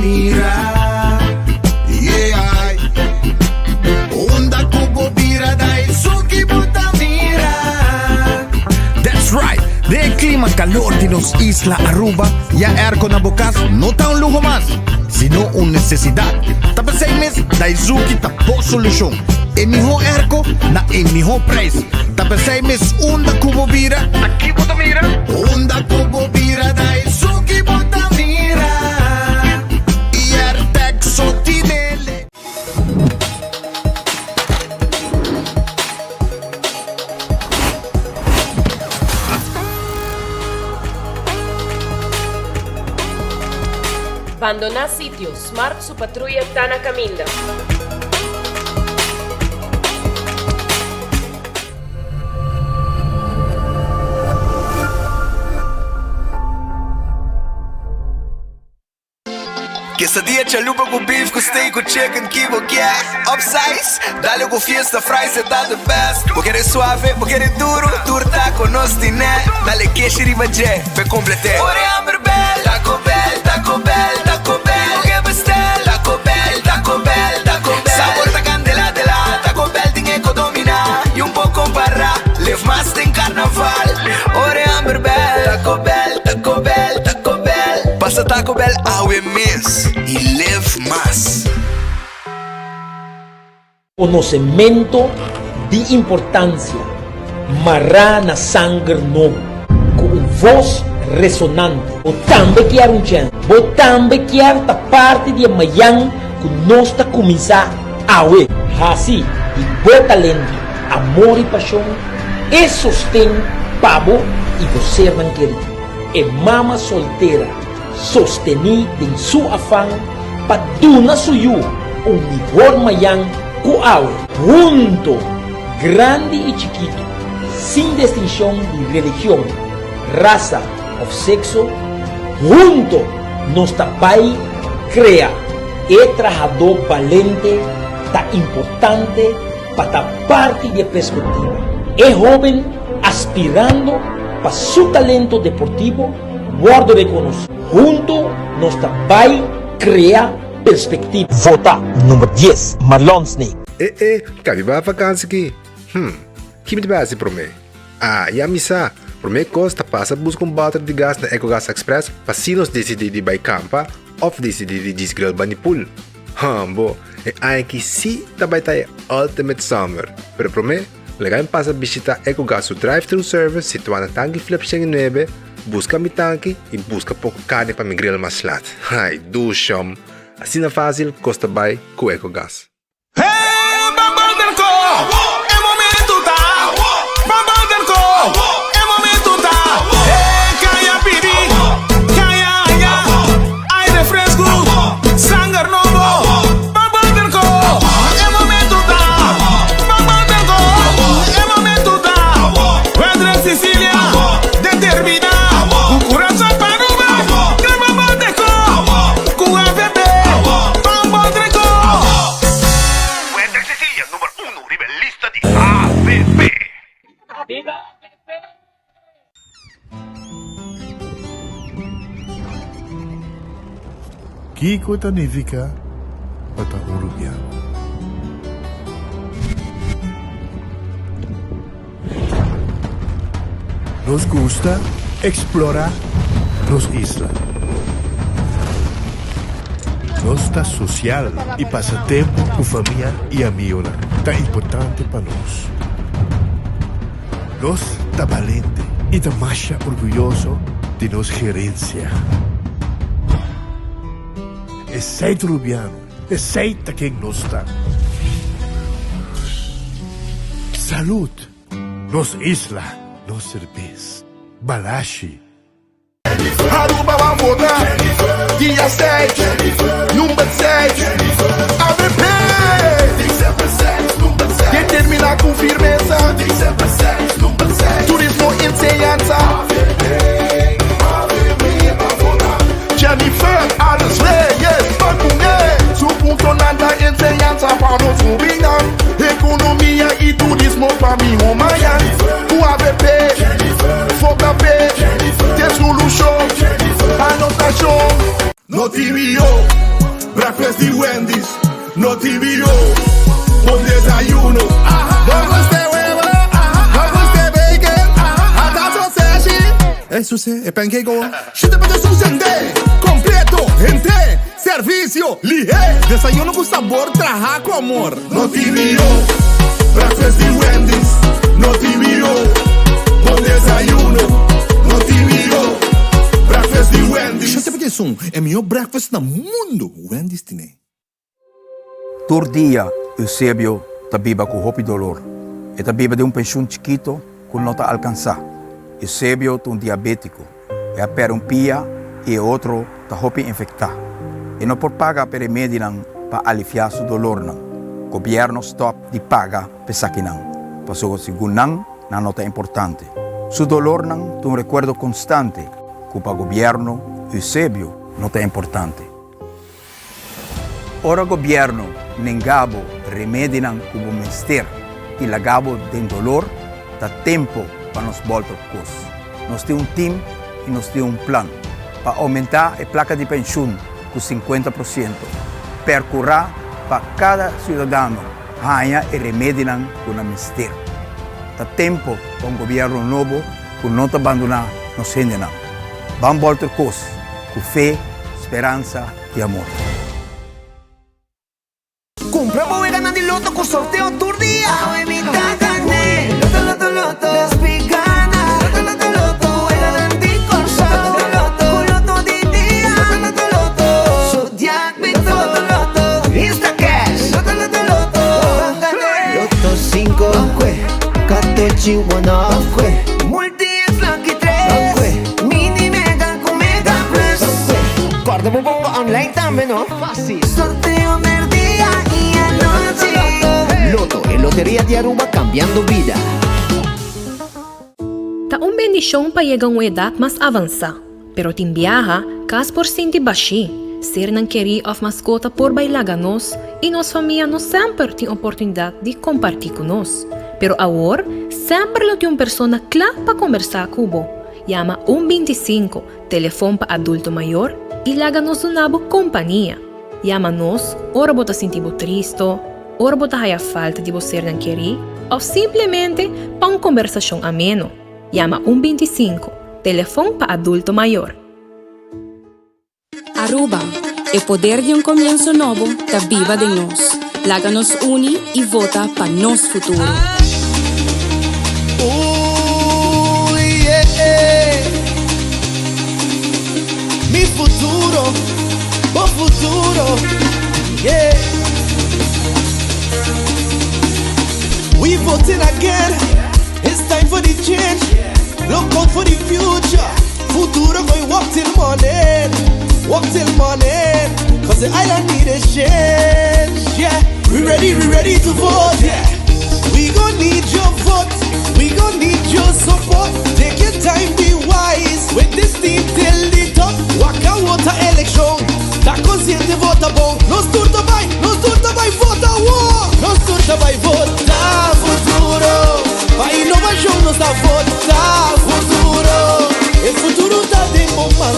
mira. Yeah. Unda ku bo bira Daisuki bo ta mira. That's right! Den e clima calor di nos isla Aruba, ya airco na bo cas no ta un luho mas, sino un necesidad. Ta p'esey mes Daisuki ta bo solucion. E miho airco na e miho prijs. Ta p'esey mes unda cu bo bira, aki bo ta mira. Unda ku bo bira Daisuki bo ta mira. Y Airtec so tinele. Bandoná sitio, Smart su patruya ta na kaminda. Quesadilla chalupa cu beef cu steak cu chicken ki bo kier Upsize, dale cu fiesta fries e ta the best Bo kere suave, bo kere duro, tur taco nos tine Dale keshi riba dje, p'e complete Ora e hamber bel, Taco Bell, Taco Bell, Taco Bell Bo ke bestel, Taco Bell, Taco Bell, Taco Bell Sabor ta candela de la, Taco Bell tin e co domina Y un por compara, live mas den carnaval Ora e hamber bel, Taco Bell, Taco Bell, Taco Bell. Pasa Taco Bell awe mes y live mas. Konosementu di importansia mará na sanger nobo. Ku un vos resonante. Bo tambe kier un chèns. Bo tambe kier ta parti di e mayan ku nos ta kuminsá awe. Hasi di bo talento, amor i pashon e sosten pa bo i bo sernan kerí. E mama soltera sostení den su afan pa duna su yu un mihor mayan ku awe. Hunto, grandi i chikitu, sin destinshon di religion, rasa òf sekso, hunto nos ta bai krea e trahadó balente ta importante pa ta parti di e perspektiva. E hóben aspirando pa su talento deportivo wòrdu rekonosí. Huntu nos ta bai krea perspektiva. Vota number dies, Marlon Snake. E e, ka mi bai vakansi ki? Hm, ki mi ta bai hasi promé? Ah, ya mi sa! Promé kos ta pasa buska un bòter di gas na Ecogas Express pa si nos disidí di bai kampa òf disidí di djis grill bani pool. Hambo, e aña aki sí ta bai ta e ultimate summer. Pero promé, laga mi pasa bishita Ecogas su drive-thru service situá na Tanki Flip 109, buska mi tanki i buska poko karni pa mi grill mas lat. Ai, dushom! Asina fásil kos ta bai ku Ecogas. Hey, ban Banderco, e momento ta. Ban Banderco, e momento ta. Hey, caya pidi, caya haya, aire fresco, sanger nobo. Ban Banderco, e momento ta. Ban Banderco, e momento ta. Wendrek Cecilia, determina, cu curason pa Aruba, Crema Banderco, cu AVB, Ban Banderco. Wendrick Cecilia number uno riba e lista di AVP. Kiko ta nifica pa ta un Rubiano? Nos gusta explora nos isla. Nos ta social y pasa tempo cu famia y amigonan ta importante pa nos. Nos ta balente y ta masha orguyoso di nos gerencia. Esey ta Rubiano, esey ta ken nos ta. Salud! Nos isla, nos serbes. Balashi. Aruba ban vota dia seis, number seis, avp! Determina cu firmeza, turismo, enseñanza. Jennifer Arends Reyes ban cu ne, su puntonan ta enseñanza pa nos hobennan, economia y turismo pa miho mañan. Cu avp, vota p'e, t'e solucion pa nos nacion. No tibio. Breakfast di Wendy's, no TVO. Bon desayuno. Bo gusta e webo? Bo gusta e bacon? Ata soseshi? E suse, e pancake awo? Shete pa ta susende! Completo, hente, servicio, lihé. Desayuno cu sabor traha cu amor. No TVO. Breakfast di Wendy's, no TVO. Bon desayuno, no TVO. Breakfast di Wendy's. Shete pa ta esun, e mihó breakfast na mundo, Wendy's tine. Tur dia Eusebio ta biba ku hopi dolor. E ta biba den un penshun chikito ku no ta alkansá. Eusebio ta un diabétiko. E a pèrdè un pia i e otro ta hopi infektá. E no por paga pa e remedinan pa aliviá su dolornan. Gobièrnu stòp di paga pa esakinan, pasobra segun nan, nan no ta importante. Su dolornan ta un rekuerdo konstante ku pa gobièrnu Eusebio no ta importante. Ora gobierno nenga bo remedinan cu bo mester y laga bo den dolor, ta tempo pa nos bolta op cos. Nos tin un team y nos tin un plan pa aumenta e placa di pensioen cu 50 por ciento, percura pa cada ciudadano haña e remedinan cu nan mester. Ta tempo pa un gobierno nobo cu no ta bandona nos hendenan. Ban bolta cos cu fe, speransa y amor. Cumpra bo weganan di loto cu sorteo tur dia. Awe mi ta gane. Loto, loto, loto. Despi gana. Loto, loto, loto. Weganan di Corsou. Loto, loto, Cu loto di dia. Loto, loto, loto. Zodiac Bito. Loto, loto, loto. Insta Cash. Loto, loto, loto. Ban gane. Loto cinco. Katochi one off. Multi X Lucky tres. Mini Mega cu Mega Plus. Corda bo bongo online tambe no. Facil. Sorteo merdia y anochi. Lotto, e loteria di Aruba cambiando bida. Ta un bendishon pa yega un edat mas avansá, pero tin biaha kas por sinti bashí, sernan kerí òf maskota por bai laga nos i nos famia no semper tin oportunidat di kompartí ku nos. Pero awor semper lo tin un persona kla pa kombersá ku bo. Yama un 25, telefon pa adulto mayor, i laga nos duna bo kompania. Yama nos ora bo ta sinti bo tristo, ora bo ta haya falta di bo sernan kerí òf simplemente pa un kombersashon ameno. Yama un 25, telefon pa adulto mayor. Aruba, e poder di un comienso nobo ta biba den nos. Laga nos uni y vota pa nos futuro. Ooh, yeah. Mi futuro, bo futuro, yeah. We voting again, it's time for the change. Look out for the future. Futuro going work till morning, work till morning. Cause the island need a change, yeah. We ready, we ready to vote, yeah. We gon' need your vote, we gon' need your support. Take your time, be wise. With this team till the top. Waka water election. Ta consciente vota bon. Nos tur ta bay, nos tur ta bay vota wo. Nos tur ta bay vota futuro. Pa innovacion nos ta vota futuro. E futuro ta den bo man.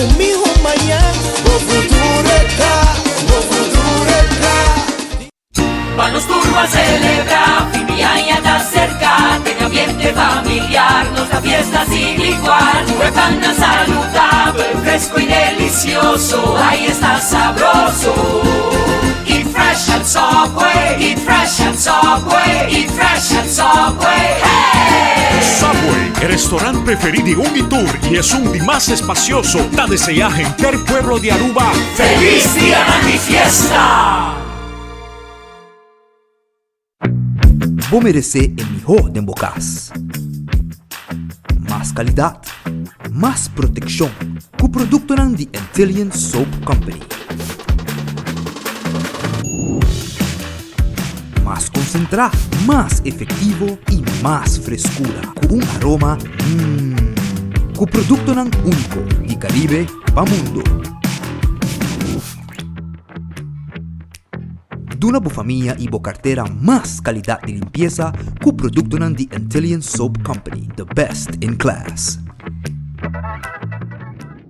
Un miho mañan. Bo futuro e ta, bo futuro e ta. Pa nos tur ban celebra, fin di aña ta cerca, den ambiente familiar, nos ta fiesta sin igual. Cu e pannan saludabel, fresco y delicioso, ay esta sabroso. Eat fresh at Subway, eat fresh at Subway, eat fresh at Subway, hey! Subway, e restaurant preferi di un y tur y esun di mas espacioso, ta desea henter pueblo di Aruba Feliz Dianan di Fiesta! Bo meresé e mihó den bo kas. Mas kalidat, mas protekshon ku produktonan di Antillian Soap Company. Mas konsentrá, mas efektivo i mas freskura ku un aroma mmm. Ku produktonan úniko di Karibe pa mundu. Duna bo famia y bo cartera mas calidad di limpieza cu productonan di Antillian Soap Company, the best in class.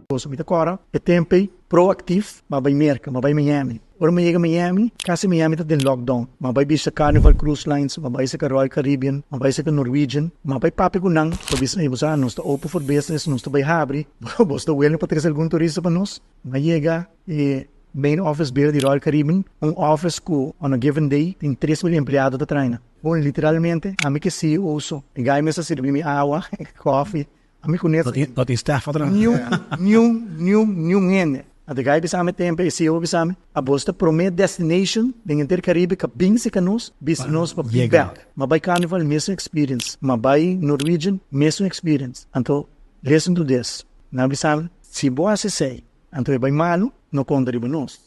Boso mi ta kòrda e tempu ei. Proactief, m'a bai Merca, m'a bai Miami. Ora mi yega Miami, casi Miami ta den lockdown. M'a bai bishita Carnival Cruise Lines, m'a bai cerca Royal Caribbean, m'a bai cerca Norwegian. M'a bai papia cu nan pa bisa, ey bo sa, nos ta open for business, nos ta bai habri, bo ta willing pa trece algun turista pa nos? M'a yega e main office building di Royal Caribbean, un office cu on a given day tin 3000 empleado ta traina. Bon, literalmente, ami ke CEO so. E guy mes a sirbi mi awa, coffee. Ami ku No tin, no tin staff atras. Niun, niun, niun, niun hende. Anto e guy bisa mi tempe, e CEO bisa mi, abos ta prome destination den henter Caribe ka bin seka nos, bisa nos pa bin bek. Ma bai Carnival, mesun experience. Ma bai Norwegian, mesun experience. Anto, listen to this. Nan bisa mi, si bo hasi esei, anto e bai malu, no konta riba nos.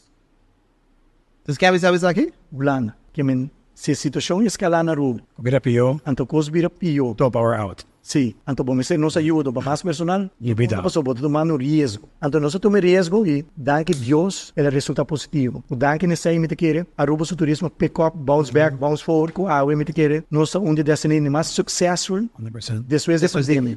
Entonces ke a bisa esaki? Hulanda. Ke men si e situacion escala na Aruba. Cu bira pio. Anto cos bira pio. Top our out. Si. Anto bo mester nos ayuda pa mas personal. Lubida. Pasobra bo ta tumando riesgo. Anto nos a tuma e riesgo y danki Dios el a resulta positivo. Cu danki n'esey mi ta kere Aruba su turismo pick up, bounce back, bounce forward cu awe mi ta kere nos ta un di destination mas successful despues di e pandemia.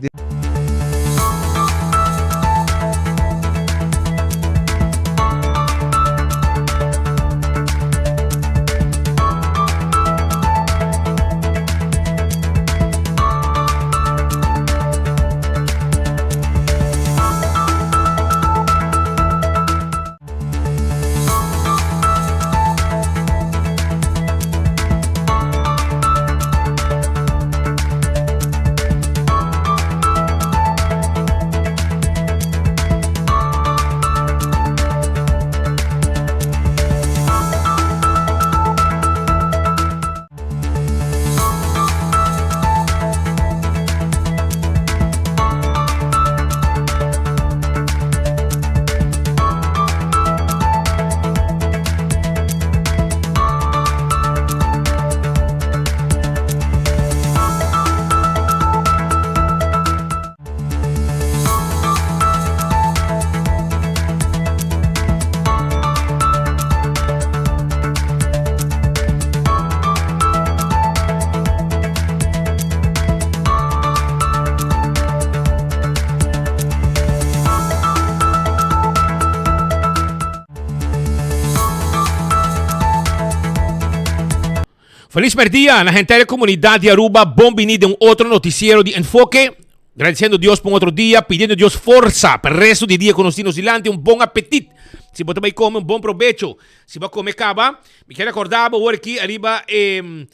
Feliz merdia na henter e comunidad di Aruba. Bon bini den un otro noticiero di Enfoke. Gradiciendo Dios pa un otro dia, pidiendo Dios forsa pa e resto di dia cu nos tin nos dilanti. Un bon apetit. Si bo ta bay come, un bon probecho. Si bo a come caba, mi kier recorda bo awor aki ariba e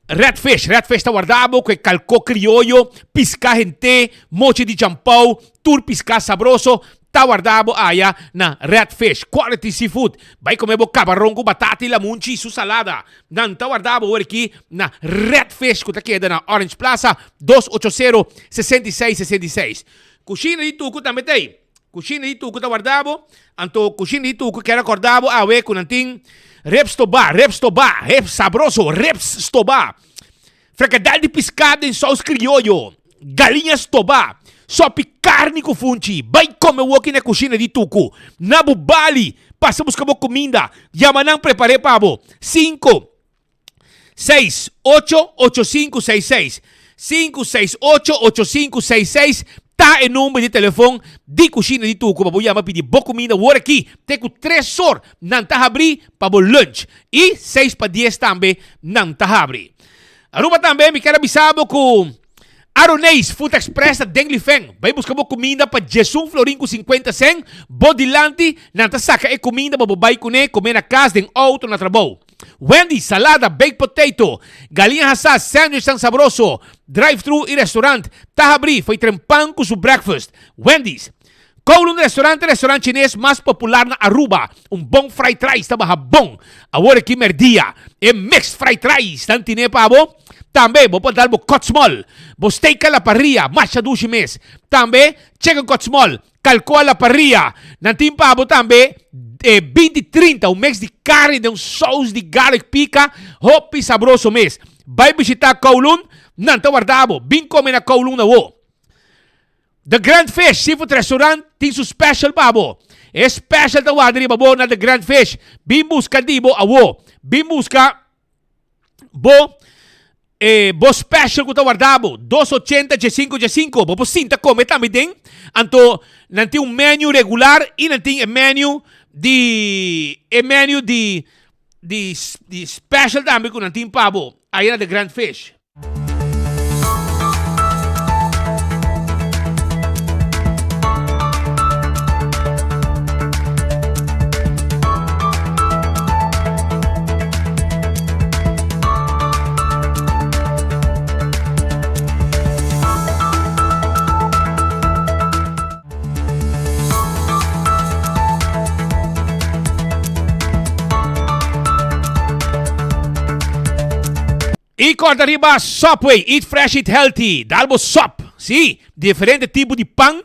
Red Fish. Red Fish ta warda bo cu e calco crioyo, pisca hente, mochi di champou, tur pisca sabroso. Ta warda bo aya na Red Fish. Quality seafood. Bai come bo cabaron cu batata y lamunchi y su salada. Nan ta warda bo awor aki na Red Fish cu ta keda na Orange Plaza, 280 66 66. Cushina di Tucu tambe ta ey. Cushina di Tucu ta warda bo. Anto Cushina di Tucu kier acorda bo awe cu nan tin ribs stobá, ribs stobá, ribs sabroso, ribs stobá. Frikadel di piská den sous krioyo, galiña stobá, sopi karni ku funchi. Bai kome woki na kushina di Tuku. Na bo bali, pasa buska bo kuminda. Yama nan prepar'é pa bo. Sinku, seis, ocho, ocho, sinku, seis, seis. Sinku, seis, ocho, ocho, sinku, seis, seis ta e number di telefon di kushina di Tuku pa bo yama pidi bo kuminda wor aki. Te ku tres or nan ta habrí pa bo lunch. I seis pa dies tambe nan ta habri. Aruba tambe mi kier a bisa bo ku Aroneis Food Express ta den Lifen. Bai buska bo kuminda pa diesun florin ku sinkuenta sen. Bo dilanti nan ta saka e kuminda pa bo bai kuné kome na kas, den outo, na trabou. Wendy's, salada, baked potato, galiña hasá, sandwichnan sabroso, drive-thru i restaurant ta habrí fo'i trempan ku su breakfast. Wendy's. Kowloon Restaurant e restaurant chines mas popular na Aruba. Un bon fried rice ta baha bon. Awor aki merdia, e mixed fried rice nan tine pa bo. Tambe bo por dal bo cut small, bo steak a la parrilla, masha dushi mes. Tambe chicken cut small, calco a la parrilla. Nan tin pa bo tambe e 20 30, un mix di carne den un saus di garlic pica, hopi sabroso mes. Bai bishita Kowloon, nan ta warda bo. Bin come na Kowloon awo. The Grand Fish Seafood Restaurant tin su special pa bo. E special ta warda riba bo na The Grand Fish. Bin buska di bo awo. Bin buska bo. E bo special ku ta warda bo, dos ochenta djesinku djesinku. Bo por sinta kome tambe den. Anto nan tin un menu regular i nan tin e menu di e menu di di di special tambe ku nan tin pa bo aya na The Grand Fish. I kòrda riba Subway, eat fresh, eat healthy. Dal bo sòp, sí, diferente tipo di pan.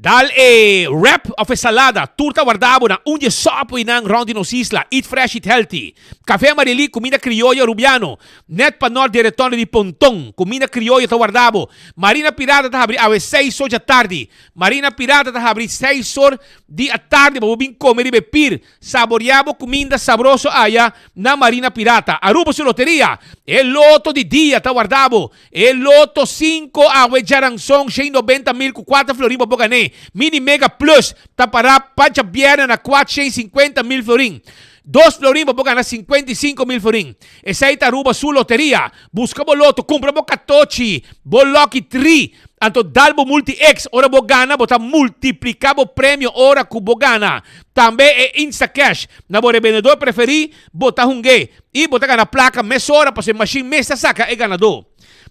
Dal e wrap òf e salada, tur ta warda bo na un di e Subwaynan rònt di nos isla. Eat fresh, eat healthy. Café Amarelí, kuminda krioyo arubiano. Nèt pa nòrt di e retorno di Ponton, kuminda krioyo ta warda bo. Marina Pirata ta habri awe seis or djatardi. Marina Pirata ta habri seis or di atardi pa bo bin kome riba e pir. Saboreá bo kuminda sabroso aya na Marina Pirata. Aruba su loteria! E loto di dia ta warda bo. E loto sinku awe djaranson shei nobenta mil ku kuater florin pa bo gané. Mini Mega Plus ta pará pa djabièrnè na kuat shei sinkuenta mil florin. Dos florin pa bo gana 55 mil florin. Esei ta Aruba su loteria. Buska bo loto, kumpra bo katochi, bo lucky tree, anto dal bo multi X. Ora bo gana bo ta multipliká bo premio ora ku bo gana. Tambe e Instacash na bo rebendedor preferí bo ta hung'é i bo ta gana plaka mesora pasobra e mashin mes ta saka e ganadó.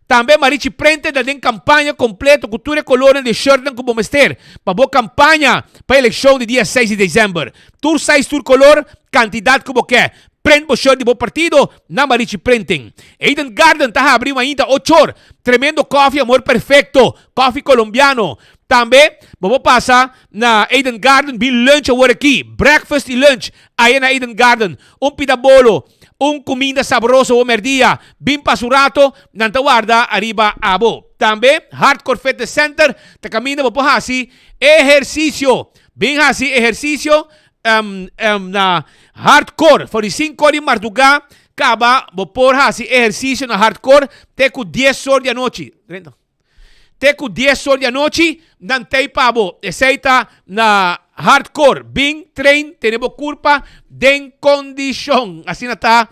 Tambe Marichi Prente ta den kampaña kompleto ku tur e kolornan di e shirtnan ku bo mester pa bo kampaña pa elekshon di dia seis di desèmber. Tur size tur kolor, kantidat ku bo ke. Prent bo shirt di bo partido na Marichi Printing. Eden Garden ta habri mainta ochor. Tremendo koffie amor perfecto, koffie colombiano. Tambe bo por pasa na Eden Garden bin lunch awor aki. Breakfast y lunch aya na Eden Garden. Un pida bolo, un cuminda sabroso awor merdia. Bin pasa un rato, nan ta warda ariba abo. Tambe Hardcore Fitness Center ta caminda bo por haci ehercicio. Bin haci ehercicio na Hardcore. For di sinku or di mardugá kaba bo por hasi ehersisio na Hardcore te ku dies or di anochi. Te ku dies or di anochi nan tei pa bo. Esei ta na Hardcore. Bin train, tene bo kurpa den kondishon. Asina ta.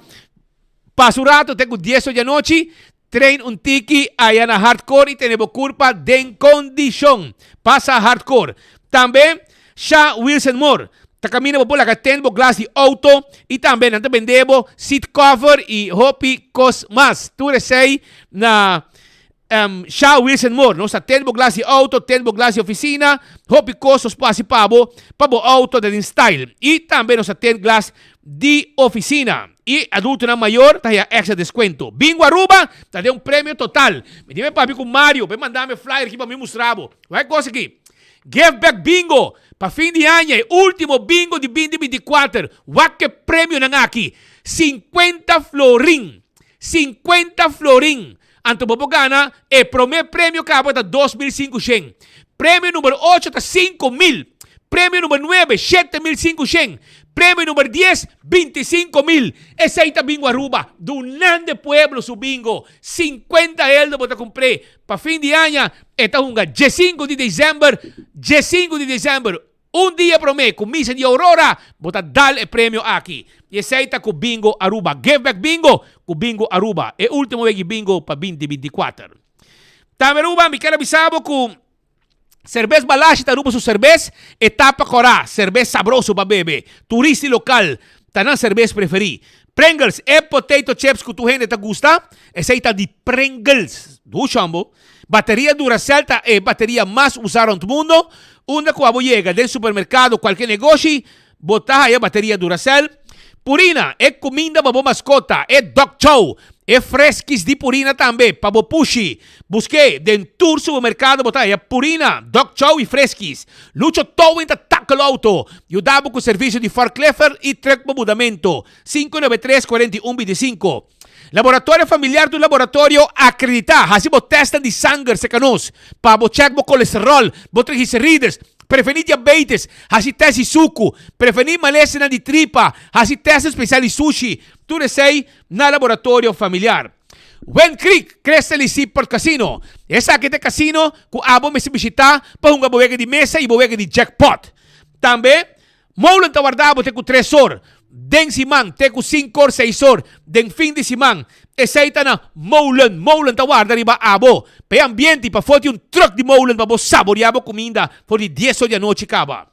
Pasa un rato te ku dies or di anochi, train un tiki aya na Hardcore i tene bo kurpa den kondishon. Pasa Hardcore. Tambe Sha Wilson Moore ta kaminda bo por laga tene bo glas di outo i tambe nan ta bende bo seat cover i hopi kos mas. Tur esei na Sha Wilson Moore. Nos ta tene bo glas di outo, tene bo glas di ofisina, hopi kos nos por hasi pa bo, pa bo outo ta den style. I tambe nos ta tene glas di ofisina. I adultonan mayor ta haya extra descuento. Bingo Aruba ta den un premio total. Mi tin papia cu Mario pa e manda mi e flyer aki pa mi mustra bo. Wak e cos aki. Give back bingo pa fin di aña, e ultimo bingo di binti 24. Wak e premionan aki. 50 florin. 50 florin. Anto bo por gana e prome premio caba ta 2500. Premio number ocho ta 5000. Premio number nuebe, 7500. Premio number dies, 25.000. Esey ta bingo Aruba. Dunando e pueblo su bingo. 50 eldo bo ta cumpr'e. Pa fin di aña e ta hunga diesinco di december, diesinco di december. Un dia prome cu misa di Aurora bo ta dal e premio aki. Y esey ta cu Bingo Aruba. Give Back Bingo cu Bingo Aruba. E ultimo wegi bingo pa binti 24. Tambe Aruba mi kier a bisa bo cu Cerbes Balashi ta Aruba su cerbes, e tapa cora, cerbes sabroso pa bebe. Turista y local ta nan cerbes preferi. Pringles, e potato chips cu tur hende ta gusta, esey ta di Pringles. Dushi hombo. Bateria Duracell ta e bateria mas usa rond mundo. Unda cu abo yega, den supermercado, cualke negoshi, bo ta haya bateria Duracell. Purina, e cuminda pa bo mascota, e dog chow, e freskis di Purina tambe pa bo pushi. Busk'é den tur supermercado bo ta haya Purina, dog chow y freskis. Lucho Towing ta tackle auto, yuda bo cu servicio di forklift y truck pa mudamento. 593 41 25. Laboratorio Familiar ta un laboratorio akreditá. Hasi bo tèstnan di sanger serka nos pa bo chèk bo kolesteròl, bo triglicerides, prevení diabetes, hasi tèst di suku, prevení malesanan di tripa, hasi tèstnan spesial di sushi. Tur esei na Laboratorio Familiar. Wind Creek, Crystal y Seaport Casino. Esaki ta e casino cu abo mester bishita pa hunga bo wega di mesa y bo wega di jackpot. Tambe, Molen ta warda bo te cu tres or den siman te cu cincor, seis or den fin di siman. Esey ta na Molen. Molen ta warda riba abo. Pa e ambiente y pafó tin un truck di Molen pa bo saborea bo cuminda for di dies or di anochi caba.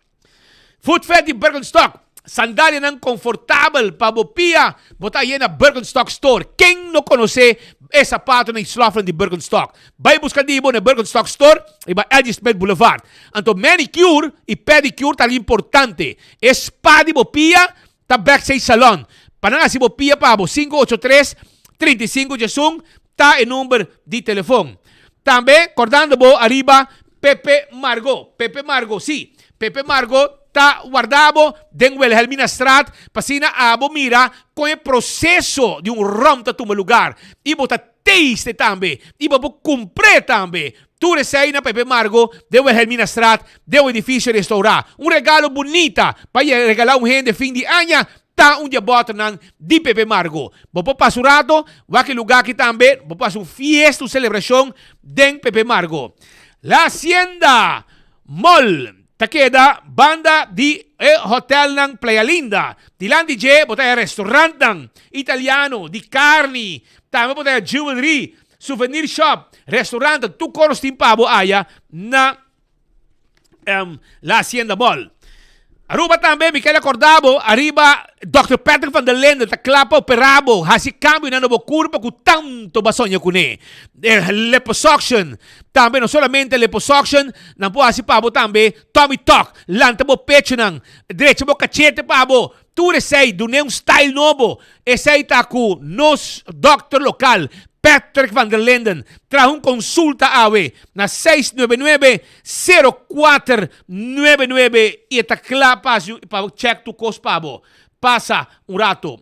Footfed di Birkenstock, Sandalianan confortabel pa bo pia bo ta haye na Birkenstock Store. Ken no conoce e sapatonan y slofnan di Birkenstock? Bay busca di bo na Birkenstock Store riba LG Smith Boulevard. Anto manicure y pedicure ta algo importante. E spa di bo pia ta Backstage Salon. Pa nan haci bo pia pa bo, 583 35 11 ta e number di telefon. Tambe cordando bo ariba Pepe Margo. Pepe Margo, si. Pepe Margo ta warda bo den Wilhelminastraat pa asina abo mira con e proceso di un rom ta tuma lugar. Y bo ta taste tambe. Y bo por cumpr'e tambe. Tur esey na Pepe Margo den Wilhelminastraat den un edificio restaura. Un regalo bunita pa regala un hende fin di aña ta un di e bòternan di Pepe Margo. Bo por pasa un rato, wak e lugá aki tambe, bo por hasi un fiesta, un selebrashon den Pepe Margo. La Hacienda Mall ta keda banda di e hotelnan Playa Linda. Dilanti dje bo ta haña restaurantnan italiano, di karni, tambe bo ta haña jewelry, souvenir shop, restaurant, tur kos tin pa bo aya na La Hacienda Mall. Aruba tambe mi ker acorda bo ariba Dòkter Patrick van der Linden ta kla pa opera bo, haci cambionan na bo curpa cu tanto bo a soña cune. Liposuction, tambe no solamente liposuction, nan por haci pa bo tambe tummy tuck, lanta bo pechonan, drecha bo cachete pa bo, Tur esei dun'é un style nobo. Esei ta ku nos dòkter lokal, Patrick van der Linden, traha un konsulta awe na 699 0499 i e ta kla pa hasi pa chèk tur kos pa bo. Pasa un rato.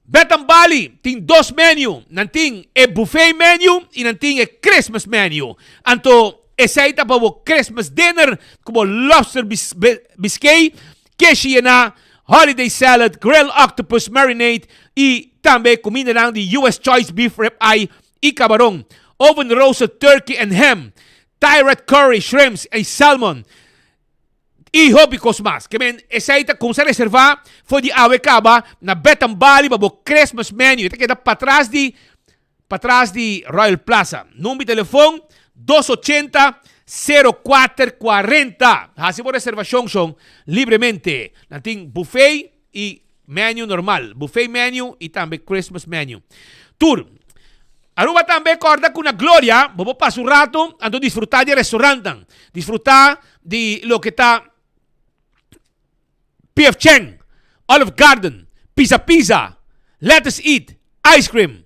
Bed and Bali tin dos menu, nan tin e buffet menu i nan tin e Christmas menu. Anto esei ta pa bo Christmas dinner ku bo lobster biscuit, keshi yená, holiday salad, grilled octopus marinade i tambe kumindanan di US Choice beef rib eye i kabaron, oven roasted turkey and ham, Thai red curry shrimps i salmon. I hopi kos mas. Ke men esei ta kumsa reservá for di awe kaba na Bed and Bali pa bo Christmas menu. E ta keda patras di patras di Royal Plaza. Number di telefon dos ochenta sero kuater kuarenta. Hasi bo reservashon shon libremente. Nan tin buffet i menu normal, buffet menu i tambe Christmas menu. Tur. Aruba tambe corda cu na Gloria bo por pasa un rato anto disfruta di e restaurantnan, disfruta di loke ta PF Chang, Olive Garden, Pizza Pizza, Let Us Eat, Ice Cream.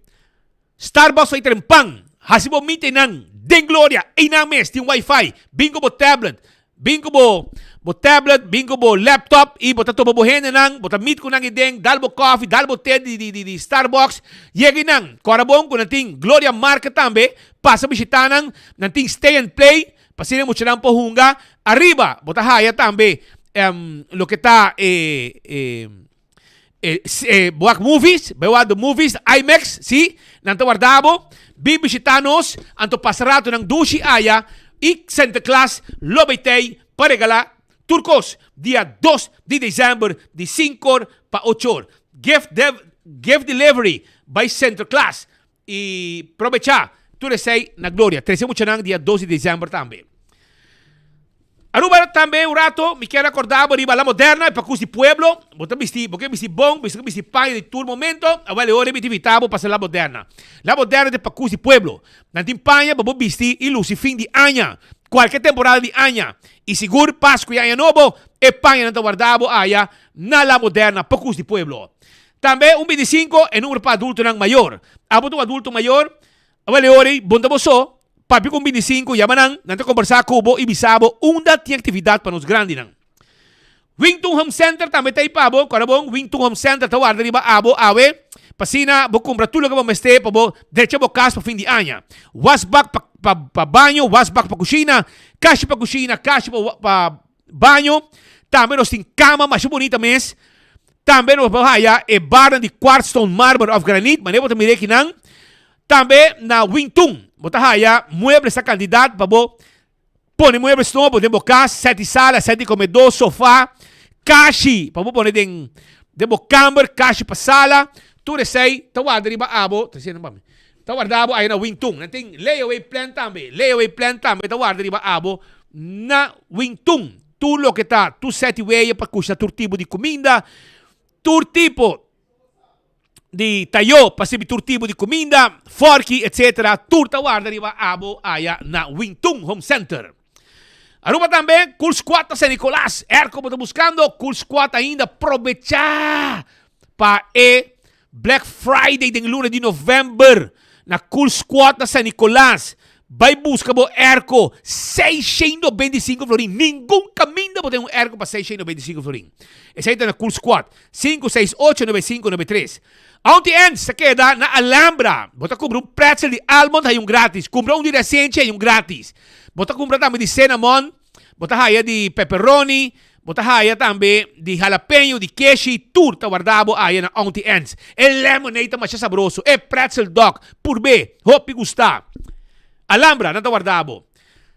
Starbucks ta iter pan, hasi bo meetingnan den Gloria, einan mes tin wifi, bin ku bo tablet, bin ku bo bo tablet, bin ku bo laptop i bo ta topa bo hendenan, bo ta meet ku nan iden, dal bo kofi, dal bo te di di di Starbucks, yega einan. Kòrda bon ku nan tin Gloria Market tambe, pasa bishita nan, nan tin stay and play, pa asina e muchanan por hunga, ariba bo ta haya tambe loke ta e e. E, e, bo wak movies, bo wak de movies, IMAX, si, nan ta warda bo, bin bishita nos, anto pasa rato nan dushi aya, i Santa Claus lo bay tey pa regala tur kos, dia dos di december di sinkor pa ochor. Gift dev, gift delivery by Santa Claus, i probecha tur esey na Gloria. Trese muchanan dia dos di december tambe. Aruba tambe un rato mi kier acorda bo riba La Moderna e pacus di pueblo. Bo ta bisti, bo ke bisti bon, bo ke bisti paña di tur momento, awel e ora mi ta invita bo pasa La Moderna. La Moderna ta e pacus di pueblo. Nan tin paña pa bo bisti y luci fin di aña, cualke temporada di aña. Y sigur Pascu y Aña Nobo e pañanan ta warda bo aya na La Moderna, pacus di pueblo. Tambe un 25 e numero pa adultonan mayor. Abo ta un adulto mayor? Awel e ora ei, bon ta bo so, papia ku un 25, yama nan, nan ta kombersá ku bo i bisa bo unda tin aktividat pa nos grandinan. Wington Home Center tambe ta ei pa bo, kòrda bon, Wington Home Center ta warda riba abo awe, pa asina bo kumpra tur loke bo mester pa bo drecha bo kas pa fin di aña. Wasbak pa pa pa baño, wasbak pa kushina, kashi pa kushina, kashi pa pa baño. Tambe nos tin kama masha bunita mes. Tambe nos por haya e barnan di quartzstone, marmer òf granit, manera bo ta mira akinan. Tambe na Wintun bo ta haya muebles na kantidat pa bo pone muebles nobo den bo kas, sèt di sala, sèt di komedó, sofá, kashi pa bo pone den den bo kamber, kashi pa sala, tur esei ta warda riba abo, ta siendo pa mi, ta warda abo aya na Wintun. Nan tin layaway plan tambe, layaway plan tambe ta warda riba abo na Wintun. Tur loke ta, tur sèt di weya pa kushna tur tipo di kuminda, tur tipo. di tayó pa sirbi tur tipo di kuminda, fòrki etc. Tur ta warda riba abo aya na Wintun Home Center. Aruba tambe, Cool Squad ta San Nicolas. Airco bo ta buskando, Cool Squad ainda probechá pa e Black Friday den luna di novèmber na Cool Squad na San Nicolas. Bai buska bo airco, 695 florin. Ningun kaminda bo tin un airco pa 695 florin. Esei ta na Cool Squad. Sinku seis ocho nove sinku nove tres. Auntie Anne's ta keda na Alhambra. Bo ta kumpra un pretzel di almond hay un gratis. Kumpra un di resenchi hay un gratis. Bo ta kumpra tambe di cinnamon, bo ta haya di pepperoni, bo ta haya tambe di jalapeño, di keshi, tur ta warda bo aya na Auntie Anne's. E lemonade ta masha sabroso, e pretzel dog, purb'é, hopi gusta. Alhambra, nan ta warda bo.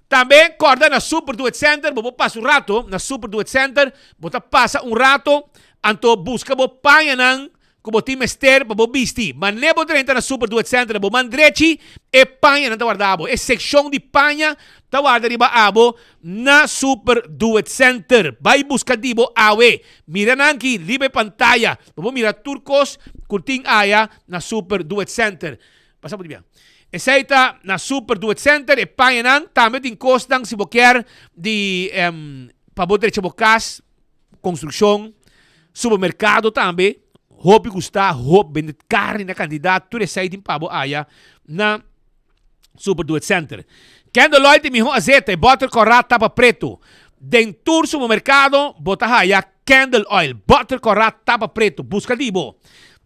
Tambe corda na Super Duet Center bo por pasa un rato na Super Duet Center bo ta pasa un rato anto busca bo pañanan cu bo tin mester pa bo bisti. Mane bo drenta na Super Duet Center bo man drechi e pañanan ta warda abo. E seccion di paña ta warda riba abo na Super Duet Center. Bay busca di bo awe. Mira nan aki riba e pantaya bo por mira tur cos cu tin aya na Super Duet Center. Pasa bo di bia. Esei ta na Super Duet Center, e pañanan tambe tin kosnan si bo kier di pa bo drecha bo kas, konstrukshon, supermerkado tambe, hopi gusta, hopi bende karni na kantidat, tur esei tin pa bo aya na Super Duet Center. Candle Oil ta e miho azeta, e bòter kòrá tapa pretu. Den tur supermerkado bo ta haya Candle Oil, bòter kòrá tapa pretu. Buska di bo.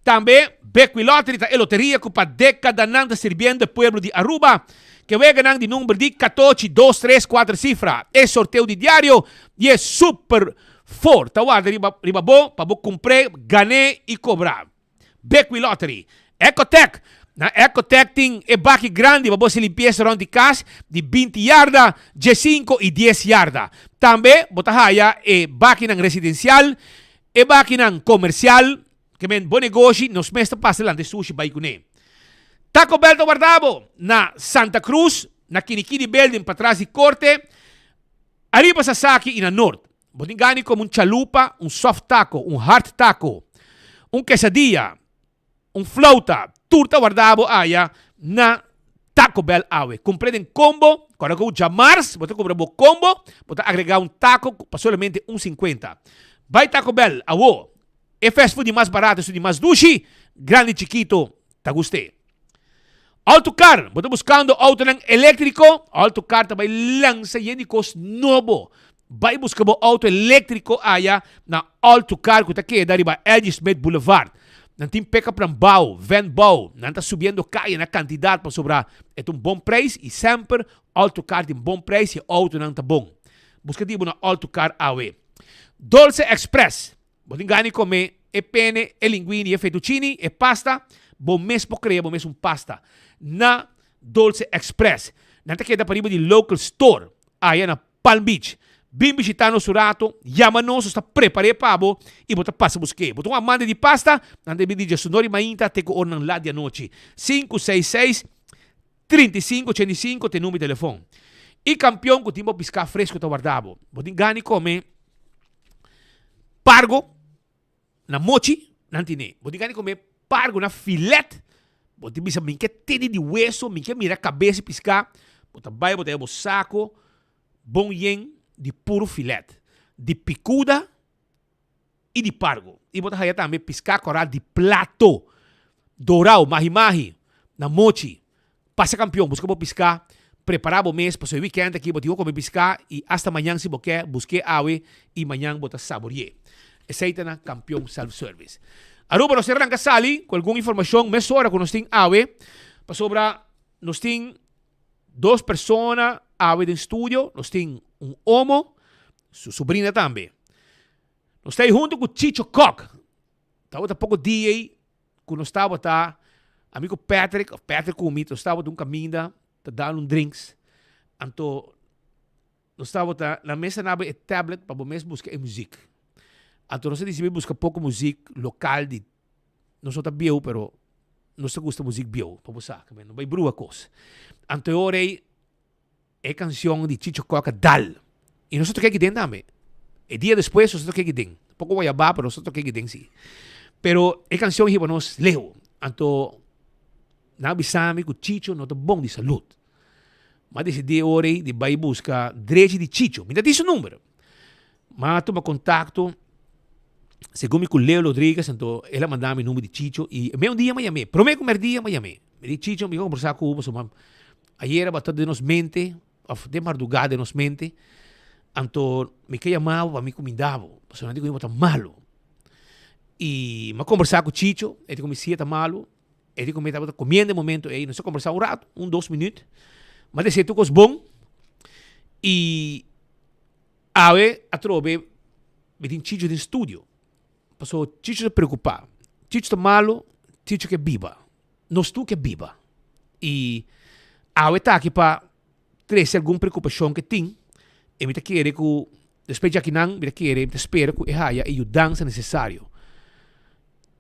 Tambe, Bequi Lottery ta e loteria cu pa decadanan ta sirbiendo e pueblo di Aruba. Ke weganan di number di catochi, dos, tres, cuater cifra. E sorteo di diario di e Super Four ta warda riba riba bo pa bo cumpr'e, gan'e y cobra. Bequi Lottery. Ecotec. Na Ecotec tin e baki grandi pa bo haci limpieza rond di cas di binti yarda, diescinco y dies yarda. Tambe bo ta haya e bakinan residencial, e bakinan comercial, Ke men bo negoshi, nos mes ta pasa lanta e sushi bai kuné. Taco Bell ta warda bo na Santa Cruz, na Kinikini Building patras di Korte, ariba Sasaki i na Noord. Bo tin gana di kome un chalupa, un soft taco, un hard taco, un quesadilla, un flauta, tur ta warda bo aya na Taco Bell awe. Kumpr'é den combo, kòrda ku djamars bo ta kumpra bo combo, bo ta agregá un taco pa solamente un sinkuenta. Bai Taco Bell awo! E fast food di mas barato esun di mas dushi, grandi i chikito ta gust'é. Autocar, bo ta buskando autonan eléktriko? Autocar ta bai lansa yen di kos nobo. Bai buska bo auto eléktriko aya na Autocar ku ta keda riba LG Smith Boulevard. Nan tin pickupnan bou, van bou, nan ta subiendo kaya na kantidat pasobra e ta un bon preis i semper Autocar tin bon preis i e autonan ta bon. Buska di bo na Autocar awe. Dolce Express. Bo tin gana di come e pene, e linguini, e fettuccini, e pasta, bo mes por crea bo mes un pasta na Dolce Express. Nan ta keda pariba di Local Store aya na Palm Beach. Bin bishita nos un rato, yama nos, nos ta prepare pa bo y bo ta pasa buske. Bo ta un amante di pasta? Nan ta bini di djesundor di mainta te cu oranan lat di anochi. Sinku seis seis, 35 85 ta e number di telefon. Y campeon cu tin bo pisca fresco ta warda bo. Bo tin gana di come Pargo na mochi nan tine. Bo tin gana di come pargo na filet. Bo tin bisa mi ke tene di weso, mi ke mira cabes di pisca. Bo ta bay bo ta haya bo saco bon yen di puro filet, di picuda y di pargo. Y bo ta haya tambe pisca cora di plato, dorao, mahi mahi, na mochi. Pasa kampion, buska bo piská, prepará bo mes pasobra e wikènt aki bo tin ku kome piská i asta mañan si bo ke, busk'é awe i mañan bo ta sabori'é. Esei ta na Kampion Self Service. Aruba nos tin ranka sali ku algun informashon mesora ku nos tin awe pasobra nos tin dos persona awe den studio, nos tin un omo, su sobrina tambe. Nos ta ei huntu ku Chicho Kok. Tabata poko dia ei ku nos tabata. Ami ku Patrick, of Patrick ku mi, nos tabata un kaminda ta dal un drinks. Anto nos tabata, nan mes a naba e tablet pa bo mes buska e muziek. Anto nos a disi mi buska poko muziek lokal di, nos no ta bieu pero nos ta gusta muziek bieu, pa bo sa, no bai brua kos. Anto e ora ei E cancion di Chicho Kock a dal. Y nos a toca aki den tambe. E dia despues nos a toca aki den. Poco guayabá pero nos a toca aki den si. Pero e cancion hiba nos leu. Anto nan a bisa mi cu Chicho no ta bon di salud. Mi a decidi e ora ey di bay busca drechi di Chicho. Mi ta tin su number. Mi a tuma contacto segun mi cu Leo Rodriguez anto el a manda mi number di Chicho y e medio dia mi a yam'e. Prome cu merdia mi a yam'e. Mi di Chicho mi a conversa cu bo pasobra Ayera ba ta den nos mente, of den mardugá den nos mente, anto mi ke yama bo pa mi kuminda bo, pasobra nan di ku mi bo ta malu. I mi a kombersá ku Chicho, e di ku mi si e ta malu, e di ku mi tabata komiendo e momento ei, nos a kombersá un ratu, un dos minüt, mi a desea tur kos bon, i awe atrobe mi tin Chicho den studio, pasobra Chicho ta preokupá, Chicho ta malu, Chicho ke biba. Nos tur ke biba y awe ta aki pa trece algun preocupacion ke tin y mi ta kere cu despues dje akinan mi ta kere mi ta spera cu e haya e yudansa necesario.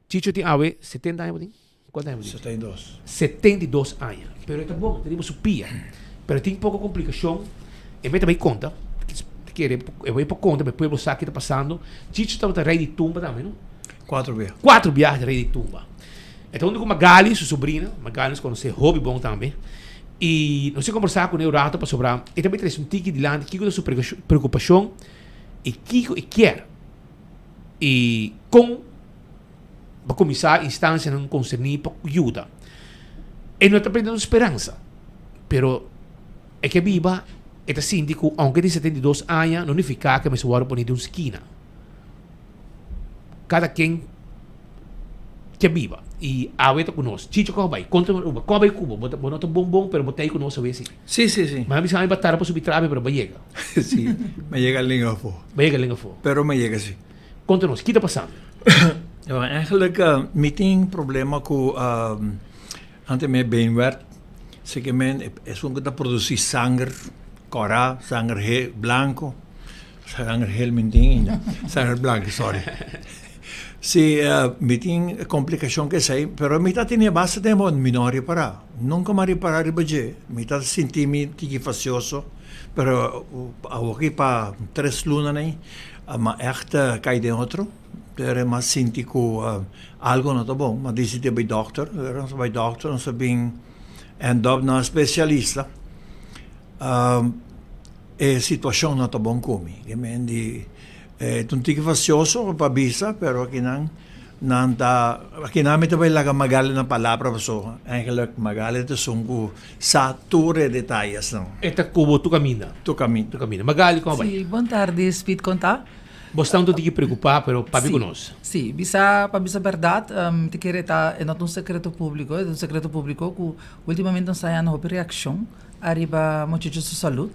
Chicho tin awe setenta aña bo tin? Cuanto aña bo tin? 72. 72 aña pero e ta bon e ta riba su pia pero tin poco complicacion e meta bay conta ta kere e bay pa conta pa e pueblo sa ki ta pasando. Chicho tabata rey di tumba tambe no? Cuatro biaha. Cuatro biaha ta rey di tumba. E ta huntu ku Magali, su sobrina. Magali nos konosé hopi bon tambe. I nos a kombersá kuné un rato pasobra e ta bai trese un tiki dilanti kiko ta su preokupashon i kiko e kier i kon pa kuminsá instansianan konserní pa yuda. E no ta perdiendo speransa, pero e ke biba, e ta sinti ku ounke e tin 72 aña no nifiká ku e mester wòrdu pone den un skina. Kada ken ke biba y awe ta ku nos. Chicho koba bai? Konta Aruba, koba bai Cuba? Bo ta bo no ta bon bon pero bo ta ei ku nos awe si. Si si si. Ma mi sa mi ba tarda pa subi trabe pero bo yega. Si, mi a yega lenga afo. Bo yega lenga afo. Pero mi a yega si. Konta nos, ki ta pasando? Well, eigenlijk mi tin problema ku ante mi beenwerk, sekemen esun ku ta produsi sanger kòrá, sanger blanko. Sanger hel mi tin ainda. Sanger blanco, sorry. Si, mi tin complicacion cu esey, pero mi ta tene basta tempo, mi no a repara. Nunca mi a repara riba dje. Mi ta sinti mi tiki facioso, pero awoki pa tres luna nei, mi a echt cay den otro. Pero mi a sinti cu algo no ta bon. Mi a dicidi bay dokter. Nos a bay dokter, nos a bin end up na specialista. E situacion no ta bon cu mi. Ke men di e ta un tiki facioso pa bisa, pero akinan nan ta, akinan mi ta bay laga Magali na palabra paso eigenlijk Magali ta esun cu sa tur e detayesnan. E ta cu bo tur caminda. Tur caminda. Tur caminda. Magali, como bay? Si, bon tardi Speed con ta? Bo sta un tiki preocupa, pero papia cu nos. Si, bisa, pa bisa berdad, mi ta kere ta, e no ta un secreto publico, e ta un secreto publico cu ultimamente nos ta hañando hopi reaccion. Ariba muchacho su salud.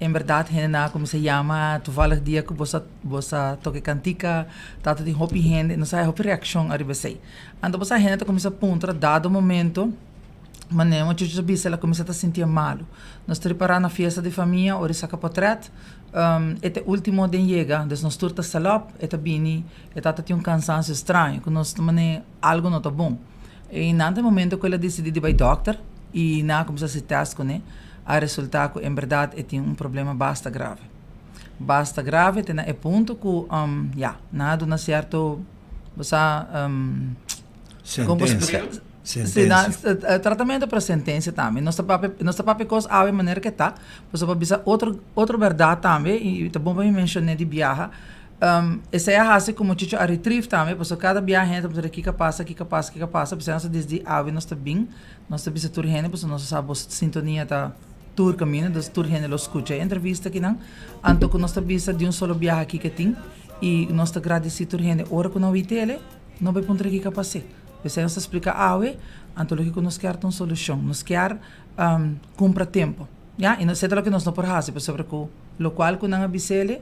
En berdad hende nan a cuminsa yama toevallig dia cu bo sa bo sa toca e cantica tata tin hopi hende nos a haya hopi reaccion ariba esey. Anto bo sa hende ta cuminsa puntra dado momento manera muchacho ta bisa el a cuminsa ta sintié malo. Nos ta ripara na fiesta di famia ora e saca potret e ta e ultimo den yega dus nos tur ta sal up e ta bini e tata tin un cansancio straño cu nos ta manera algo no ta bon. I nan ta e momento ku el a disidí di bai dòkter i nan a kuminsá hasi tèst kuné, a resultá ku en bèrdat e tin un problema basta grave. Basta grave te na e punto ku, ya, nan a duna sierto, bo sa, kon por splika? Sentensia. Si, nan, tratamentu pero sentensia tambe. Nos ta papia, nos ta papia kos awe manera ke ta, pasobra pa bisa otro, otro bèrdat tambe i ta bon pa mi menshoné di biaha, Esei a hasi ku muchacho a retrieve tambe, pasobra kada biaha hende ta puntra kiko a pasa, kiko a pasa, kiko a pasa, p'esei nos ta desdi awe nos ta bin, nos ta bisa tur hende pasobra nos a sa bo sintonia ta tur kaminda, dus tur hende lo skucha e entrevista akinan, anto ku nos ta bisa di un solo biaha kiko tin i nos ta gradisí tur hende ora ku nan wit tele, no bai puntra kiko a pas'é. P'esei nos ta splika awe, anto loke ku nos kier ta un solushon, nos kier kumpra tempu, ya, i esei ta loke nos no por hasi pasobra ku lokual ku nan a bis'el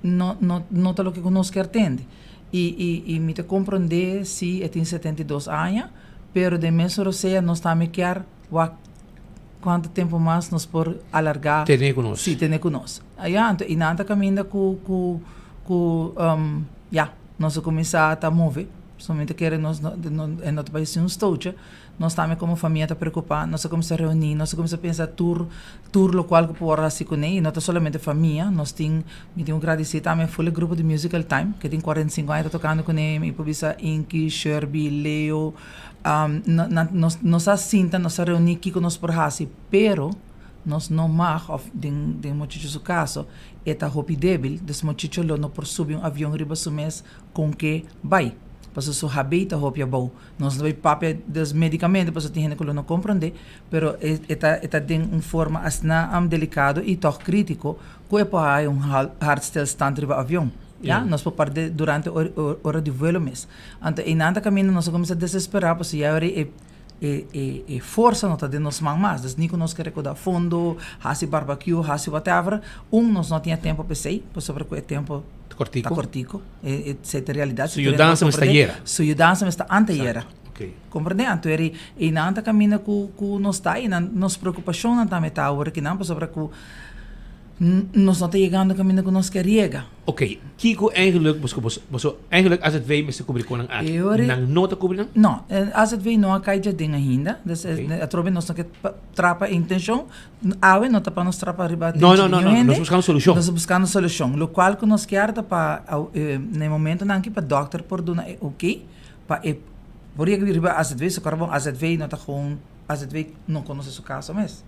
No, no, no ta loke ku nos kier tende. I, i, i mi ta komprondé si e tin 72 aña, Pero den mesun rosea nos tambe kier wak cuanto tempo mas nos por alarga. Tene cu nos. Si, tene cu nos. Ya, anto y nan ta caminda cu, cu, cu, ya, nos a cuminsa ta move. Solamente kere nos no, e no ta bay sin un stootje. Nos tambe como famia ta preocupa, nos a cuminsa reuni, nos a cuminsa pensa tur, tur locual cu por haci cune y no ta solamente famia, nos tin, mi tin cu gradici tambe full e grupo di Musical Time, ke tin 45 aña ta tocando cune, mi por bisa Inky, Sherby, Leo, nos, nos a sinta, nos a reuni kico nos por haci, pero nos no mag, of den, den Mochicho su caso, e ta hopi debil, dus Mochicho lo no por subi un avion riba su mes con ke bay, pasobra su habey ta hopi abou. Nos no bay papia des medicamento pasobra tin hende cu lo no comprende, pero e e ta e ta den un forma asina delicado y tog critico cu e por haya un hartstilstand riba avion. Ya, nos por perde durante ora di vuelo mes. Anto eynan ta caminda nos a cuminsa desespera pasobra ya ora e e e e forsa no ta den nos man mas. Dus ni cu nos ke recorda fondo, haci barbecue, haci whatever, un nos no tin e tempo p'esey pasobra cu e tempo Ta cortico. Ta cortico. E e esey ta realidad. Su yudansa mester ta yera. Su yudansa mester ta ante yera. Comprende? Anto eri einan ta caminda cu cu nos ta y nan nos preocupacionnan tambe ta awor akinan pasobra cu nos no ta yegando caminda cu nos kier yega. Ok, kico eigenlijk boso boso boso eigenlijk AZV mester cubri con nan aki? Nan no ta cubri nan? No, AZV no a cay djaden ainda. Dus atrobe nos no ke trapa e intencion. Awe no ta pa nos trapa riba No, no, no, no. Nos buscando solucion. Nos buscando solucion. Locual cu nos kier ta pa na e momentonan aki pa dokter por duna e ok pa e por yega riba AZV. So kor bon AZV no ta gewoon AZV no conoce su caso mes.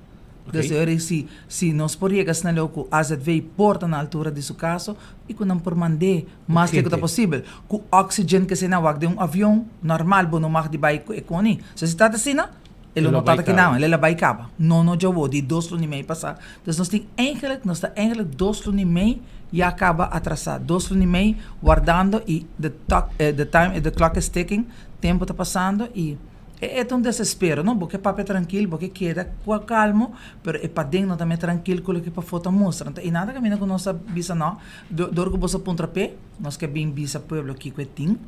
Dus e ora si si nos por yega asina leu cu AZV por ta na altura di su caso y cu nan por mand'é mas leu cu ta posibel. Cu oxygen ke esei nan wak den un avion normal bo no mag di bai cu e coni. So si ta asina. E lo no tata kina, el a bai kaba. No no djawo, di dos luna i mei pasá. Dus nos tin eigenlijk, nos ta eigenlijk dos luna i mei ya kaba atrasá. Dos luna i mei wardando i the tok, the time, the clock is ticking, tempu ta pasando i e ta un desespero, no? Bo ke papia trankil, bo ke keda ku kalmo, pero e paden no ta mes trankil ku loke pafó ta mustra. Anto einan ta kaminda ku nos a bisa no, dor ku boso a puntra p'e, nos ke bin bisa pueblo kiko e tin,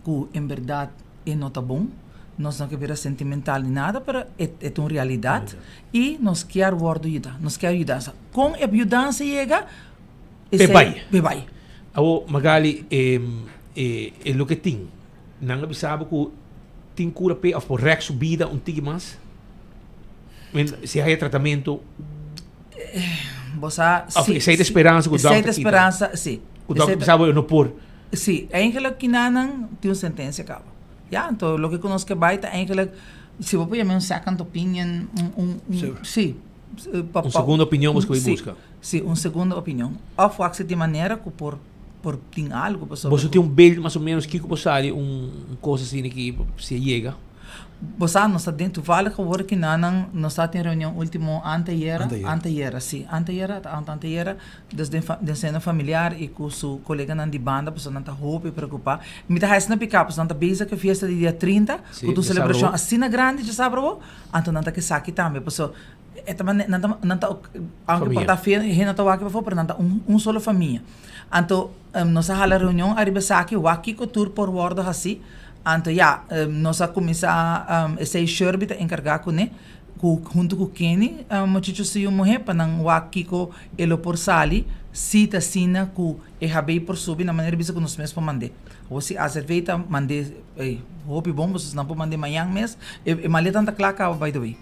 ku en bèrdat e no ta bon. Nos no ke bira sentimental ni nada, pero e e ta un realidad y nos kier wordo yuda, nos kier yudansa. Con e yudansa yega, Pe bai. Pe bai. Awo Magali, e e e loke tin, nan a bisa bo cu tin cura p'e of por rek su bida un tiki mas? Men si haya tratamento. Bo sa, Of si. esey ta speransa cu Esey dokter ta kita. speransa, si. Cu dokter bisa bo e no por. Si, eigenlijk kinanan tin un sentencia caba. Ya, anto loke ku nos ke bai ta eigenlijk, si bo por yama un second opinion, un, un, un, si. Pa, un segunda opinion bo ke bai buska. Si, un segunda opinion. Of wak si tin manera ku por, por tin algo pasobra. Boso tin un beeld mas o menos kiko por sali un kos asina ki si a yega? Bo sa, nos ta den, toevallig awor ki nan, nos ta tin reunion ultimo anteayera, anteayera, si, anteayera, ta ant anteayera, Dus den den seno familiar y cu su coleganan di banda pasobra nan ta hopi preocupa. Mi ta haci na pica pasobra nan ta bezig cu e fiesta di dia 30 Sí, cu ta un dja celebracion sabro. asina grandi djasabra bo, anto nan ta ke saki tambe pasobra e ta mane nan ta nan ta aunke por Famia. ta fe hende ta wak pafó pero nan ta un un solo famia. Anto nos a hala reunion ariba esaki wak kico tur por wordo haci anto ya nos a cuminsa esey Sherby ta encarga cune ku huntu ku Kenny muchacho su yu muhé pa nan wak kiko e lo por sali si ta asina ku e habei por subi na manera bisa ku nos mes por mand'é. Awor si azv ta mand'é ey hopi bon pasobra si nan por mand'é mañan mes e maletan ta kla kaba by the way.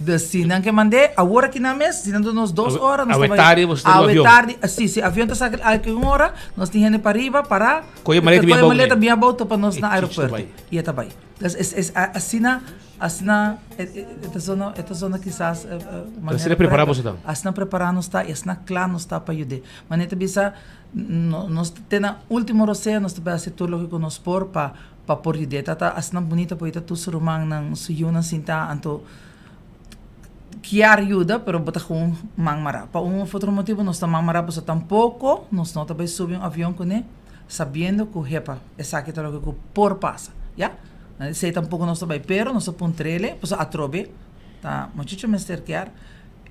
Dus si nan ke mand'é awor aki nan mes si nan duna nos dos ora nos ta Awe bai tardi boso ta riba awe avion. tardi si si avion ta sali alke un ora nos tin hende pariba para Kohe e maleta bien kohe e abou maleta kuné. bien abou topa nos E na chichi ta aeropuerto bai. i e ta bai. Dus es es asina Asina e ta zona e ta zona kisas Pero asina prepará boso ta. Asina prepará nos ta i asina kla nos ta pa yud'é. Manera ta bisa nos te na último rosea nos ta bai hasi tur loke ku nos por pa pa por yud'é. Ta ta asina bunita por yita tur su rumannan, su yunan sintá anto kier yuda pero bo ta gewoon man mará. Pa un of otro motibu nos ta man mará pasobra tampoko nos no ta bai subi un avion kuné sabiendo ku hepa esaki ta loke ku por pasa, ya. Esei tampoco nos ta bai, pero nos a puntrele, pasobra atrobe ta muchacho mester kier,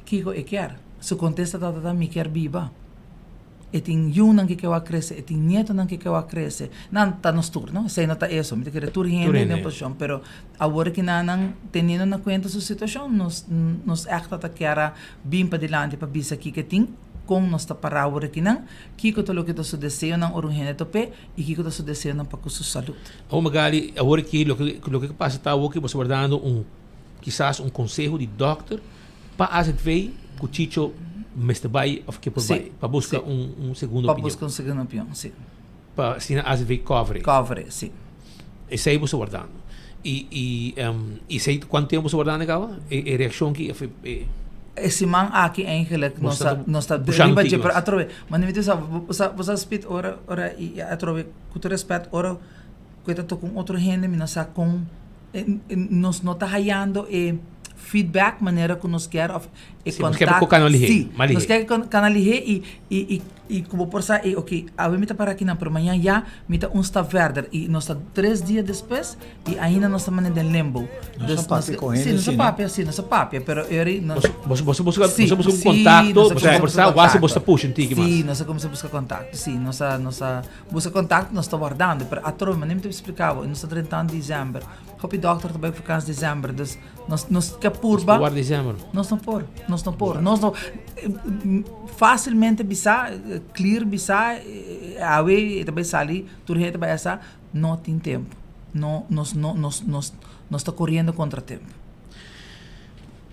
kiko e kier? Su contesta tabata ta mi kier biba. E tin yunan ke ke wak krese, e tin nietonan ke ke wak krese. Nan ta nos tur, no? Esei no ta eso. Mi ta kere tur hende den posishon, pero awor ki nan nan teniendo na kuenta su situashon, nos nos ègt ta kier a bin padilanti pa bisa kiko e tin, kon nos ta pará awor aki nan, kiko ta loke ta su deseonan ora un hende top'é i kiko ta su deseonan pa ku su salud. Awor Magali, awor aki loke loke ke pasa ta awor ki bo sta wardando un kisas un konseho di dòkter pa azv ku Chicho mester bai òf ke por bai pa buska un un segundo Pa opinion. buska un segundo opinion, si. Pa asina azv cover e. Cover e, si. Esei bo sta wardando. I i i esei kuantu tempu bo sta wardando kaba? E e reakshon ki òf e e. E siman aki eigenlijk Bo nos sta ta nos ta pushando riba dje tiki pero mas. atrobe mane mi ta bisa bo sa bo sa spit ora ora i atrobe ku tur respet ora ku e ta toka un otro hende mi no sa kon nos no ta hayando e feedback manera ku nos kier òf e Sí, nos kier kontak ku kana lihé, sí mas lihé. nos kier ku kana lihé i i i i ku bo por sa e oke awe mi ta para akinan pero mañan ya mi ta un stap verder i nos ta tres dia despues i ainda nos ta manera den limbo. Nos Dus a papia ku sí, hende nos a sí, no? papia sí nos a papia pero eri nos Boso boso buska Sí, boso buska un sí, kontakto, nos a boso kuminsá kombersá, buska wasi boso ta kontakto. pusha un tiki mas. Sí, nos a kuminsá buska kontakto, sí, nos a nos a buska kontakto, nos ta wardando, pero atrobe manera mi ta splika bo, nos ta drentando december, hopi dòkter ta bai op vakansi december, dus nos nos ke purba. Nos por warda december. Nos no por, nos no por, nos no fácilmente bisa, clear bisa, awe e ta bai sali, tur hende ta bai asa, no tin tempo, no nos no nos nos nos ta coriendo contra tempo.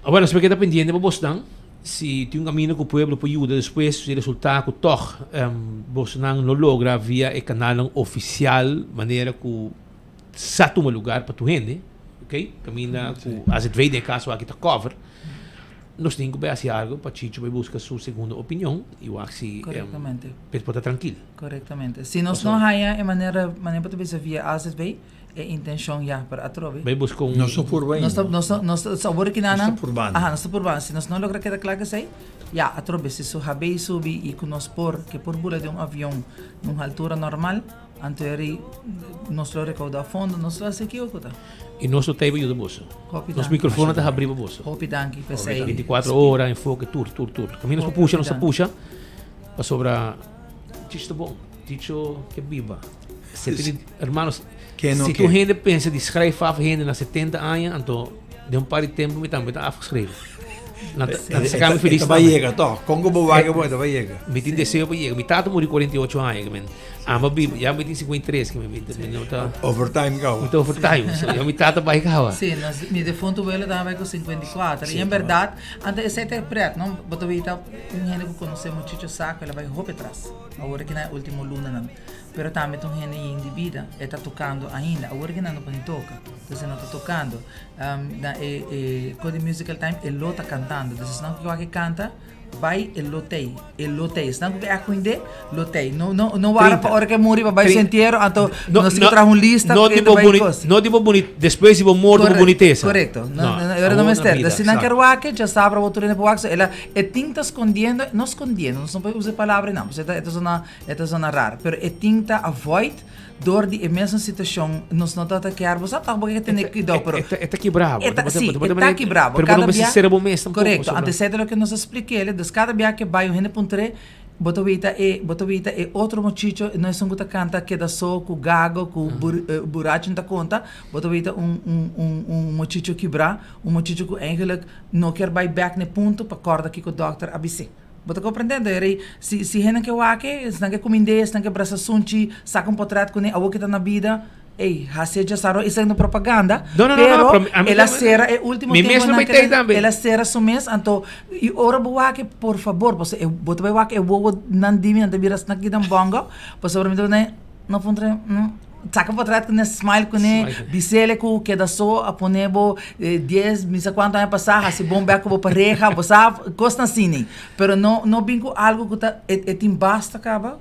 Awor nos por keda pendiente pa bosnan, si tin un camino cu pueblo por yuda despues si resulta cu toch bosnan no logra via e canalnan oficial manera cu sa tuma lugar pa tur hende, ok, caminda cu AZV den e caso aki ta cover, nos tin cu bay haci algo pa Chicho bay busca su segundo opinion y wak si p'e por ta trankil. Correctamente. Si nos no haya e manera, manera bo ta bisa via AZV, e intencion ya, pero atrobe. Bay busca un. Nos ta purba Nos ta, nos ta, nos ta, awor ki nan. Nos ta purbando. Aha, nos ta purbando. Si nos no logra keda kla esei, ya, atrobe si su habei subi y cu nos por, ke por bula den un avion na un altura normal, anto eri nos lo recauda fondo, nos lo haci kico cu ta. Y nos lo ta yuda boso. Hopi Nos danki. microfono ta habri pa boso. Hopi danki p'esei. 24 ora, enfoke, tur, tur, tur. Caminda nos por pusha, nos ta pusha. Pasobra Chicho ta bon. Chicho ke biba. Hermanos, si tur hende pensa di schrijf af hende na 70 aña, anto den un par di tempo mi tambe ta afgeschreven. Nan ta saca mi feliz E ta bai yega toch. Con cu bo wak bo e ta bai yega. Mi tin deseo pa yega. Mi tata muri 48 aña que men. Amba biba, ya mi tin 53 que mi mi no ta Overtime caba. Mi ta overtime. So, ya mi tata bai caba. Sí, nos, mi defunto welo ta bai cu 54. Y en berdad, anto esey ta e pret, no? Bo ta wita un hende cu conoce muchicho sa cu el a bai hopi atras. Awor aki na e ultimo lunanan. Pero tambe ta un hende yen di bida. E ta tocando ainda. Awor aki nan no por ni toca. Entonces e no ta tocando. Na e e Cody Musical Time e lo ta cantando. Entonces esnan cu wak e canta bay e lo tey. E lo tey. Esnan cu ke cuinde lo tey. No no no wara pa ora ke muri pa bay su entiero anto nos tin cu traha un lista No cu tipo bay boni cos. no tipo boni despues di bo morto bo bunitesa. Correcto. No no ora no mester. Entonces si nan kier wak e djasabra bo tur hende por wak. So ela e tin ta scondiendo no scondiendo nos no por usa e palabra einan pasobra e ta zona E ta zona rar, pero e tin ta avoid door di e mesun situacion, nos no ta ta kier, bo sa toch bo ke tene cuidao, pero E ta kibra bo, E ta, si, e ta kibra bo. Pero bo no mester cera bo mes tampoco. Corecto, antes esey ta loke nos a spliquele, dus cada bia ke bay un hende puntre, bo ta wita e, bo ta wita e otro muchicho, no esun cu ta canta keda so, cu gago, cu buracho ta conta, bo ta wita un, un, un, un muchicho kibra, un muchicho cu eigenlijk no kier bay bek na e punto pa corda kico dokter a bis'e. Bo ta comprendendo? E rei, si, si hendenan ke wak e, esnan ke kumind'é, esnan ke brasa sunchi, saka un potret kuné, awor ke ta na bida, ey, hasié dja sa ro, esei no propaganda, No, no, no, no, pero pero mi- a mi el a tambe- sera e ultimo mi mes temponan no ke bai tei el, tambe. el a sera su mes, anto, i ora bo wak e, por fabor, pasobra e, bo ta bai wak e wowonan di mi, nan ta bira asina ki nan bongo, pasobra mi ta bini, no puntra, no. Saka potret kuné, smile kuné, bis'el ku keda so a pone bo dies mi sa kuantu aña pasá hasi bon bèk ku bo pareha, bo sa kosnan asina. Pero no no bin ku algu ku ta e e tin basta kaba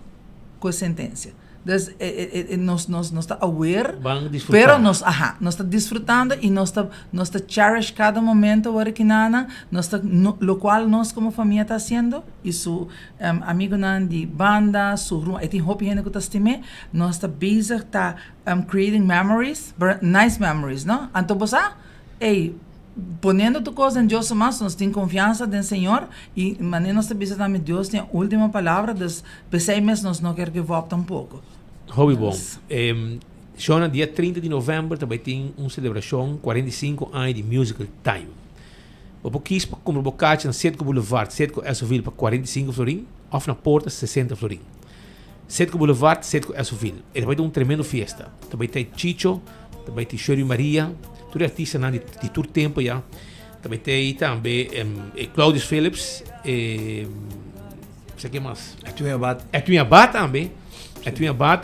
ku e sentensia. Dus e e e nos nos nos ta aware Ban disfrutá. pero nos aha nos ta disfrutando i nos ta nos ta cherish kada momento wor ki nana nos ta no lokual nos komo famia ta hasiendo i su Amigunan di banda, su ru, e tin hopi hende ku ta stim'é. Nos ta bezig ta creating memories, nice memories, no? Anto bo sa, ey, Poniendo tur cos den Dios su mas, nos tin confiansa den Señor y manera nos ta bisa tambe Dios tin e ultimo palabra, dus p'esey mes nos no kier give up tampoco. Hopi bon. Shona, dia 30 di november ta bay tin un celebracion 45 aña di Musical Time. Bo por kies pa cumpra bo kaartje na Citgo Boulevard, Citgo Essoville pa 45 florin of na porta 60 florin. Citgo Boulevard, Citgo Essoville. E ta bay ta un tremendo fiesta. Ta bay ta Chicho, Ta bai tin Shirley Maria, tur e artistanan di di tur tempo ya. Ta bai tin tambe e Claudius Philips, e sa ken mas? Edwin Abad. Edwin Abad tambe. Edwin Abad.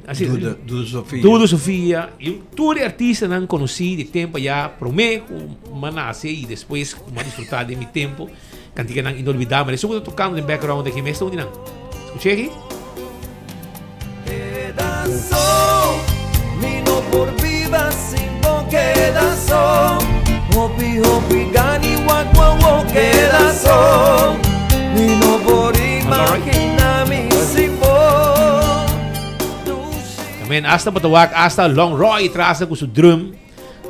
Así, Dudu, Dudu Sofia. Dudu Sofia. Y tur e artistanan conocí di tempo ya, promé cu m'a nace y despues cu m'a disfruta den mi tempo. Canticanan inolvidabel. Esun cu ta tocando den background aki mes ta un di nan. Scucha aki. Amen. Hasta bo ta wak hasta Long Roy tras cu su drum.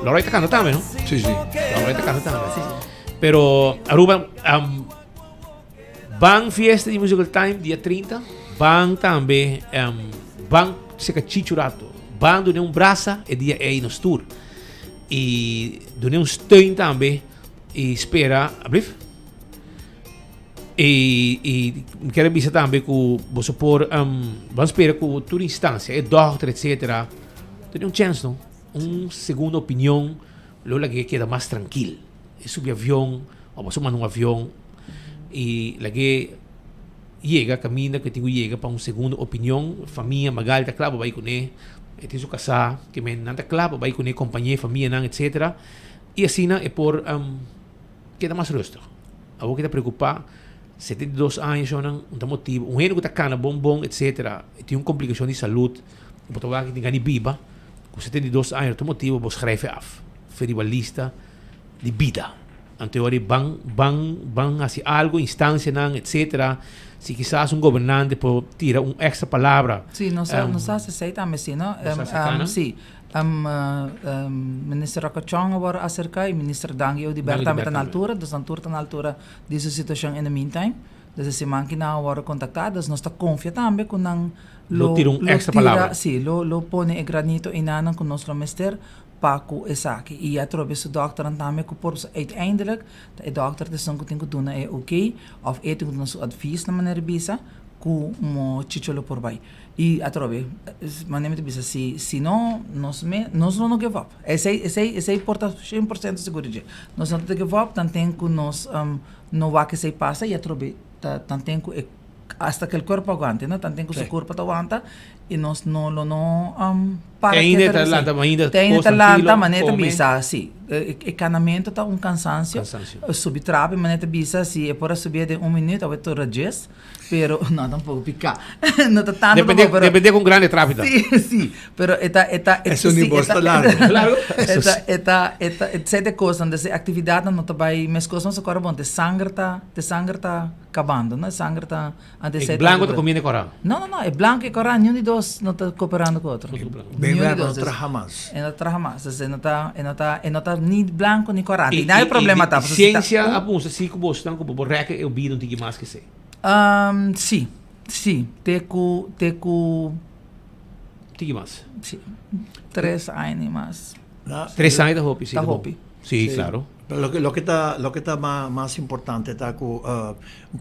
Long Roy ta canta tambe, no? Sí, sí. Long Roy ta canta tambe. Sí, sí. Pero Aruba um, Ban fiesta di Musical Time dia 30. Ban tambe um, ban seka Chicho rato. Ban dune un brasa e dia ei nos tour. Y dune un steun tambe y spera, ablief? Y, y mi quiero bisa tambe ku boso por um, ban spera ku tur instancia, e dokter etc. Dune un chance no, un segunda opinion lo lag'é keda mas trankil. E subi avion, o boso manda un avion y lag'é yega caminda cu e tin cu yega pa un segundo opinion. Famia Magali ta cla pa bay cune, e tin su casá, ke men nan ta cla pa bay cune, compañé, famianan etcetera. Y asina e por keda mas rustig. Awor ke ta preocupa, 72 aña shownan, un ta motibo, un hende cu ta cana bon bon etcetera, e tin un complicacion di salud, bo ta wak e tin gana di biba, cu 72 aña no ta motibo bo schrijf e af, fe riba lista. di bida. Anto e ora ei ban ban ban hasi algo, instancianan etcetera, si kisas un gobernante por tira un extra palabra. Sí, nos a nos a hasi esei tambe sí, no? Nos a hasi kana? Sí. Minister Rocco Chong a wòrdu aserká i Minister Dangui Oduber tambe ta na altura, dus nan tur ta na altura di su situashon in the meantime. Dus e siman ki nan a wòrdu kontaktá, dus nos ta konfia tambe ku nan lo tira un extra palabra. Sí, lo lo pone e granito einan ku nos lo mester pa ku esaki i atrobe su dòkternan tambe ku por uiteindelijk ta e dòkter ta esun ku tin ku duna e oké òf e tin ku duna su advies na manera di bisa ku mo chicho lo por bai i atrobe manera mi ta bisa si si no nos me nos lo no give up esei esei esei por ta shen por sento sigur di dje nos no ta give up tanten ku nos no wak esei pasa i atrobe ta tanten ku e hasta que el cuerpo aguante no tanten ku su kurpo ta wanta i nos no lo no para Te ainda ta lanta mainda Te ainda ta lanta manera ta bisa si e kanamento ta un kansansio subi trapi manera ta bisa si e por a subi den un minuut awe ta ora djes pero no tampoco pica no ta tanto tampoco pero depende con grande trapi ta si si pero e ta e ta Eso ni bos ta largo largo e ta e ta e ta sete cosnan des e actividadnan no ta bay mescos nos a cora bon te sanger ta te sanger ta cabando no e sanger ta E blanco ta comiendo e coral? No, no, no. E blanco y e coral, niun di dos no ta cooperando cu otro. Niun di dos. E no traha mas. E no traha mas. Dus e no ta, e no ta, e no ta ni blanco ni coral. Y na e problema ta. Y ciencia a mustra si cu bosnan cu bo por rek e bida un tiki mas ke esey? Si. Si. Te cu, te cu. Tiki mas. Si. Tres aña y mas. Tres aña ta hopi, si. Ta hopi. Si, claro. Pero loke loke ta loke ta mas importante ta ku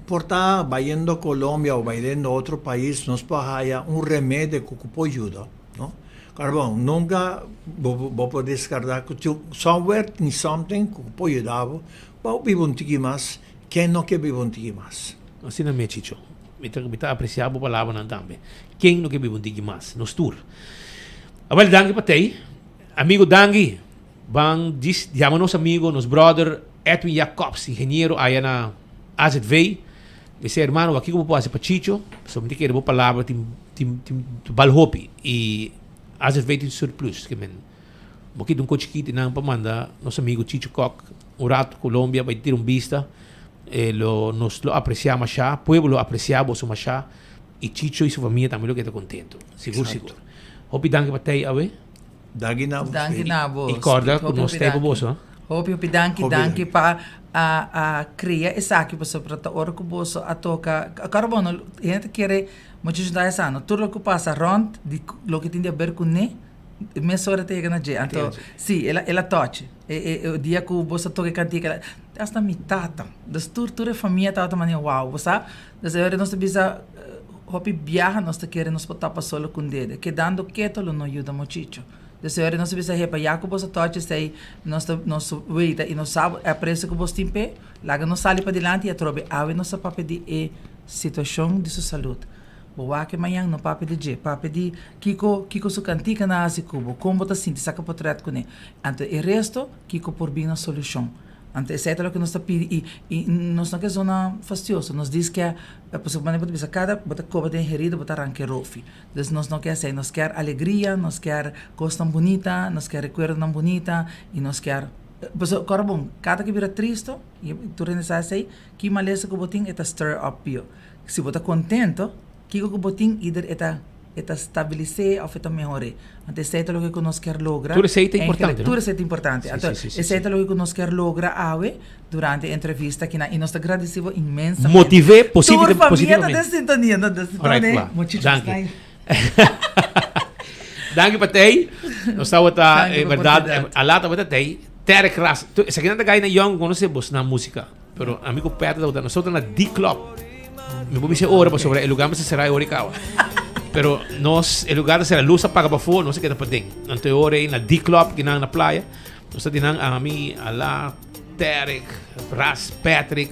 por ta bayendo Colombia o bayendo otro pais nos por haya un remedio ku ku por yuda no. Kòrda bon nunka bo bo por deskartá ku somewhere tin something ku por yuda bo pa bo biba un tiki mas ken no ke biba un tiki mas. Asina mi Chicho. Mi ta mi ta apresiá bo palabranan tambe. Ken no ke biba un tiki mas? Nos tur. Awel danki pa tei. Amigo danki. Ban djis yama nos amigo, nos brother Edwin Jacobs, ingeniero aya na AZV. Mi sey hermano wak kiko bo por hasi pa Chicho, pasobra mi ta kere bo palabra tin tin tin bal hopi y AZV tin surplus ke men bo kita un ko chikito nan pa manda nos amigo Chicho Kok un rato Colombia bai tira un bista e lo nos lo aprecia masha, pueblo lo aprecia boso masha y Chicho y su famia tambe lo keda contento, sigur sigur. Hopi danki pa tey awe. Danki na bo. Danki na bo. I kòrda ku nos ta ei pa boso. Hopi hopi danki Hopi danki pa a a kria esaki pasobra ta ora ku boso a toka kòrda bo no hende ta kere mucha ta hesa no tur loke ku pasa rònt di loke tin di aber kuné mesora ta yega na dje anto si el a el a touch e e dia ku boso a toka e kantika hasta mi tata dus tur tur e famia tabata manera wou bo sa dus e ora nos ta bisa hopi biaha nos ta kere nos por tapa solo ku un dede kedando keto lo no yuda muchicho. De señor nos a bisa hepa ya ku boso a tochi esei nos ta nos weita i nos sa e apresio ku bos tin p'e, laga nos sali padilanti i atrobe awe nos a papia di e situashon di su salud. Bo wak e mañan no papia di dje, papia di kiko kiko su kantika nan a hasi ku bo, kon bo ta sinti, saka potrèt kuné. Anto e resto kiko por bin na solushon. Anto esei ta loke nos ta pidi i i nos no ke zona fastioso, nos dis ke pasobra manera bo ta bisa kada bo ta koba den herida bo ta ranka e rofi. Dus nos no kier esei, nos kier alegria, nos kier kosnan bunita, nos kier rekuerdonan bunita i nos kier, pasobra kòrda bon, kada ke bira tristo, i tur hende sa esei, ki malesa ku bo tin e ta stir up pio. Si bo ta kontento, kiko ku bo tin ider e ta e ta stabilis'é òf e ta mehor'é. Anto esei ta loke ku nos kier logra. Tur esei ta importante, no? Tur esei ta importante. Anto esei ta loke ku nos kier logra awe durante e entrevista akinan i nos ta gradisí bo inmensamente. Motiv'é Tur famia ta positivamente. den sintonia. No, dus Alright, tone, kla. muchachos Danki. tai. Danki pa tei. Nos tabata, Danki eh, pa berdad, oportunidad. eh, a tabata tei. Terek Ras. Tu, esaki nan ta gai na yong konosé bos na músika. Pero ami ku Peter tabata, nos tabata na D-Club. Mi por bisa ora pasobra e lugar mester será e ora i kaba. Pero nos, e lugar ta será, luz a paga pafó, nos a keda paden. Anto e ora ei na D-Club, kinan na playa, nos ta dinan ami, Ala, Terek, Ras, Patrick.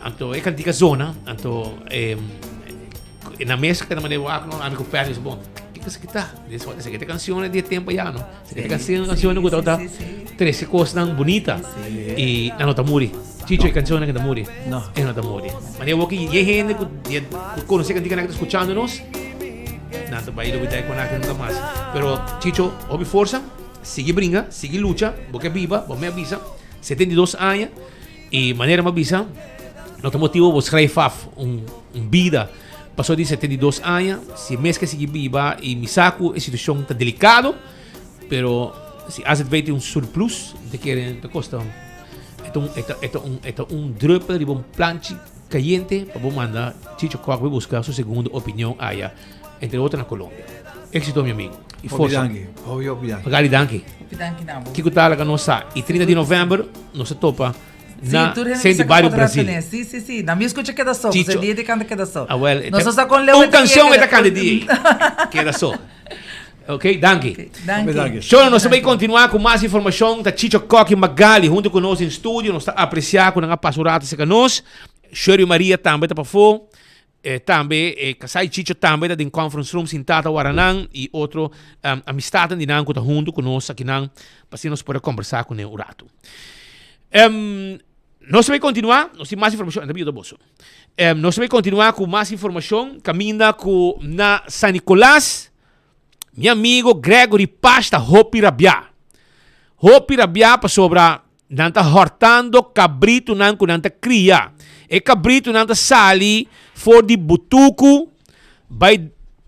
Anto e kantika zona, anto eh, na mesa keda manera wak no, ami ku Patrick, bon, kiko esaki ta? Esaki ta canciones di e tempo ya, no? Esaki ta canción, canciones ku tabata trece cosnan bunita y nan no ta muri. Chicho, e cancionnan ke ta muri. No. E no ta muri. Manera bo ki ye hende ku ku conoce kantika nan ku ta escuchando nos, nan ta bai lubida e konaki nunca mas. Pero Chicho, hopi forsa, sigui bringa, sigui lucha, bo ke biba, bo me a bisa, 72 aña y manera mi a bisa, no ta motibo bo schrijf af un un bida paso di 72 aña, si mes ke sigui biba y mi sa ku e situacion ta delicado, pero si AZV tin un surplus, te kere ta kosta E ta un, e ta, e ta un, e ta un druppel riba un planchi cayente pa bo manda Chicho Kock bai busca su segundo opinion aya, entre otro na Colombia. Éxito mi amigo. Y Hopi forza. danki. Hopi, hopi danki. Magali danki. Hopi danki na bo. Kiko ta laga nos sa. Y 30 di november nos ta topa Sí, na tur hende Centro bisa Barrio que podrá Brasil. tener. Sí, sí, sí. Na mi escucha queda so. Chicho. Chicho. Dia de canta queda so. Ah, well, Nos te- sa con Leo Un e ta canción yega. e ta canta di. Queda so. Ok, danki. Danki. Danki. Shona, nos ta bay continua cu mas informacion. Ta Chicho Kock y Magali hunto cu nos den studio. Nos ta aprecia cu nan a pasa un rato cerca nos. Sherry Maria tambe ta pafó. Eh, tambe eh, Kasai Chicho tambe ta den conference room sinta ta wara nan y otro um, amistadnan di nan cu ta hunto cu nos akinan pa asina nos por a conversa cu nan un rato. Um, nos ta bay continua, nos tin mas informacion, anda yuda boso. Um, nos ta bay continua cu mas informacion caminda cu na San Nicolas Mi amigo Gregory Pash ta hopi rabiá. Hopi rabiá pasobra nan ta hòrtando kabritunan ku nan ta kria. E kabritunan ta sali for di Butuku bai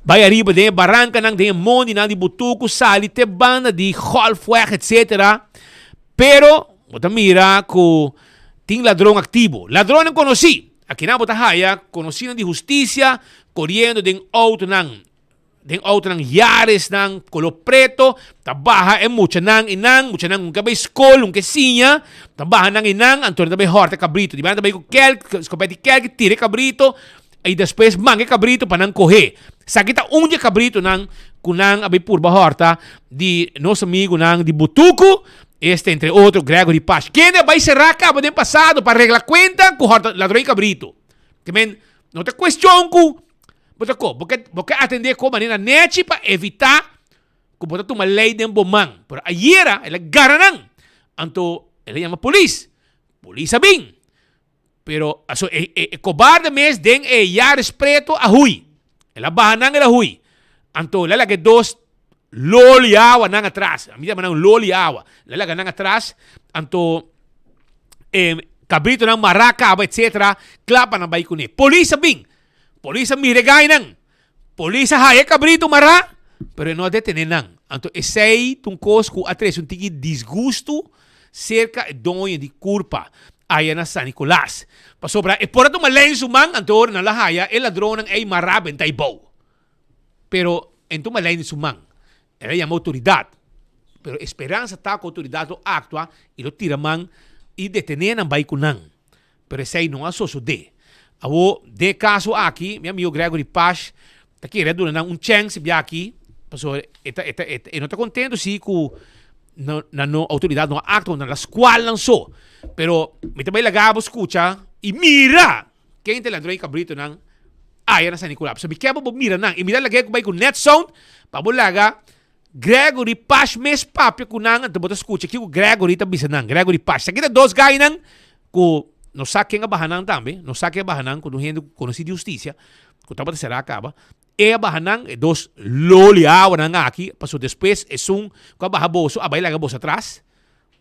bai ariba den e barankanan, den e mondinan di Butuku, sali te banda di Golfweg etsetera. Pero bo ta mira ku tin ladron aktivo. Ladronnan konosí. Akinan bo ta haya konosínan di hustisia koriendo den outonan. Den autonan Yarisnan color preto ta baha e muchanan y nan, muchanan un ke bay school, un ke siña, ta baha nan y nan, anto nan ta bay horta e cabrito. Di banda ta bay cu kelk, scopet di kelk, tira e cabrito y despues manga e cabrito pa nan coge. Esaki ta un di e cabritonan cu nan a bay purba horta di nos amigunan di Butucu, este entre otro Gregory Pash, kende a bay cera caba den pasado pa regla cuenta cu horta ladron di cabrito. Te men, no ta cuestion cu Bo ta ko, bo ke, bo ke atendé ko manera nechi pa evitá ku bo ta tuma lei den bo man. Pero ayera el a gara nan. Anto el a yama polis. Polis a bin. Pero aso e, e, e kobarde mes den e Yaris preto a hui. El a baha nan, el a hui. Anto el a laga e dos loli awa nan atras. A mi yama nan loli awa. El a laga nan atras. Anto e kabritonan mará kaba etcetera. Kla pa nan bai kuné. Polis a bin. Polis a mira e gainan. Polis a haya e kabritu mará, pero e no a detené nan. Anto esei ta un kos ku a trese un tiki disgustu. serka e doño di kurpa aya na San Nicolas. Pasobra e por a tuma lei den su man, anto ora nan la haya e ladronnan ei mará benta ei bou. Pero e no tuma lei den su man. El a yama outoridat. Pero e speransa ta ku outoridat lo aktua i lo tira man i detené nan bai ku nan. Pero esei no a sosodé. Awor, den e kaso aki, mi amigo Gregory Pash ta kere a duna nan un chèns bia aki, pasobra e ta, e ta, e no ta kontentu si ku no, nan no, outoridat no a aktua, nan la skual nan so. Pero mi ta bai laga bo skucha i mira ken ta e ladron i kabritonan aya na San Nicolas. Pasobra mi ke pa bo mira nan i mi ta lag'é ku bai ku net sound pa bo laga Gregory Pash mes papia ku nan, anto bo ta skucha kiko Gregory ta bisa nan. Gregory Pash. Esaki ta dos gainan ku no sa ken a baha nan tambe, no sa ken a baha nan, ku ta un hende ku konosí di hustisia, ku tabata será kaba. E a baha nan, e dos loli awanan aki, pasobra despues esun ku a baha boso a bai laga boso atras.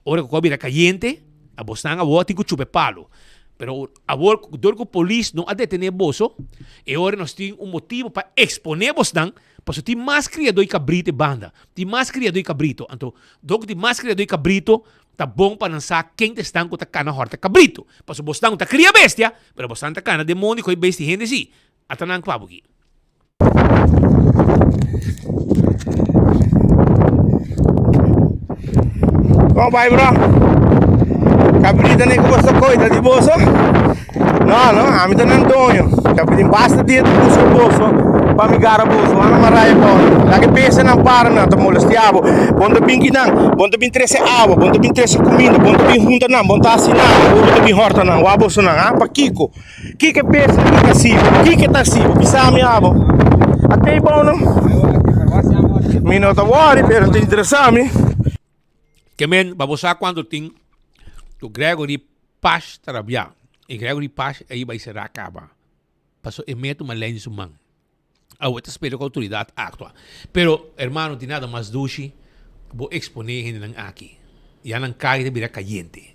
Ora ku a bira kayente, abosnan awor tin ku chupa e palu. Pero awor dor ku polis no a detené boso, e ora nos tin un motibu pa eksponé bosnan, pasobra tin mas kriadó i kabrito e banda. Tin mas kriadó i kabrito. Anto, dor ku tin mas kriadó i kabrito, ta bon pa nan sa ken ta esnan ku ta kana hòrta kabrito. Pasobra bosnan no ta kria bestia, pero bosnan ta kana den mondi ku e bestia hende si. Ata nan kwa buki. Kon bai bro? Cabrita ne ku boso koita di boso? No, no, ami ta nan doño. Cabritin basta dia ta buska boso pa mi gara boso. Ana maraya bon. Laga e bestianan para nan ta molestia bo. Bon ta bin kinan, bon ta bin trese awa, bon ta bin trese kuminda, bon ta bin hunta nan, bon ta hasi nan, awor bo ta bin horta nan. Wak boso nan, ha? Pakiko? Kiko e bestia aki ta hasibo? Kiko e ta hasibo? Bisa mi abo. A tei bon no? Mi no ta worry, pero ta interesa mi. Ke men, pa bo sa cuanto tin cu Gregory Pash ta rabia. Y Gregory Pash a iba y sera caba. Paso e metu ma lei di su man. Awe ta spera ku outoridat aktua. Pero, hermano, tin nada mas dushi ku bo eksponé hendenan aki. Ya nan kai ta bira kayente.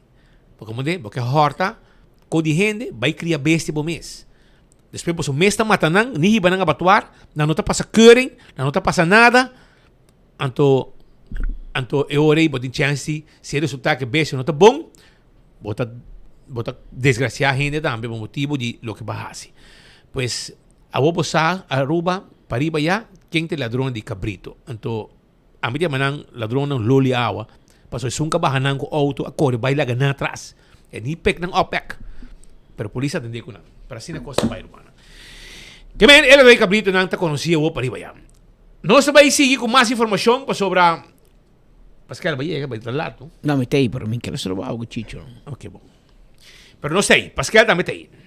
Bo komprendé? Bo ke hòrta ko di hende, bai kria bestia bo mes. Despues boso mes ta mata nan, ni hiba nan abatuar, nan no ta pasa keuring, nan no ta pasa nada. Anto, anto e ora ei bo tin chèns di, si e resultá ku e bestia no ta bon, bo ta, bo ta desgrasiá hende tambe pa motibu di loke bo a hasi. Pues. Awor bo sa Aruba pariba ya ken ta e ladronnan di cabrito. Anto ami ta yama nan ladronnan loli awa pasobra esun ka baha nan ku auto a kore bai laga nan atras. E ni pek nan op bek. Pero polis a atende ku nan. Pero asina kos ta bai rumannan. Ke men e ladron di cabritonan ta konosí awor pariba ya. Nos ta bai sigui ku mas informashon pasobra Pascal bai yega bai ta lat no. No mi ta ei pero mi kere stroba algo Chicho. Ok bon. Pero nos ta ei. Pascal tambe ta ei.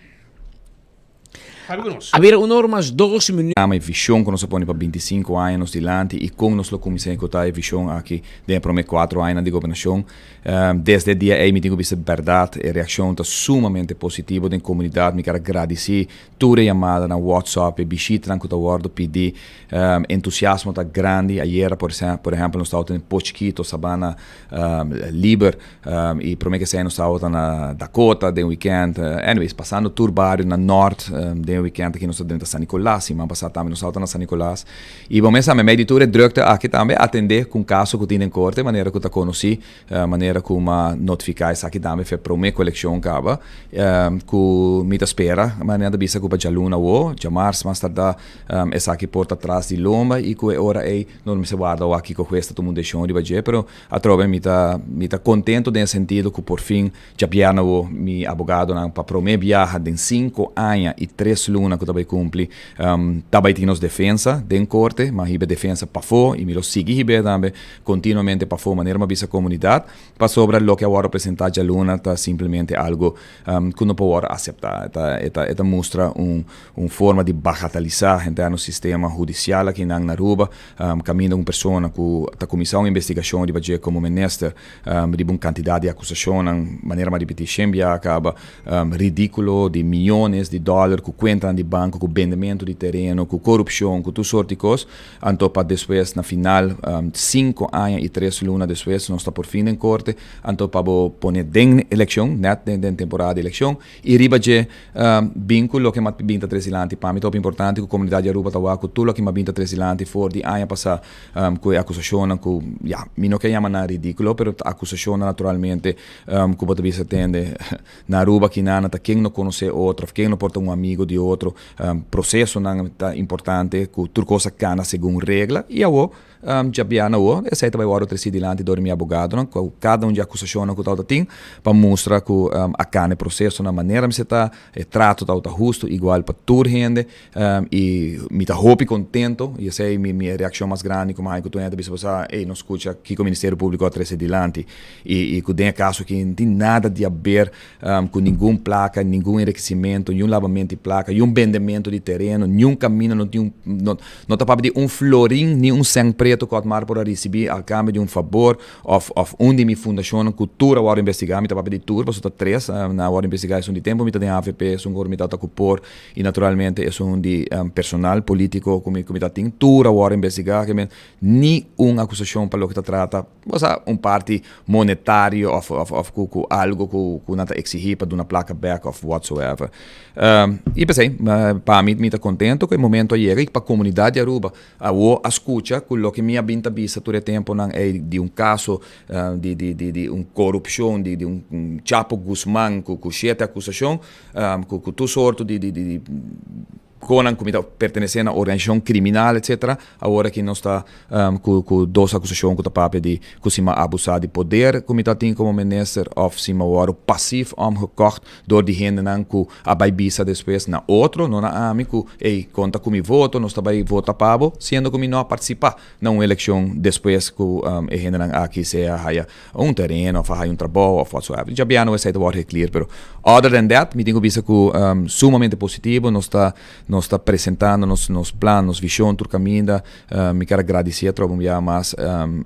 A bira un ora mas dos minuut. Ama e vision cu nos a pone pa binticinco aña nos dilanti y con nos lo cuminsa ehecuta e vision aki den e prome cuatro añanan di gobernacion. Desde e dia ey mi tin cu bisa berdad e reaccion ta sumamente positivo den comunidad. Mi kier a gradici tur e yamadanan, WhatsApp, e bishitanan cu ta wordo pidi. Entusiasmo ta grandi. Ayera por ehempel nos tabata den Pochquito, Sabana Liber. Y prome ke esei nos tabata na Dakota den weekend. Anyways, pasando tur bario na Nort den weekend aki nos ta drenta San Nicolas. Siman pasa tambe nos tabata na San Nicolas. Y bo mes sa meimei di tur e drukte aki tambe atende ku un kaso ku tin den korte manera ku ta konosí, manera ku m'a notifiká esaki tambe fe prome ku elekshon kaba, ku mi ta spera manera ta bisa ku pa djaluna awo, djamars mas tardá, esaki por ta tras di lomba y ku e ora ei nos mester warda wak kiko hues ta tuma un desishon riba dje. Pero Atrobe mi ta mi ta contento den e sentido cu por fin djabièrnè awo mi abogadonan pa prome biaha den cinco aña y tres luna cu ta bay cumpli ta bay tin nos defensa den corte. Mi a hiba e defensa pafó y mi lo sigui hib'é tambe continuamente pafó manera mi a bisa comunidad pasobra loke a wòrdu presenta djaluna ta simplemente algo cu no por wòrdu acepta. E ta e ta mustra un un forma di bagatalisa henter nos sistema hudicial akinan na Aruba. Kaminda un persona ku ta kuminsá un investigashon riba dje komo minister riba un kantidat di akusashonnan, manera mi a ripití shen bia kaba, ridíkulo di miónes di dòler ku kuenta. cuentanan di banco, cu bendemento di tereno, cu corupcion, cu tur soort di cos, anto pa despues na final, cinco aña y tres luna despues nos ta por fin den corte, anto pa bo pone den eleccion, net den temporada di eleccion, y riba dje bin cu loke m'a bin ta tres dilanti. Pa mi ta hopi importante cu comunidad di Aruba ta wak cu tur loke m'a bin ta tres dilanti for di aña pasa cu e acusacionnan cu, ya, mi no ke yama nan ridiculo, pero ta acusacionnan naturalmente cu bo ta bisa tende na Aruba kinan ta ken no conoce otro of ken no por ta un amigo di otro. Procesonan ta importante cu tur cos a cana segun regla y awo djabiana awo esey ta bay wordo treci dilanti door di mi abogadonan cu cada un di acusacionnan cu tawata tin pa mustra cu a cana e proceso na manera mester ta, e trato tawata husto igual pa tur hende y mi ta hopi contento y esey mi mi reaccion mas grandi cu mi haña cu tur hende ta bisa bo sa ey nos scucha kico Ministerio Publico a trece dilanti y cu den e caso aki no tin nada di haber cu ningun placa, ningun enriquecimento, niun labamento di placa, niun bendemento di tereno, niun camino, no tin un, no, no ta papia di un florin ni un cent preto cu Otmar por a ricibi a cambio di un fabor of, of un di mi fundacionnan cu tur a wordo investiga, mi ta papia di tur pasobra ta tres nan a wordo investiga, esun di tempo mi ta den avp, esun cu ora mi ta ta cu por y naturalmente esun di personal politico cu mi, cu mi ta tin, tur a wordo investiga, ni un acusacion pa loke ta trata. Bo sa un parti monetario of of of cu cu algo cu cu nan ta exigi pa duna placa bek of whatsoever. Y p'esey pa mi mi ta contento cu e momento a yega y pa comunidad di Aruba awo a scucha cu loke mi a bin ta bisa tur e temponan ey di un caso di di di di un corupcion di di un Chapo Guzman cu cu shete acusacion cu cu tur sorto di di di Konan ku mi ta pertenesé na organisashon kriminal etsetera, awor aki nos ta ku ku dos akusashon ku ta papia di ku si mi a abusá di poder ku mi ta tin komo minister òf si mi a wòrdu pasief omgekocht dor di hendenan ku a bai bisa despues na otro, no na ami, ku ey konta ku mi voto, nos ta bai vota pa bo, siendo ku mi no a partisipá na un elekshon despues ku e hendenan aki sea haya un tereno of a haya un trabou of whatsoever. Djabiano esei ta wòrdu geclear, pero other than that mi tin ku bisa ku sumamente positivo nos ta nos ta presentando nos nos plan, nos vision tur kaminda. Mi kier a gradisé atrobe un biaha mas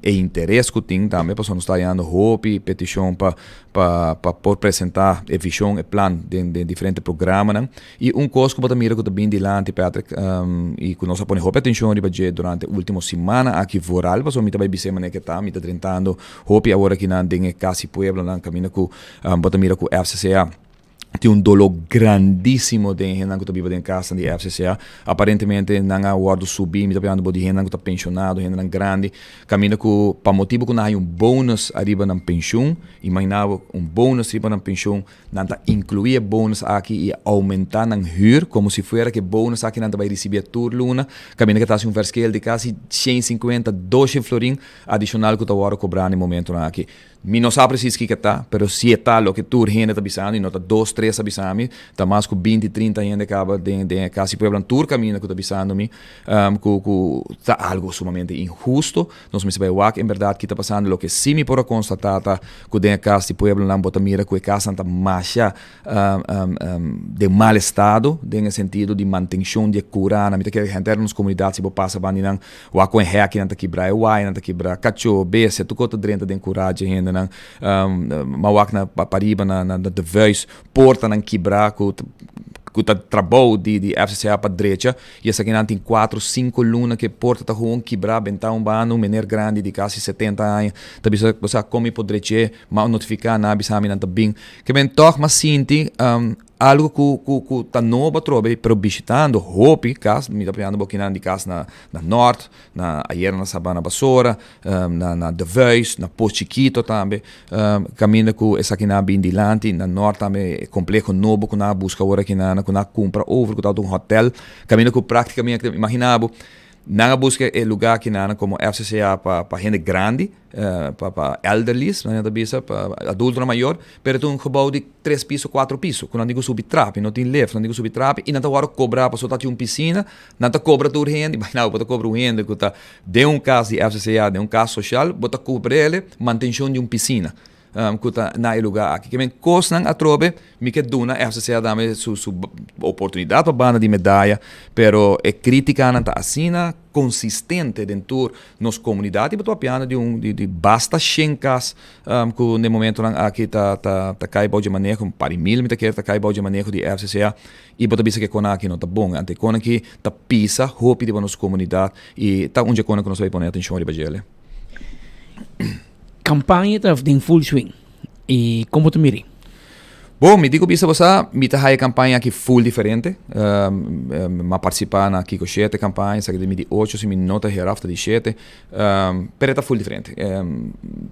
e interes ku tin tambe pasobra nos ta hayando hopi petishon pa pa pa por presentá e vision, e plan den den diferente programanan. I un kos ku bo ta mira ku ta bin dilanti, Patrick, i ku nos a pone hopi atenshon riba dje durante último simana aki vooral, pasobra mi ta bai bis'é manera ke ta, mi ta drentando hopi awor akinan den e kasi pueblonan kaminda ku bo ta mira ku FCCA tin un doló grandísimo den hendenan ku ta biba den kasnan di FCCA. Aparentemente nan a wòrdu subí, mi ta papiando bo di hendenan ku ta penshonado, hendenan grandi, kaminda ku pa motibu ku nan haña un bonus ariba nan penshun, imaginá bo un bonus riba nan penshun, Nan ta inclui e bonus aki y aumenta nan huur como si fuera cu e bonus aki nan ta bay ricibi tur luna, caminda cu ta haci un verschil di casi 150, 200 florin adicional cu ta wordo cobra na e momentonan aki. Mi no sa precies kico ta, pero si e ta loke tur hende ta bisando y no ta dos, tres a bisa mi, ta mas cu binti, trinta hende caba den den e casi pueblonan tur caminda cu ta bisando mi cu cu ta algo sumamente inhusto. Nos mester bai wak en berdad ki ta pasando. Loke si mi por a constata ta cu den e cas di pueblonan bo ta mira cu e casnan ta masha den mal estado den e sentido di mantencion di e curanan. Mi ta kere henter nos comunidad si bo pasa bandi nan wak con e hekinan ta kibra, e wayanan ta kibra, cacho, bestia, tur cos ta drenta den cura dje hendenan. Ma wak na pariba na de Vuist portanan kibra cu cu ta trabou di di FCCA pa drecha y esakinan tin cuatro cinco luna cu e porta ta gewoon kibra benta un banda un meneer grandi di casi setenta aña ta bisa bo sa con mi por drech'e ma a notifica nan a bisa mi nan ta bin ke men tog m'a sinti algo cu cu cu ta nobo atrobe pero bishitando hopi cas mi ta papiando bo kinan di cas na na Noord na ayera na Sabana Basora na na De Vuist na Pos Chikito tambe Kaminda ku esakinan a bin dilanti, na nort tambe e kompleho nobo ku nan a buska ora kinan ku nan a kumpra over ku tabata un hotel, kaminda ku praktikamente imagina bo nan a buska e lugá kinan komo FCCA pa pa hende grandi, pa pa elderlies nan ta bisa, pa adultonan mayor, pero ta un gebou di tres piso, kuatro piso ku nan tin ku subi trapi, no tin lift, nan tin ku subi trapi i nan ta wòrdu kobrá pasobra ta tin un pisina. Nan ta kobra tur hende, imagina bo ta kobra un hende ku ta den un kas di FCCA, den un kas soshal, bo ta kobr'el mantenshon di un pisina. ku ta na e lugá aki. Ke men kosnan atrobe mi ke duna FCCA tambe su su oportunidat pa banda di medaya, pero e kritikanan ta asina konsistente den tur nos komunidat i bo ta papiando di un di di basta shen kas ku den momentonan aki ta ta ta kai bou dje maneho, un par di mil mi ta kere ta kai bou dje maneho di FCCA i bo ta bisa ku e kona aki no ta bon. Anto e kona aki ta pisa hopi riba nos komunidat i ta un dje kona ku nos ta bai pone atenshon riba djele. Campaña ta den full swing y con bo ta miri? Bon, mi tin cu bisa bo sa, mi ta haya campaña aki full diferente. M'a participa na Kiko shete campaña, esaki ta mi di ocho si mi no ta hera of ta di shete. Pero e ta full diferente.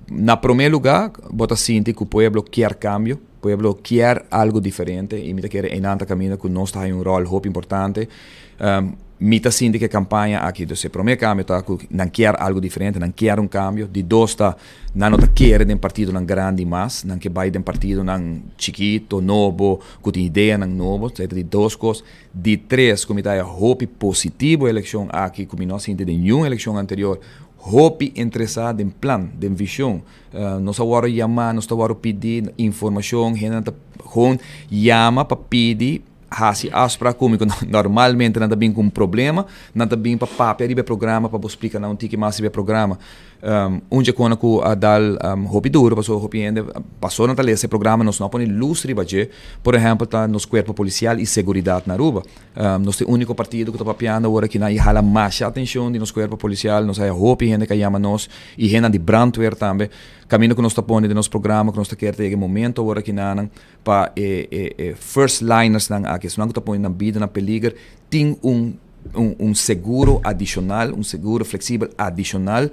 Na prome lugar bo ta sinti cu pueblo kier cambio, pueblo kier algo diferente y mi ta kere eynan ta caminda cu nos ta haya un rol hopi importante. Mi ta sinti ku e kampaña aki, dus e promé kambio ta ku nan kier algu diferente, nan kier un kambio. Di dos ta nan no ta kere den partidonan grandi mas, nan ke bai den partidonan chikito, nobo, ku tin ideanan nobo. Esei ta di dos kos. Di tres, ku mi ta haya hopi positivo e elekshon aki, ku mi no a sinti den niun elekshon anterior, hopi interesá den plan, den vishon. Nos a wòrdu yamá, nos ta wòrdu pidi informashon, hendenan ta gewoon yama pa pidi. Hasi afsprak ku mi ku normalmente nan ta bin ku un problema, nan ta bin pa papia riba e programa pa bo splika nan un tiki mas riba e programa. Un dje kona ku a dal hopi duro pasobra hopi hende paso nan ta lesa e programa nos no a pone lus riba dje, por ehèmpel ta nos kuerpo polisial i seguridat na Aruba. Nos ta e úniko partido ku ta papiando awor aki nan i hala masha atenshon di nos kuerpo polisial, nos haya hopi hende ku a yama nos i hendenan di brandweer tambe. Kaminda ku nos ta pone den nos programa ku nos ta kere ta yega e momento awor aki nan. Pa e e e first linersnan aki, esunnan ku ta pone nan bida na peliger, tin un un un seguro adishonal, un seguro fleksibel adishonal,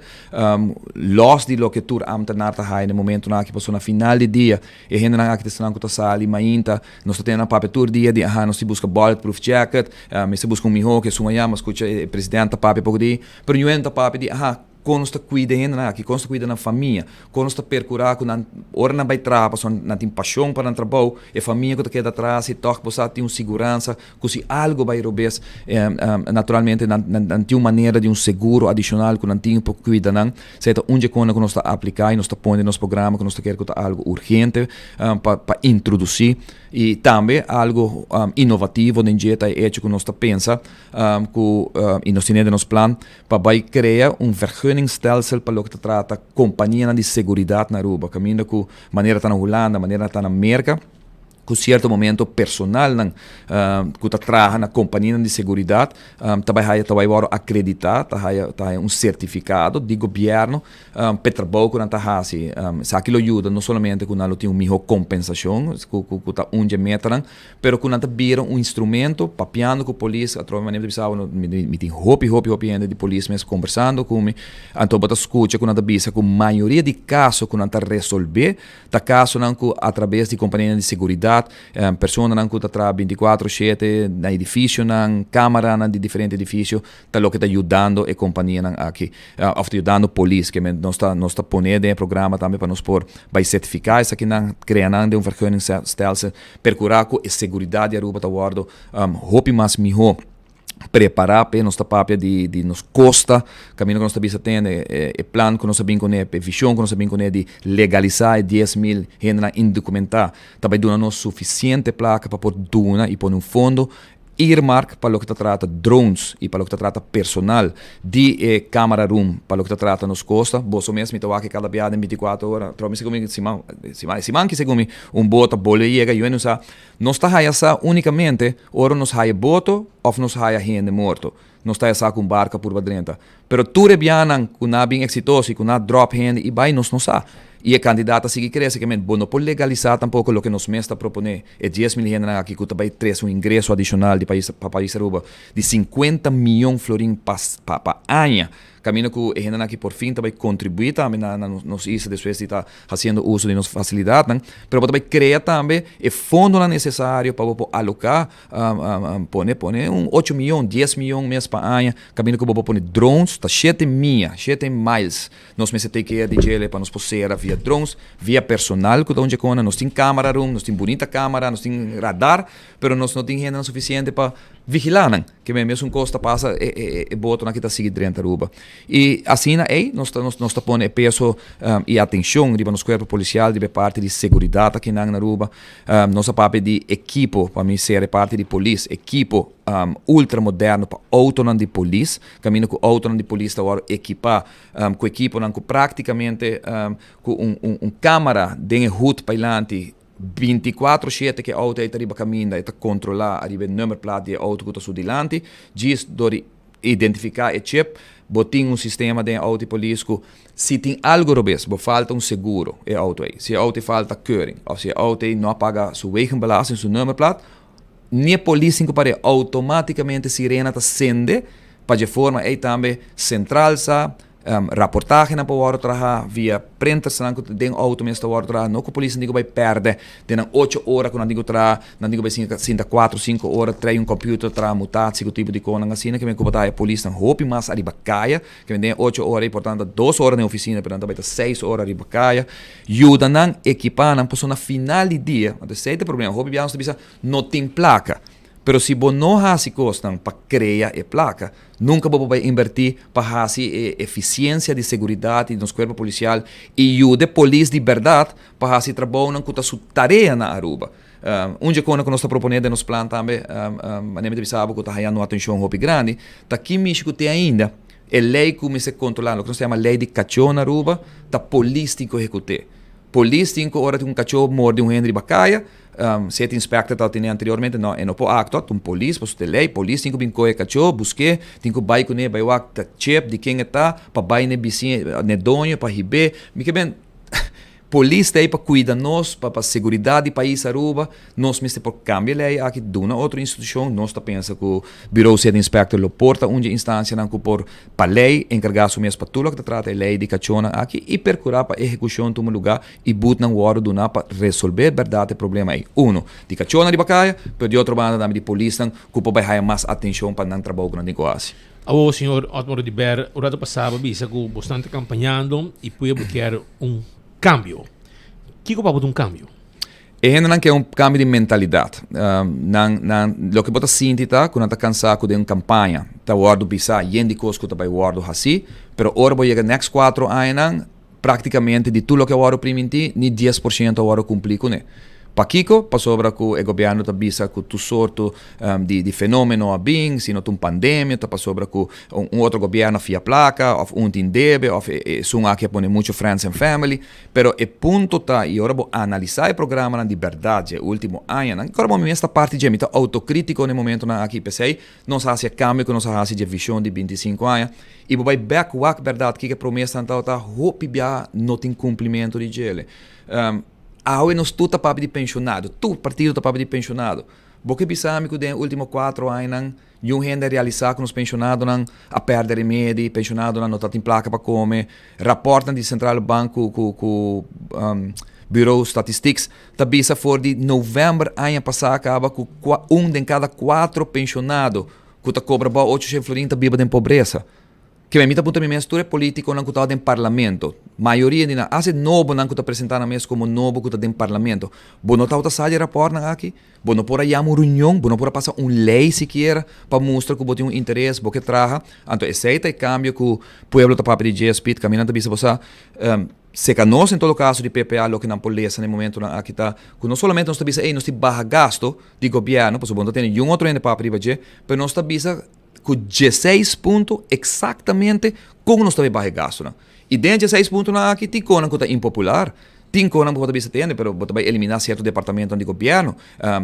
lòs di loke tur ámtenar ta haya na e momentunan aki, pasobra na final di dia e hendenan aki ta esunnan ku ta sali mainta, nos ta tene nan papia tur dia di aha nos tin buska bulletproof jacket, mester buska un mihó ke esun ayá, mi a skucha e president ta papia poko di, pero ñu'en ta papia di aha. Kon nos ta kuida e hendenan aki? Kon nos ta kuida nan famia? Kon nos ta perkurá ku nan ora nan bai traha pasobra nan tin pashon pa nan trabou, e famia ku ta keda atras i tòg bo sa tin un siguransa ku si algu bai robes naturalmente nan nan tin un manera di un seguro adishonal ku nan tin pa kuida nan. Esei ta un dje kosnan ku nos ta apliká i nos ta pone den nos programa ku nos ta kere ku ta algu urgente pa pa introdusí i tambe algu inovativo den dje ta e echo ku nos ta pensa ku i nos tene den nos plan pa bai krea un vergunningstelsel pa loke ta trata kompanianan di seguridat na Aruba, kaminda ku manera ta na Hulanda, manera ta na Merka, ku sierto momento personalnan ku ta traha na kompanianan di seguridat ta bai haya ta bai wòrdu akreditá, ta haya ta haya un sertifikado di gobièrnu pa e trabou ku nan ta hasi. Esaki lo yuda no solamente ku nan lo tin un mihó kompensashon ku ku ta un dje metanan, Pero ku nan ta bira un instrumento papiando ku polis, atrobe manera mi ta bisa bo, mi tin hopi hopi hopi hende di polis mes kombersando ku mi, anto bo ta skucha ku nan ta bisa ku mayoria di kaso ku nan ta resolbe ta kasonan ku atrabes di kompanianan di seguridat, personanan ku ta traha binti kuater shete na edifisionan, kamaranan di diferente edifisio ta loke ta yudando e kompanianan aki òf ta yudando polis. Ke men nos ta nos ta pone den e programa tambe pa nos por bai sertifiká esakinan, krea nan den un vergunningstelsel. Percura cu e seguridad di Aruba ta wordo hopi mas miho prepara p'e. Nos ta papia di di nos costa, caminda cu nos ta bisa tende e plan cu nos a bin cune, e vision cu nos a bin cune di legalisa e 10,000 hendenan indocumenta ta bay duna nos suficiente placa pa por duna y pone un fondo Earmark pa loke ta trata drones y pa loke ta trata personal di e camera room pa loke ta trata nos costa. Boso mes mi ta wak e cada bia den binticuatro ora. Tro mi segun mi siman siman e siman ki segun mi un boto a bolbe yega yu en sa nos ta haya sa unicamente ora nos haya boto of nos haya hende morto. Nos ta haya sa cu un barco a purba drenta. Pero tur e bianan cu nan a bin exitoso y cu nan a drop hende y bay nos no sa. Y e cantidad ta sigui crece ke men bo no por legalisa tampoco loke nos mes ta propone e 10,000 hendenan aki cu ta bay trece un ingreso adicional di pais pa pais Aruba di 50 miyon florin pa pa aña caminda cu e hendenan aki por fin ta bay contribui tambe na na nos isla despues di ta haciendo uso di nos facilidadnan pero bo ta bay crea tambe e fondonan necesario pa bo por aloca Pone pone un ocho miyon, dies miyon mes pa aña, kaminda ku bo por pone drones, ta shete mia, shete miles nos mester take care di djele pa nos por sera via drones, via personal ku ta un djekona, nos tin camera room, nos tin bunita camera, nos tin radar, pero nos no tin hendenan sufisiente pa. Vigilá nan, ke men mesun kos ta pasa e e e botonan ki ta sigui drenta Aruba. I asina ei nos ta nos ta pone e peso i atenshon riba nos kuerpo polisial riba e parti di seguridat akinan na Aruba. Nos a papia di ekipo, pa mi ser e parti di polis, ekipo ultra moderno pa outonan di polis, kaminda ku outonan di polis ta wòrdu ekipá ku ekiponan ku praktikamente ku un un kamera den e hut pailanti Binticuatro shete ku e outo ei ta riba kaminda e ta kontrolá ariba e nummerplaat di e outo ku ta su dilanti. Djis dor di identifiká e chip bo tin un sistema den e outo di polis ku si tin algu robes, bo falta un seguro e outo ei, si e outo ei falta keuring òf si e outo ei no a paga su wegenbelasting, su nummerplaat, ni e polis tin ku par'é outomátikamente sirena ta sende pa dje forma ei tambe sentral sa Raportahenan por wòrdu traha via printersnan ku ta den outo mes ta wòrdu traha. No ku polisnan tin ku bai pèrdè den nan ocho ora ku nan tin ku traha, nan tin ku bai sinta kuatro sinku ora trae un kòmpiuter traha mutatie ku tipo di konan asina. Ke men ku bo ta haya polisnan hopi mas ariba kaya. Ke men den e ocho ora ei por ta nan ta dos ora den ofisina pero nan ta bai ta seis ora ariba kaya. Yuda nan ekipá nan pasobra na final di dia, anto esei ta e problema, hopi biaha nos ta bisa no tin plaka. Pero si bo no hasi kosnan pa krea e plaka, nunka bo por bai inbertí pa hasi e efisiensia di seguridat di nos kuerpo polisial i yuda e polis di bèrdat pa hasi trabounan ku ta su tarea na Aruba. Un dje kosnan ku nos ta proponé den nos plan tambe, manera mi ta bisa abo ku ta hañando un atenshon hopi grandi, ta ki mishi ku te ainda e lei ku mester kontrolá, loke nos ta yama lei di kachó na Aruba, ta polis tin ku ehekut'é. Polis tin ku ora tin un kachó morde un hende riba kaya, Si e tin inspector ta tene anteriormente no e no por actua ta un polis pasobra ta e ley polis tin cu bin coge e cacho busque tin cu bay cune bay wak ta chip di ken e ta pa bay na e bisiña na e doño pa hibe mi ke ben polis ta ey pa cuida nos pa pa seguridad di pais Aruba nos mester por cambia e ley aki duna otro institucion nos ta pensa cu Bureau City Inspector lo por ta un dje instancianan cu por pa ley encarga su mes pa tur loke ta trata e ley di cachonan aki y percura pa ehecucion tuma lugar I butnan wòrdu duná pa resolvé bèrdat e problema ei. Uno, di kachónan riba kaya, pero di otro banda tambe di polisnan ku por bai haña mas atenshon pa nan trabou ku nan tin ku hasi. Awor, señor Otmar Oduber, un rato pasá bo a bisa ku bosnan ta kampañando i pueblo kier un kambio. Kiko pa bo ta un kambio? E hendenan ke un kambio di mentalidat. Nan, nan, loke bo ta sinti ta ku nan ta kansá ku den un kampaña ta wòrdu bisá yen di kos ku ta bai wòrdu hasí, pero ora bo yega nèks kuatro añanan, Práktikamente di tur loke a wòrdu primintí, ni 10% a wòrdu kumplí kuné. Pakiko? Pasobra ku e gobièrnu ta bisa ku tur sorto di di fenómeno a bin, si no ta un pandemia, ta pasobra ku un otro gobièrnu a fia plaka, òf un tin debe, òf esun aki a pone muchu friends and family. Pero e punto ta, i ora bo analisá e programanan di bèrdat dje último añanan, i kòrda bo mi mes ta parti dje, mi ta outokritiko na e momentonan aki, p'esei Nos a hasi e kambio ku nos a hasi dje vishon di 25 aña i bo bai bèk wak bèrdat kiko e promesanan tabata hopi bia no tin kumplimentu di djele. Awe nos tur ta papia di penshonado, tur partido ta papia di penshonado. Bo ke bisa mi ku den e último kuatro añanan niun hende a realisá ku nos penshonadonan a pèrdè remedi, penshonadonan no ta tin plaka pa kome, rapòrtnan di Sentrale Bank ku ku ku Bureau Statistics ta bisa for di november aña pasá kaba ku un den kada kuatro penshonado ku ta kobra bou ocho shen florin ta biba den pobresa. Keme mi ta puntra mi mes tur e politikonan ku ta den parlamento, mayoria di nan, hasta e nobonan ku ta presentá nan mes komo nobo ku ta den parlamento, bo no tabata sa di e rapòrtnan aki? Bo no por a yama un reunion, bo no por a pasa un lei sikiera pa mustra ku bo tin un interes, bo ke traha. Anto esei ta e kambio ku pueblo ta papia di dje, Speed, kaminda nan ta bisa bo sa, Seka nos en todo kaso di PPA loke nan por lesa na e momentonan aki ta ku no solamente nos ta bisa ey nos tin baha gasto di gobièrnu pasobra bo no ta tene niun otro hende papia riba dje pero nos ta bisa ku dieseis punto eksaktamente kon nos ta bay baha e gastonan i den e dieseis puntonan aki tin konan ku ta impopular tin konan ku bo ta bisa tende pero bo ta bay eliminá sierto departamentonan di gobièrnu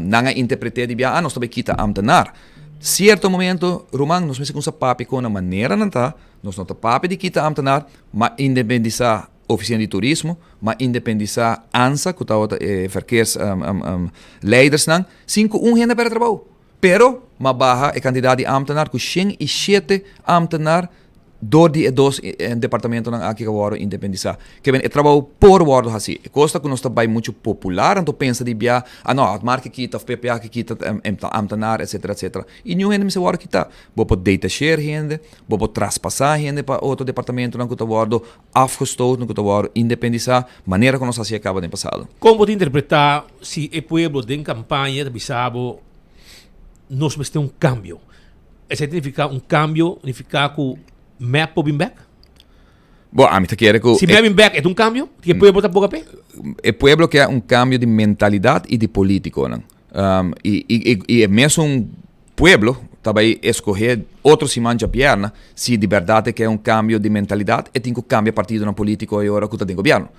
nan a interpret'é di bia ah nos ta bay kita amtenar sierto momento ruman nos mester kumsa papia kon na manera nan ta nos no ta papia di kita amtenar. M'a independisá Ofisina di Turismo, m'a independisá ANSA, ku tabata e verkeers leidersnan, sin ku un hende a pèrdè trabou. Pero m'a baha e kantidat di ámtenar ku 107 ámtenar dor di e dos departamentonan aki ku a wòrdu independisá. Ke men e trabou por wòrdu hasí. E kos ta ku nos ta bai muchu popular anto pensa di bia, ah no, Otmar ke kita òf PPA ke kita ámtenar etsetera etsetera. I niun hende mester wòrdu kitá. Bo por detasheer hende, Bo por traspasá hende pa otro departamentonan ku ta wòrdu afgestoten, ku ta wòrdu independisá, manera ku nos hasi a kaba den pasado. Kon bo ta interpretá si e pueblo den kampaña ta bisa bo, nos mester un cambio. Esei ta nifica un cambio, nifica cu mep por bin bek? Bo, ami ta kere ku. Si mep bin bek, e ta un cambio? Di e pueblo ta boga p'e? E pueblo ke un cambio di mentalidad i di politiconan. Um, i, i, i, i e mesun pueblo ta bai escoge otro siman djabièrnè si di berdad e ke un cambio di mentalidad, e tin ku cambia partidonan politico e ora ku ta den gobierno.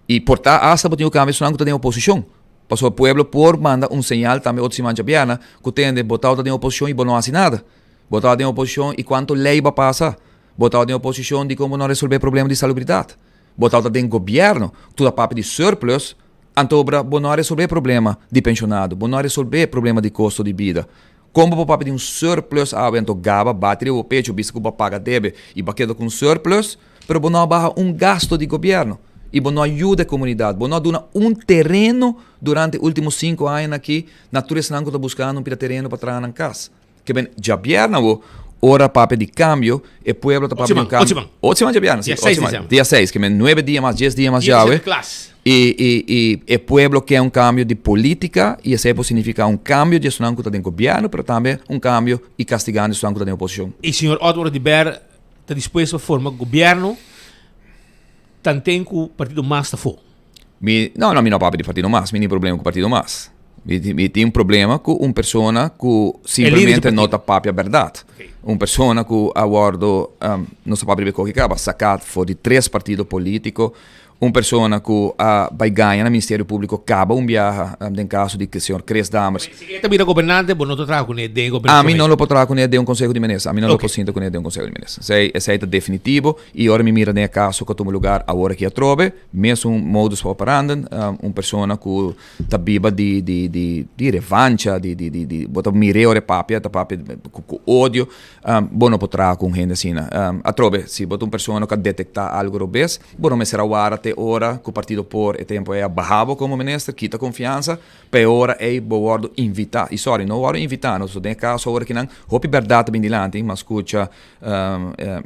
I por ta hasta bo tin ku cambia esnan ku ta den oposicion. Pasobra pueblo por manda un señal tambe otro siman djabièrnè ku tende bo tabata den oposicion i bo no hasi nada. Bo tabata den oposicion i kuantu lei bo a pasa. Bo tabata den oposicion dikon bo no a resolve e problema di salubridat. Bo tabata den gobierno ku ta papia di surplus antobra bo no a resolve e problema di pensionado, bo no a resolve e problema di kosto di bida. Kon bo por papia di un surplus awe anto gaba bati riba bo pecho bisa ku bo a paga debe i bo a keda ku un surplus pero bo no a baha un gasto di gobierno i bo no a yuda e komunidat, bo no a duna un tereno durante e ultimo sinku añanan aki na tur esnan ku ta buskando un pida tereno pa traha nan kas. Ke ben djabièrnè awo, ora papia di kambio, e pueblo ta papia di un kambio. Ocho siman. Ocho siman djabièrnè, si. Dia seis disiember. Dia seis, ke men nuebe dia mas, dies dia mas djawe. I, i, i e pueblo ke un kambio di politika, i esei por signifiká un kambio di esunnan ku ta den gobièrnu, pero tambe un kambio i kastigando esunnan ku ta den oposishon. I señor Otmar Oduber ta dispuesto pa forma gobièrnu tanten ku partido mas ta afó? Mi, no, no, mi no papia di partido mas, mi tin problema ku partido mas. Mi, mi tin problema ku un persona ku simplemente no ta papia bèrdat. Un persona ku a wòrdu, um, nos ta papia riba e koki kaba, saká for di tres partido polítiko. Un persona ku a bai gaña na Ministerio Públiko kaba un biaha, um, den kaso di señor Chris Dammers. Si e ta bira gobernante, bo no ta traha kuné den e gobernashon Ami no lo por traha kuné den un konseho di minister. Ami no lo por sinta kuné den un konseho di minister. Esei, esei ta definitivo. I ora mi mira den e kaso ku a tuma lugar awor aki atrobe, Mesun modus operandi, un persona ku ta biba di di di di revancha, di di di di bo ta mir'é ora e papia, ta papia ku ku odio, bo no por traha ku un hende asina. Atrobe, si bo ta un persona ku a detektá algu robes, bo no mester a wara te ora ku partido por e tempu ei a baha bo komo minister, kita konfiansa, pa e ora ei bo wòrdu invitá. I sòri, no wòrdu invitá, no, den e kaso awor akinan hopi bèrdat ta bin dilanti, mi a skucha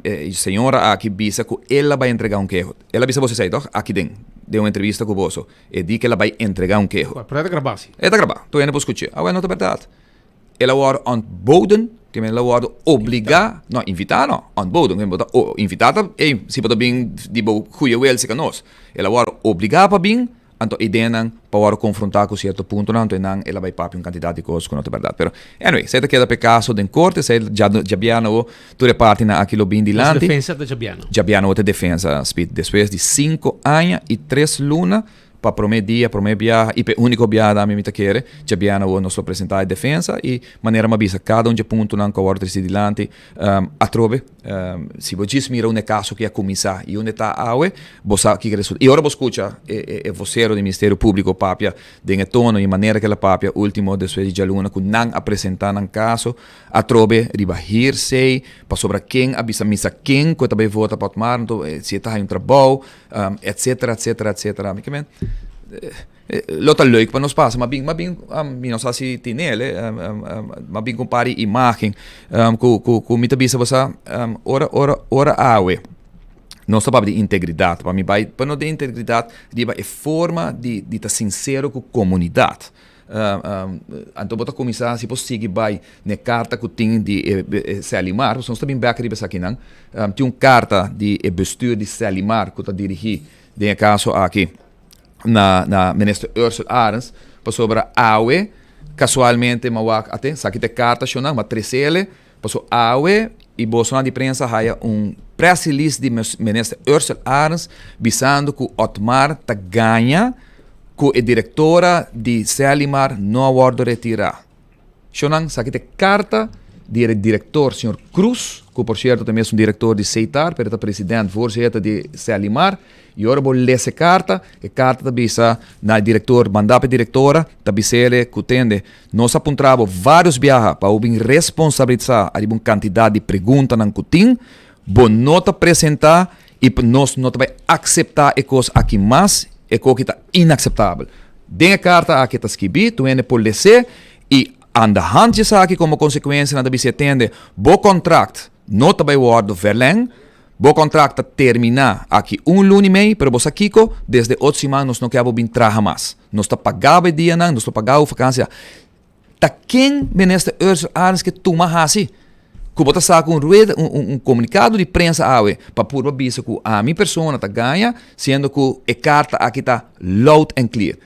e señora aki bisa ku el a bai entregá un keho. El a bisa boso esei tòg? Aki den, den un entrevista ku boso, e di ku el a bai entregá un keho. Pero e ta grabá si. E ta grabá. Tur hende por skuch'é. Awor no ta bèrdat. El a wòrdu ontboden, ke men el a wòrdu obligá, no, invitá no, ontboden, bo ta invitá ta, ey, si bo ta bin di bo goeie wil serka nos. El a wòrdu obligá pa bin, Anto ideanan pa wòrdu konfrontá ku sierto puntonan, anto einan el a bai papia un kantidat di kos ku no ta bèrdat. Pero, anyway, esei ta keda pa e kaso den korte, esei djabièrnè awo tur e partinan aki lo bin dilanti. Nos defensa ta djabièrnè. Djabièrnè awo ta e defensa, Speed. Despues di sinku aña i tres luna, pa promé dia, promé biaha i pa e úniko biaha tambe mi ta kere, djabièrnè awo nos lo presentá e defensa i manera mi a bisa kada un dje puntonan ku a wòrdu trese dilanti atrobe. Si bo djis mira unda e kaso ki a kuminsá i unda e ta awe, bo sa kiko resulta. I ora bo skucha e vosero di Ministerio Públiko papia den e tono i e manera ku el a papia último despues di djaluna ku nan a presentá nan kaso atrobe riba hearsay pasobra ken a bisa misa ken ku e ta bai vota pa Otmar anto si e ta haña un trabou etcetera etcetera etcetera. Mi ke men. Lo ta leuk pa nos pasa, ma bin, ma bin, mi no sa si tin el, ma bin ku un par di imagen ku, ku, ku mi ta bisa bo sa, ora, ora, ora awe nos ta papia di integridat, pa mi bai pa no den integridat riba e forma di, di ta sinsero ku komunidat. Anto bo ta kuminsá si bo sigui bai na e karta ku tin di e Selimar, pasobra nos ta bin bèk riba esakinan, tin un karta di e bestuur di Selimar ku ta dirigí den e kaso aki. na na minister Ursel Arends pasobra awe casualmente ma wak ate saki ta e carta shonnan ma tresele paso awe y bosonan di prensa haya un press release di minister Ursel Arends bisando cu Otmar ta gaña cu e directora di Selimar no a wordo retira. Shonnan, saki ta e karta di e direktor señor Cruz, ku por sierto ta mes un direktor di Seitar, pero e ta president, voorzitter di Selimar, i ora bo lesa e karta, e karta ta bisa na e direktor, manda pa e direktora, ta bis'ele ku tende, nos a puntra bo vários biaha pa bo bin responsabilisá ariba un kantidat di preguntanan ku tin, bo no ta presentá i nos no ta bai akseptá e kos aki mas, e koki ta inakseptabel. Den e karta aki ta skibí, tur hende por les'é i anda hand dje esaki komo konsekuensia nan ta bis'é, Tende, bo kontrakt no ta bai wòrdu verlèng, bo kontrakt ta terminá aki un luna i mei, pero bo sa kiko? Desde otro siman nos no ke abo bin traha mas. Nos ta pagá bo e dianan, nos ta pagá bo vakansia. Ta ken Minister Ursell Arends ke tuma hasi? Ku bo ta saka un rueda, un, un, un komunikado di prensa awe pa purba bisa ku ami persona ta gaña, siendo ku e karta aki ta loud and clear.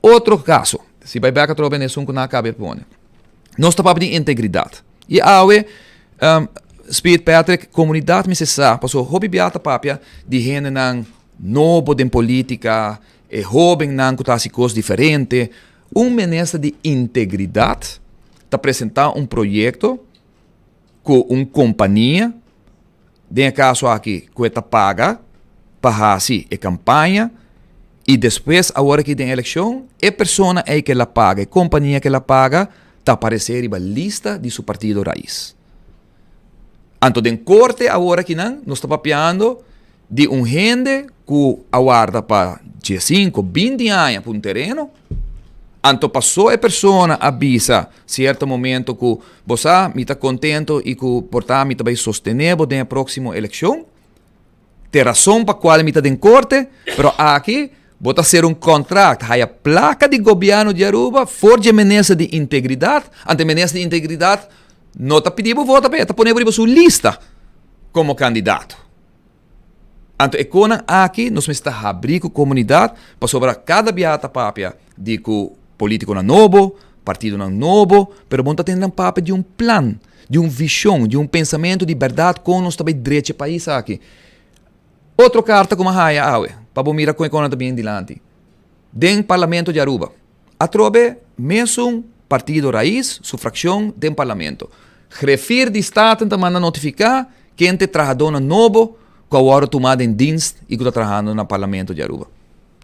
Otro kaso, si bai bek atrobe na esun ku nan a kaba e pone. Nos ta papia di integridat. I awe, um, Speed Patrick, komunidat mester sa, pasobra hopi bia ta papia di hendenan nobo den politika, e hobennan ku ta hasi kos diferente. Un minister di integridat ta presentá un proyekto ku un kompania, den e kaso aki ku e ta paga pa hasi e kampaña i despues awor aki den elekshon e persona ei ke el a paga, e kompania ke el a paga ta aparesé riba lista di su partido rais. Anto den korte awor akinan nos ta papiando di un hende ku a warda pa diesinko, binti aña pa un tereno, anto paso e persona a bisa sierto momento ku bo sa mi ta kontento i ku por ta mi ta bai sostené bo den e próksimo elekshon, te rason pa kual mi ta den korte, pero aki bo ta sera un kontrakt, haya plaka di gobièrnu di Aruba for dje minister di integridat, anto e minister di integridat no ta pidi bo vota p'e, e ta pone bo riba su lista komo kandidato. Anto e konan aki nos mester ta habrí ku komunidat pasobra kada biaha ta papia di ku politikonan nobo, partidonan nobo, pero bo no ta tende nan papia di un plan, di un vishon, di un pensamentu di bèrdat kon nos ta bai drecha e pais aki. Otro karta ku mi a haya awe pa bo mira kon e konan ta bini dilanti den parlamento di Aruba. Atrobe mesun partido Raiz su fraccion den parlamento. Greffier di Staten ta manda notifica ken t'e trahadornan nobo cu a wordo tuma den dienst y cu ta trahando na parlamento di Aruba.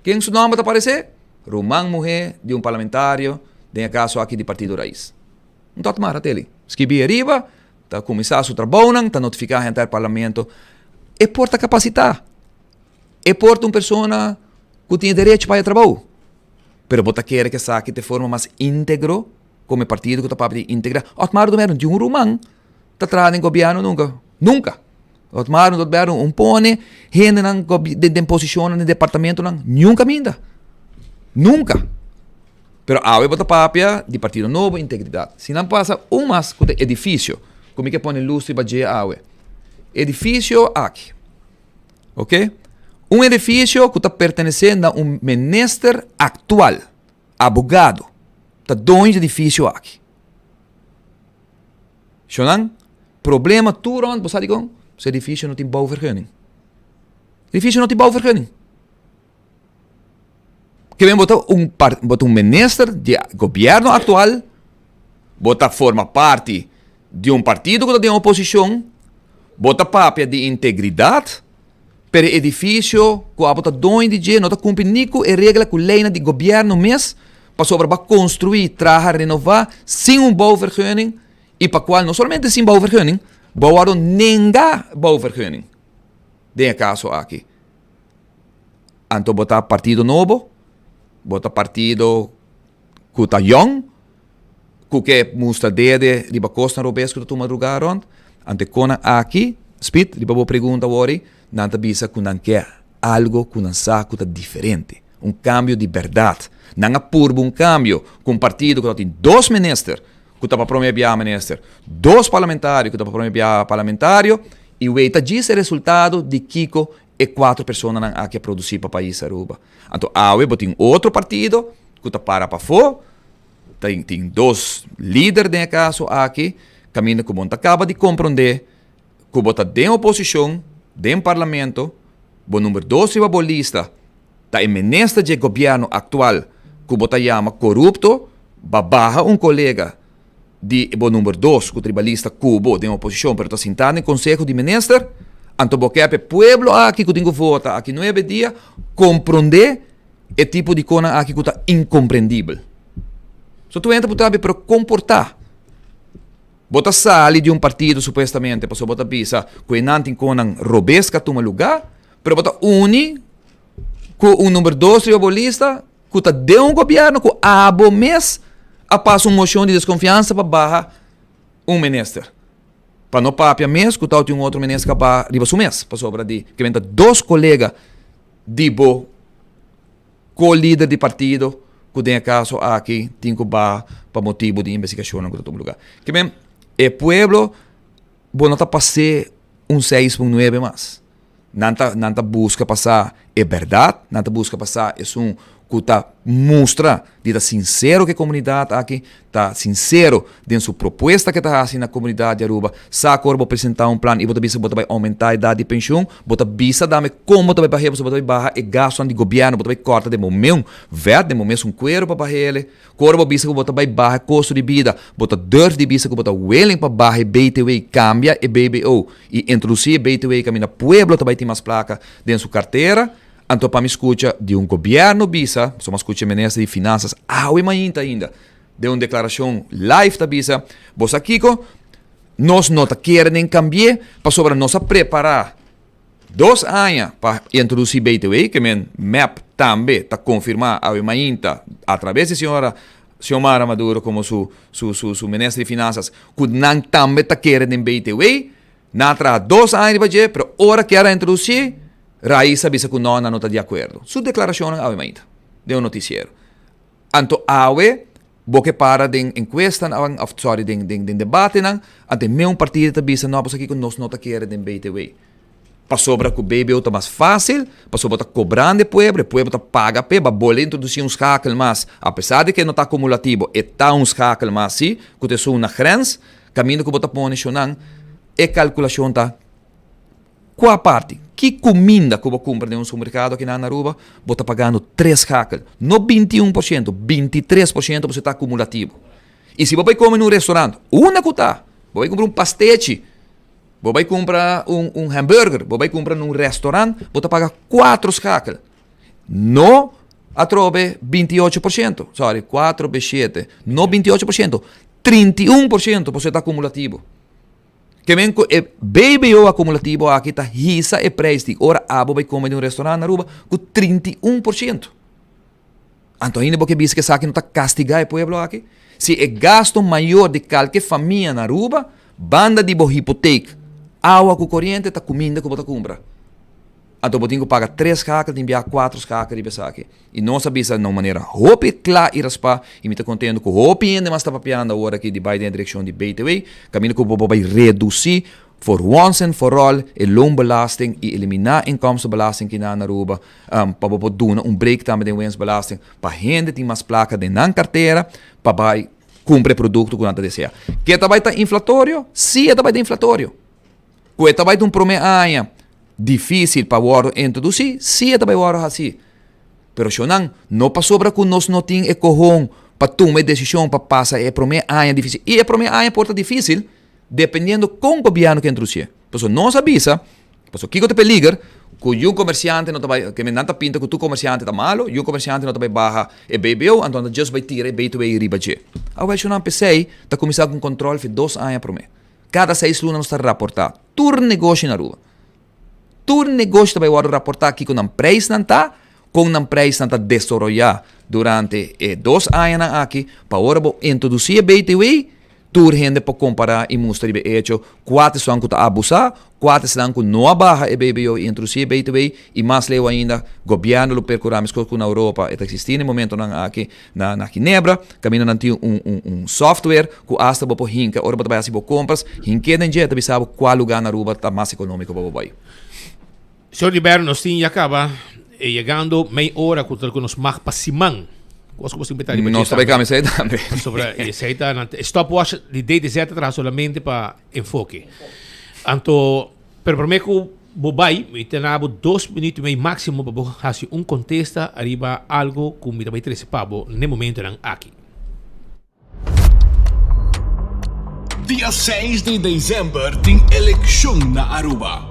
Ken su nomber ta aparece? Ruman muhe di un parlamentario, den e caso aki di partido Raiz. Un tot mara teli. Skibi ariba, ta cuminsa su trabounan, ta notifica henter parlamento. E por ta capacita. E por ta un persona cu tin e derecho pa haya trabou. Pero bo ta kere ku esaki ta e forma mas íntegro komo e partido ku ta papia di íntegra? Otmar Oduber no tin un ruman ta traha den gobièrnu nunka. Nunka! Otmar Oduber un pone hendenan den posishonnan den departamentonan niun kaminda. Nunka! Pero awe bo ta papia di Partido Nobo integridat. Si nan pasa un mas ku ta edifisio ku mi ke pone lus riba dje awe. Edifisio aki. Ok. Un edificio cu ta pertenece na un minister actual, abogado, ta doño di edificio aki. Shonan, problema tur rond, bo sa dicon? Su edificio no tin bouwvergunning. Edificio no tin bouwvergunning. Ke men bo ta un par, bo ta un minister di gobierno actual, bo ta forma parti di un partido ku ta den oposishon, bo ta papia di integridat, pero e edifisio ku abo ta doño di dje no ta kumpli ni ku e regla ku leinan di gobierno mes, pasobra bo a konstruí, traha, renová sin un bouwvergunning i pa kual no solamente sin bouwvergunning, bo a wòrdu nenga bouwvergunning den e kaso aki. Anto bo ta partido nobo, bo ta partido ku ta yòn, ku ke mustra dede riba kosnan robes ku ta tuma luga rònt. Anto e konan aki, Speed, riba bo pregunta wòri, nan ta bisa ku nan ke algo ku nan sa ku ta diferente, un kambio di bèrdat. Nan a purba un kambio ku un partido ku tabatin dos minister ku ta pa prome biaha minister, dos parlamentario ku ta pa prome biaha parlamentario, i wei ta djis e resultado di kiko e cuatro personanan aki a produci pa pais Aruba. Anto awe bo tin otro partido cu ta para pafo, tin tin dos lider den e caso aki, caminda cu bo no ta caba di compronde cu bo ta den oposicion, den parlamento, bo number dos riba bo lista ta e minister dje gobierno actual cu bo ta yama corupto, ba baha un colega di bo number dos cu ta riba lista cu bo den oposicion pero ta sinta den conseho di minister, anto bo ke pa e pueblo aki cu tin cu vota aki nuebe dia compronde e tipo di conan aki cu ta incomprendibel. So tur hende ta puntra mi pero con por ta? Bo ta sali di un partido supuestamente pasobra bo ta bisa cu e nan tin conan robes ca tuma lugar pero bo ta uni cu un number dos riba bo lista ku ta den un gobièrnu ku abo mes a pasa un moshon di deskonfiansa pa baha un minister. Pa no papia mes ku tau tin un otro minister ku a baha riba su mes pasobra di ke men ta dos kolega di bo ko-lider di partido ku. ku den e kaso aki tin ku baha pa motibu di investigashonnan ku ta tuma lugá. Ke men, e pueblo bo no ta pas'é un seis pun nuebe mas. Nan ta nan ta buska pa sa e bèrdat, nan ta buska pa sa esun ku ta mustra di ta sinsero ku e komunidat aki, ta sinsero den su propuesta ku e ta hasi na komunidat di Aruba. Sa ku ora bo presentá un plan i bo ta bisa bo ta bai oumentá edat di penshun, bo ta bisa dame kon bo ta bai bah'é, pasobra bo ta bai baha e gastunan di gobièrnu, bo ta bai kòrta den bo meun vèt, den bo mesun kueru pa bah'é. Ku ora bo bisa ku bo ta bai baha e kosto di bida, bo ta durf di bisa ku bo ta willing pa baha e BTW, kambia e BBO i introdusí e BTW kaminda pueblo ta bai tin mas plaka den su kartera. Anto pa mi skucha di un gobièrnu bisa, pasobra mi a skucha e minister di Finansas awe mainta ainda den un deklarashon live ta bisa, bo sa kiko? Nos no ta kere nen kambi'é pasobra nos a prepará Dos aña pa introduci BTW, ke men mep tambe ta confirma awe mainta a traves di señora Xiomara Maduro como su su su su minister di finanzas cu nan tambe ta kere den BTW. Nan a traha dos aña riba dje, pero ora kier a introduci, Raiz a bisa cu no, nan no ta di acuerdo. Su declaracionnan awe mainta den un noticiero. Anto awe bo ke para den encuestanan of sorry den den den debatenan ante meun partido ta bisa no pasobra kiko nos no ta kere den BTW. Pasobra ku BBO ta mas fácil, pasobra bo ta kobrando e pueblo, e pueblo ta paga p'e, ba bole introdusi un schakel mas, apesar di ke no ta akumulativo, e ta un schakel mas si, ku ta esun na grens, kaminda ku bo ta pone shonnan, e kalkulashon ta. Kua parti? Ki kuminda ku bo kumpra den un supermerkado akinan na Aruba, bo ta pagando tres hakel. No 21%, 23% pasobra ta akumulativo. I si bo bai kome na un restaurant, unda ku ta, bo bai kumpra un pastechi, bo bai kumpra un un hamburger, bo bai kumpra na un restaurant, bo ta paga kuatro schakel. No atrobe 28%, sorry, kuatro be shete, no 28%, 31% pasobra ta akumulativo. Ke men ku e BBO akumulativo aki ta hisa e preis di ora abo bai kome den un restaurant na Aruba ku 31%. Anto ainda bo ke bisa ku esaki no ta kastigá e pueblo aki? Si e gasto mayor di kalke famia na Aruba, banda di bo hipotek, awa ku koriente ta kuminda ku bo ta kumpra. Anto bo tin ku paga tres schakel, tin bia kuatro schakel riba esaki. I nos a bisa na un manera hopi kla i raspá, i mi ta kontento ku hopi hende mas ta papiando awor aki di bai den e direkshon di BTW, kaminda ku bo por bai redusí for once and for all e loonbelasting i eliminá inkomstenbelasting kinan na Aruba, pa bo por duna un break tambe den winstbelasting pa hende tin mas plaka den nan kartera pa bai kumpra e produkto ku nan ta deseá. Ke ta bai ta inflatorio? Sí, e ta bai ta inflatorio. Ku e ta bai ta un promé aña difísil pa wòrdu introdusí, sí e ta bai wòrdu hasí. Pero shonnan, no pasobra ku nos no tin e kohon pa tuma e desishon pa pasa e promé aña difísil. I e promé aña por ta difísil dependiendo kon gobièrnu ke introdusié. Pasobra nos a bisa, pasobra kiko ta peliger ku yu komersiante no ta bai, ke nan ta pinta ku tur komersiante ta malu, yu komersiante no ta bai baha e BBO, anto nan ta just bai tira e BTW riba dje. Awèl shonnan, p'esei ta kuminsá ku un kòntròl fi dos aña promé. Kada seis luna nos ta raportá tur negoshi na Aruba. Tur negoshi ta bai wòrdu raportá kiko nan preisnan ta, kon nan preisnan ta desoroyá durante e dos añanan aki, pa ora bo introdusí e BTW, tur hende por kompará i mustra riba e echo kua ta esnan ku ta abusá, kua ta esnan ku no a baha e BBO i introdusí e BTW, i mas leu ainda, gobièrnu lo perkurá meskos ku na Europa e ta eksistí na e momentonan aki. Na na Ginebra kaminda nan tin un un un software ku asta bo por hinka ora bo ta bai hasi bo kompras, hink'é den dje e ta bisa bo kua lugá na Aruba ta mas ekonómiko pa bo bai. Señor Liberno, nos tin ya kaba e yegando mei ora ku ta ku nos mag pa siman. Kos ku bo tin peta riba dje Nos ta bai kambia esei tambe. Pasobra esei ta nan stopwatch di DTZ ta traha solamente pa enfoke. Anto Pero prome ku bo bai, mi ta na bo dos minuut i mei máksimo pa bo hasi un kontesta ariba algo ku mi ta bai trese pa bo n'e momentonan aki. Dia seis di december tin eleccion na Aruba.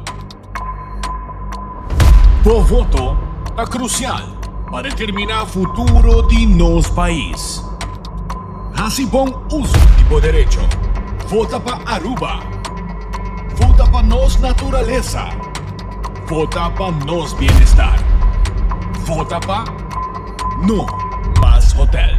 Bo voto ta crucial pa determina futuro di nos pais. Haci bon uso di bo derecho. Vota pa Aruba. Vota pa nos naturalesa. Vota pa nos bienestar. Vota pa No Mas Hotel.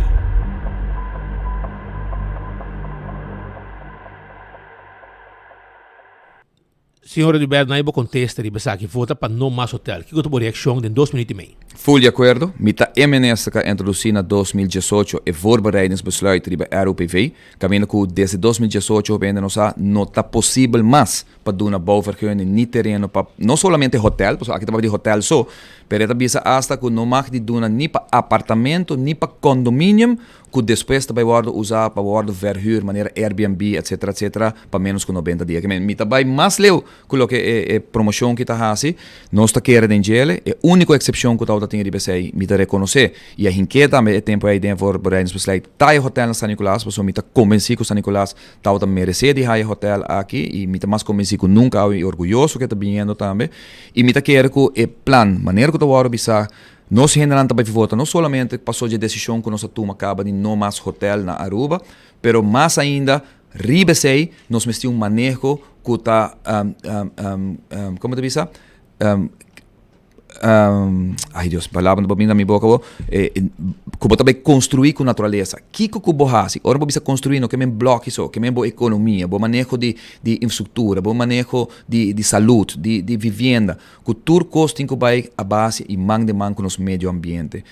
Señor Heriberto, na e bo contesta riba esaki, vota pa No Mas Hotel. Kiko ta bo reaccion den dos minuut y mei? Full di akuerdo. Mi ta e minister ku a introdusí na 2018 e voorbereidingsbesluit riba ROPV, kaminda ku desde 2018 hopi hende no sa no ta posibel mas pa duna bouwvergunning ni tereno pa no solamente hotel, pasobra aki ta papia di hotel so, pero e ta bisa asta ku no mag di duna ni pa apartamento ni pa condominium ku despues ta bai wòrdu usá pa wòrdu verhuur manera Airbnb etcetera etcetera pa ménos ku nobenta dia. Ke men mi ta bai mas leu ku loke e e promoshon ki ta hasi. Nos ta kere den djele. E úniko eksepshon ku tabata tin riba esei mi ta rekonosé i a hink'é tambe e tempu ei den e voorbereidingsbesluit ta e hotèl na San Nicolas pasobra mi ta kombensí ku San Nicolas tabata meresé di haya e hotèl aki i mi ta mas kombensí ku nunka awe i orguyoso ku e ta biniendo tambe i mi ta kere ku e plan manera ku ta wòrdu bisá Nos hendenan ta bai vota no solamente paso dje desishon ku nos a tuma kaba di no mas hotel na Aruba, pero mas ainda riba esei nos mester un maneho ku ta komo ta bisa ai Dios palabra no por bini na mi boka awor ku bo ta bai konstrui ku naturalesa. Kiko ku bo hasi? Ora bo bisa konstrui no ke men bloki so, ke men bo ekonomia, bo maneho di infrastruktura, bo maneho di salud, di vivienda. Ku tur kos tin ku bai a base i man den man ku nos medio ambiente.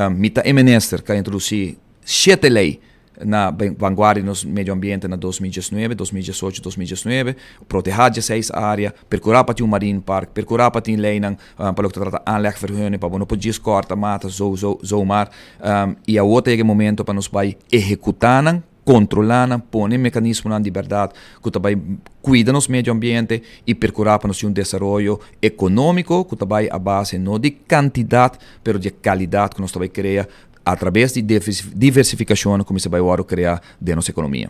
Mi ta e minister ku a introdusí shete lei na vanguardia di nos medio ambiente na 2019, 2018, 2019, protehá dieseis área, perkurá pa tin un marine park, perkurá pa tin leinan pa loke ta trata aanlegvergunning pa bo no por djis kòrta mata zo zo zomaar. I awor ta yega e momento pa nos bai ehekutá nan. Kontrolá nan, pone mekanismonan di bèrdat ku ta bai kuida nos medio ambiente i perkurá pa nos tin un desaroyo ekonómiko ku ta bai a base no di kantidat pero di e kalidat ku nos ta bai krea atrabes di diversifikashonnan ku mester bai wòrdu kreá den nos ekonomia.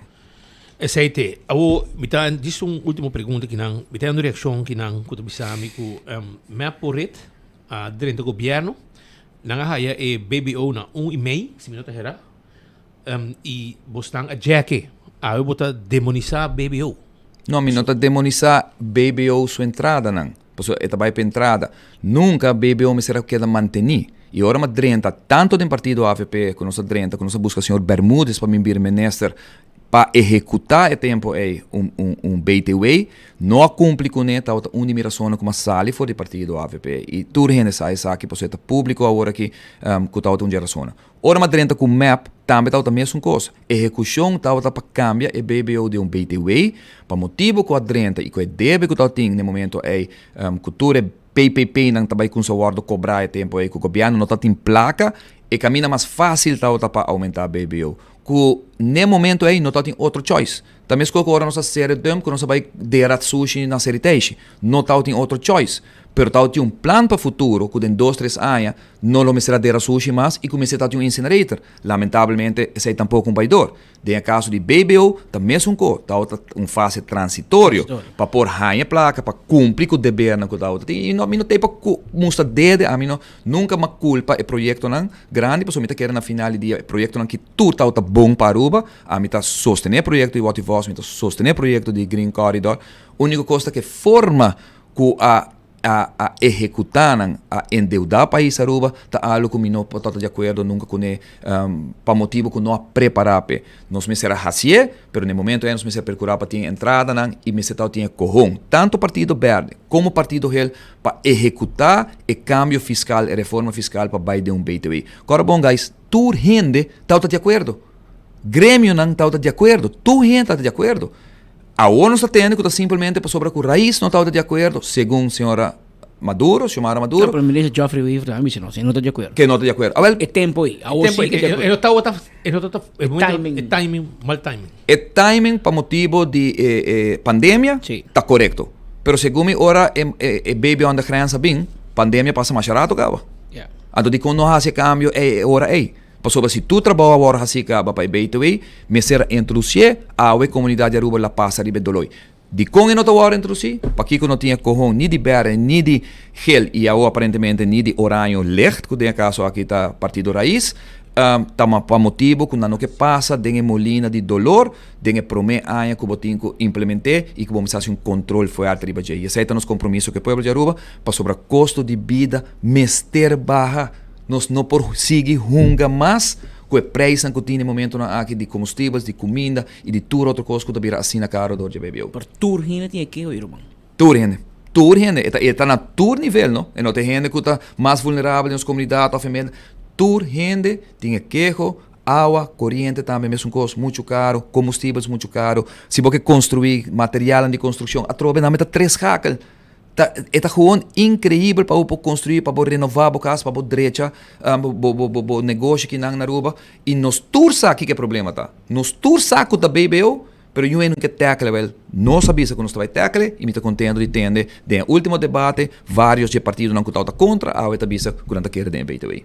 Esei te. Awor mi ta djis un ultimo pregunta kinan. Mi ta haya un reakshon kinan ku ta bisa mi ku mep por ret a drenta gobièrnu nan a haya e BBO na un i mei si mi no ta hera. I bosnan a djeke. Awe bo ta demonisá BBO. No, mi no ta demonisá BBO su entradanan, pasobra e ta bai pa entrada. Nunka BBO mester a keda mantení. I ora mi a drenta, tantu den partido avp ku nos a drenta, ku nos a buska señor Bermudez pa bin bira minister pa ehekutá e tempu ei un un un BTW, no a kumpli kuné, tabata un di mi rasonnan ku mi a sali for di partido avp. I tur hende sa esaki, pasobra e ta públiko awor aki ku tabata un dje rasonnan. Ora m'a drenta ku mep tambe tabata mesun kos. Ehekushon tabata pa kambia e BBO den un BTW pa motibu ku a drenta i ku e debe ku tabatin na e momento ei ku tur e PPPnan ta bai kumsa wòrdu kobrá e tempu ei ku gobièrnu no tabatin plaka, e kaminda mas fásil tabata pa oumentá BBO. Ku n'e momento ei no tabatin otro choice. Ta meskos ku ora nos a sera e dump ku nos a bai dera sushi na Seriteishi. No tabatin otro choice. Pero tabatin un plan pa futuro ku den dos tres aña no lo mester a dera sushi mas i ku mester tabatin un incinerator. Lamentablemente esei tampoko un bai dor. Den e kaso di BBO ta mesun ko, tabata un fase transitorio pa por haña plaka pa kumpli ku debernan ku tabata tin. I no mi no t'ei pa mustra dede, ami no nunka m'a kulpa e proyektonan grandi pasobra mi ta kere na final di dia e proyektonan ki tur tabata bon pa Aruba. Ami ta sostené e proyekto di Watty Vos, mi ta sostené e proyekto di Green Corridor. Úniko kos ta ku e forma ku a a a ehekutá nan, a endeudá pais Aruba, ta algu ku mi no por ta di akuerdo nunka kuné pa motibu ku no a prepará p'e. Nos mester a hasié, pero na e momento ei nos mester a perkurá pa tin entradanan i mester tabatin e kohon, tantu Partido Berde komo Partido Geel, pa ehekutá e kambio fiskal, e reforma fiskal pa bai den un BTW. Kòrda bon guys, tur hende tabata di akuerdo. Gremionan tabata di akuerdo, tur hende tabata di akuerdo. Awor nos ta tende ku ta simplemente pasobra ku Raiz no tabata di akuerdo, segun señora Maduro, Xiomara Maduro. No, pero minister Geoffrey Wever tambe bisa nos, e no ta di akuerdo. Ke no ta di akuerdo. Awel. E tempo ei, awor si ke di akuerdo. E no tabata, e no tabata, e timing. E timing, mal timing. E timing pa motibo di e e pandemia ta korekto. Pero segun mi ora e e baby on de grens a bin, pandemia pasa masha rato kaba. Anto dikon no hasi e kambio ei e ora ei? Pasobra si tur trabou a wòrdu hasí kaba pa e BTW, mester a introdusié awe komunidat di Aruba la pasa riba e doloi. Dikon e no ta wòrdu introdusí? Pakiko no tin e kohon ni di bèrdè ni di gel i awo aparentemente ni di oraño licht, ku den e kaso aki ta Partido Raiz? Ta pa motibu ku nan no ke pasa den e molina di dolor den e promé aña ku bo tin ku implement'é i ku bo mester hasi un kontrol fuerte riba dje. I esei ta nos kompromiso ku e pueblo di Aruba, pasobra kosto di bida mester baha. Nos no por sigui hunga mas ku e preisnan ku tin e momentonan aki di komustibels, di kuminda i di tur otro kos ku ta bira asina karo dor dje BBO. Pero tur hende tin e keho, ruman. Tur hende. Tur hende, e ta e ta na tur nivel no, e no ta e hende ku ta mas vulnerabel den nos komunidat òf e mende, tur hende tin e keho, awa, koriente tambe mesun kos, muchu karu, kombustibels muchu karu, si bo ke konstruí materialnan di konstrukshon atrobe nan ta tres hakel, ta e ta gewoon inkreibel pa bo por konstruí, pa bo renová bo kas, pa bo drecha bo bo bo bo negoshi kinan na Aruba i nos tur sa kiko e problema ta, nos tur sa ku ta BBO. Pero yu e no ke tackle, wel, nos a bisa ku nos ta bai tackle i mi ta kontento di tende den e ultimo debate varios dje partidonan ku tabata kontra awe ta bisa ku nan ta kere den e BTW.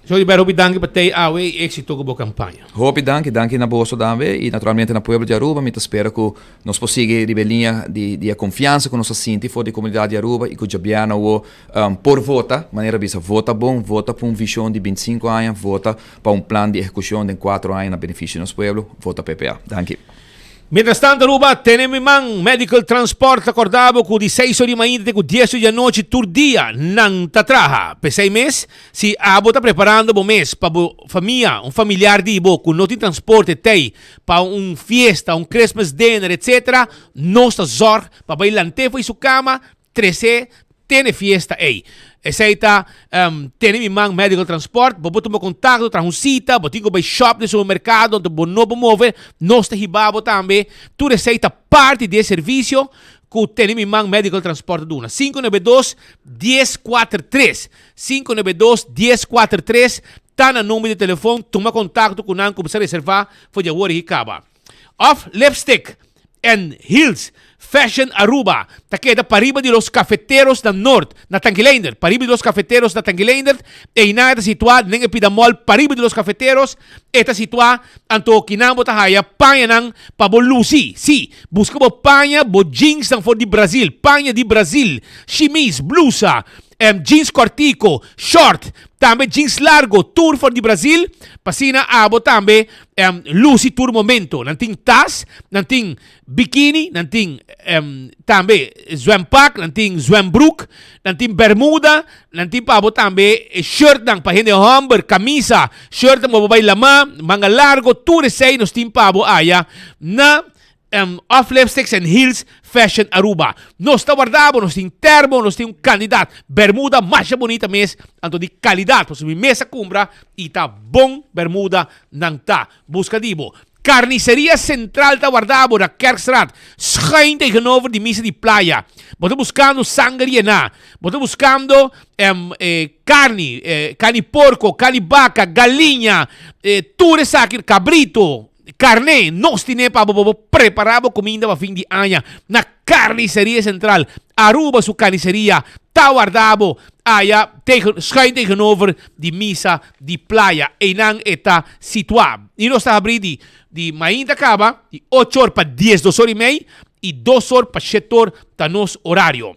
Señor Gilbert, hopi danki pa tei awe i éksito ku bo kampaña. Hopi danki, danki na boso tambe i naturalmente na pueblo di Aruba. Mi ta spera ku nos por sigui riba e liña di di e konfiansa ku nos a sinti for di komunidat di Aruba i ku djabièrnè awo por vota, manera bisa vota bon, vota pa un vishon di bintisinko aña, vota Pa un plan di ehekushon den kuatro aña na benefisio di nos pueblo, vota PPA. Danki. Mientras tanto Aruba, tene mi man, Medical Transport ta corda bo cu di seis or di mainta te cu dies or di anochi tur dia nan ta traha. P'esey mes, si abo ta preparando bo mes pa bo famia, un familiar di bo cu no tin transporte tey pa un fiesta, un Christmas dinner etc. Nos ta zorg pa bay lant'e fo'i su cama, Trese tene fiesta ey. Esey ta tene mi man Medical Transport. Bo por tuma contacto, traha un cita, bo tin cu bay shop den supermercado, anto bo no por move, nos ta hiba bo tambe. Tur esey ta parti di e servicio cu tene mi man Medical Transport ta duna. 592 1043, 592 1043 ta na number di telefon. Tuma contacto cu nan, cuminsa reserva for di awor y caba. Of lipstick en heels Fashion Aruba ta keda pariba di Los Cafeteros na Noord, na Tanki Leendert. Pariba di Los Cafeteros na Tanki Leendert. Einan e ta situá den e pida mall pariba di Los Cafeteros. E ta situá anto kinan bo ta haya pañanan pa bo lusi. Sí, buska bo paña, bo jeansnan for di Brazil, paña di Brazil, shimis, blusa, jeans kòrtiku, short, tambe jeans largo, tur for di Brazil. Pa asina abo tambe lusi tur momento. Nan tin tas, nan tin bikini, nan tin tambe zwempak, nan tin zwembroek, nan tin bermuda, nan tin pa bo tambe shirtnan pa hende hòmber, kamisa, shirtnan pa bo bai lamá, manga largo, tur esei nos tin pa bo aya na Off Lipsticks and Heels Fashion Aruba. Nos ta warda bo, nos tin termo, nos tin un kandidat. Bermuda masha bunita mes, anto di kalidat, pasobra mi mes a kumpra i ta bon bermuda nan ta. Buska di bo. Carniceria Central ta warda bo na Kerkstraat, schuin tegenover di Misa di Playa. Bo ta buskando sanger yená, bo ta buskando karni, karni porko, karni baka, galiña, tur esaki, kabrito. Karné, nos tine pa bo bo prepará bo kuminda pa fin di aña na Carniceria Central. Aruba su carniceria ta warda bo aya tegen, schuin tegenover di Misa di Playa. Einan e ta situá. I nos ta habrí di di mainta kaba di ocho or pa diesdos or i mei i dos or pa shete or ta nos orario.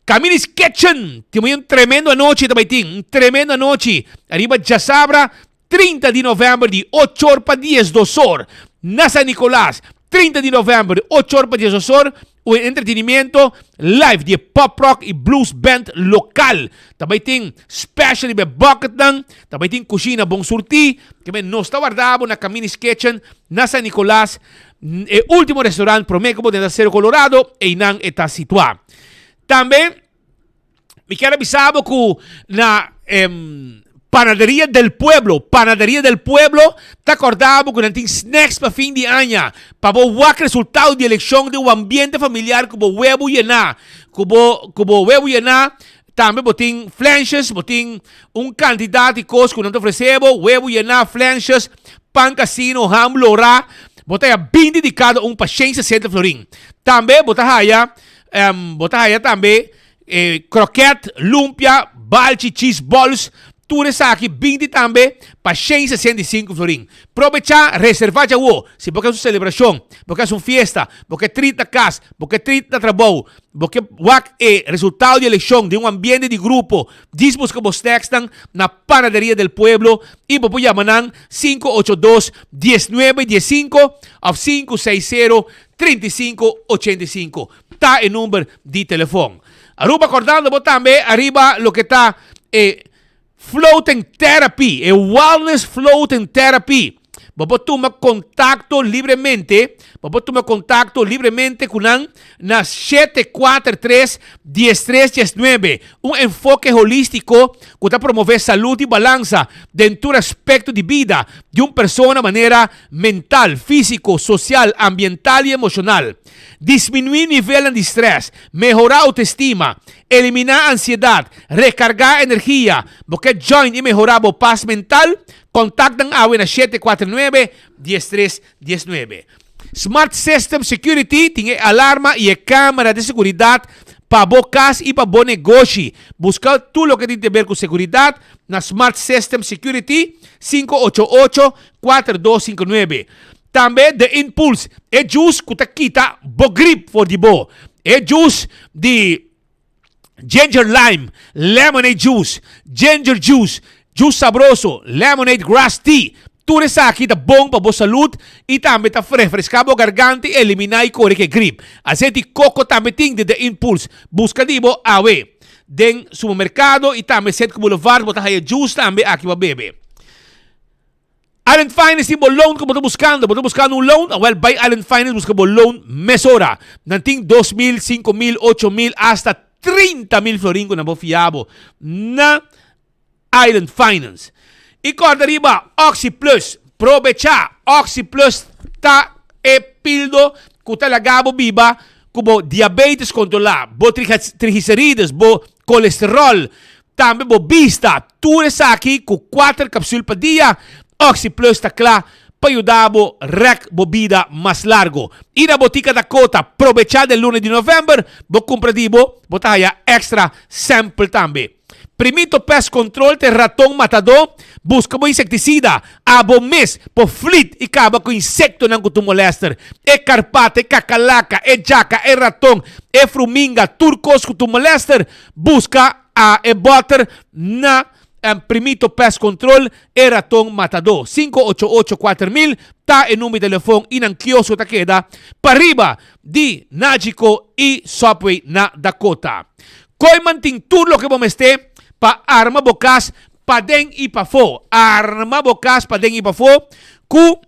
Camini's Kitchen tin un tremendo anochi ta bai tin, un tremendo anochi ariba djasabra 30 di novèmber di ocho or pa diesdos or na San Nicolas, 30 di novèmber di ocho or pa diesdos or, un entretenimiento live di e pop rock i blues band lokal. Ta bai tin special riba e bucketnan, ta bai tin kushina bon surtí, ke men nos ta warda bo na Camini's Kitchen na San Nicolas, e ultimo restaurant promé ku bo drenta Cerro Colorado, einan e ta situá. Tambe. Mi kier a bisa bo ku na Panaderia del Pueblo, Panaderia del Pueblo ta korda bo ku nan tin snacks pa fin di aña, pa bo wak resultado di elekshon den un ambiente familiar ku bo webu yená, ku bo ku bo webu yená, tambe bo tin flenshes, bo tin un kantidat di kos ku nan ta ofresé bo, webu yená, flenshes, pan kasino, ham lorá, bo ta haya binti di kada un pa shen sesenta florin. Tambe bo ta haya bo ta haya tambe E kroket, lumpia, balchi, cheese balls, tur esaki binti tambe pa 165 florin. Probecha, reserva djawo. Si bo ke haci un celebracion, bo ke haci un fiesta, bo ke treat na cas, bo ke treat na trabou, bo ke wak e resultado di eleccion den un ambiente di grupo, djis busca bo snacksnan na Panaderia del Pueblo y bo por yama nan 582 19 15 of 560 35 85. Ta e number di telefon. Aruba kordando bo tambe ariba loke ta e floating therapy, e wellness floating therapy. Bo por tuma contacto libremente. Bo por tuma kontakto libremente ku nan na 743 1319. Un enfoke holístiko ku ta promové salud i balansa den tur aspekto di bida di un persona manera mental, físiko, sosial, ambiental i emoshonal. Disminuí nivelnan di strès, mehorá outestima, eliminá ansiedat, rekargá energia. Bo ke join i mehorá bo pas mental? Kontakt nan awe na 749 1319. Smart System Security tin e alarma i e kamera di seguridat pa bo kas i pa bo negoshi. Buska tur loke tin te ber ku seguridat na Smart System Security, 588 4259. Tambe The Impulse, e juice ku ta kita bo grip for di bo. E juice di ginger lime, lemonade juice, ginger juice, juice sabroso, lemonade grass tea. Tur esaki ta bon pa bo salud y tambe ta refresca bo garganta y elimina y core ke grip. Aceite di coco tambe tin di The Impulse. Busca di bo awe den supermercado y tambe Citgo Boulevard bo ta haya juice tambe aki pa bebe. Island Finance tin bo loan ku bo ta buskando. Bo ta buskando un loan? Awel bai Island Finance buska bo loan mesora. Nan tin 2000, 5000, 8000, hasta 30,000 florin ku nan por fia bo na Island Finance. I kòrda riba Oxi Plus. Probechá! Oxi Plus ta e pildo ku ta laga bo biba ku bo diabetes kontrolá, bo triglicerides, bo kolesteròl, Tambe bo bista tur esaki ku kuater kapsul pa dia. OxyPlus ta kla pa yuda bo rèk bo bida mas largo. I na Botica Dakota, probechá den luna di novèmber, bo kumpra di bo, bo ta haya èkstra sample tambe. Primito Pest Control ta e raton matadó, buska bo insektisida abo mes por flit i kaba ku insektonan ku ta molèster. E karpata, e kakalaka, e djaka, e raton, e fruminga, tur kos ku ta molèster, Buska a e bòter na Primito Pest Control, e raton matadó. 588 4000 ta e number di telefon i nan kiosko ta keda pariba di Nagico i Subway na Dakota. Kooyman tin tur loke bo mester pa arma bo kas paden i pafó. Arma bo kas paden i pafó ku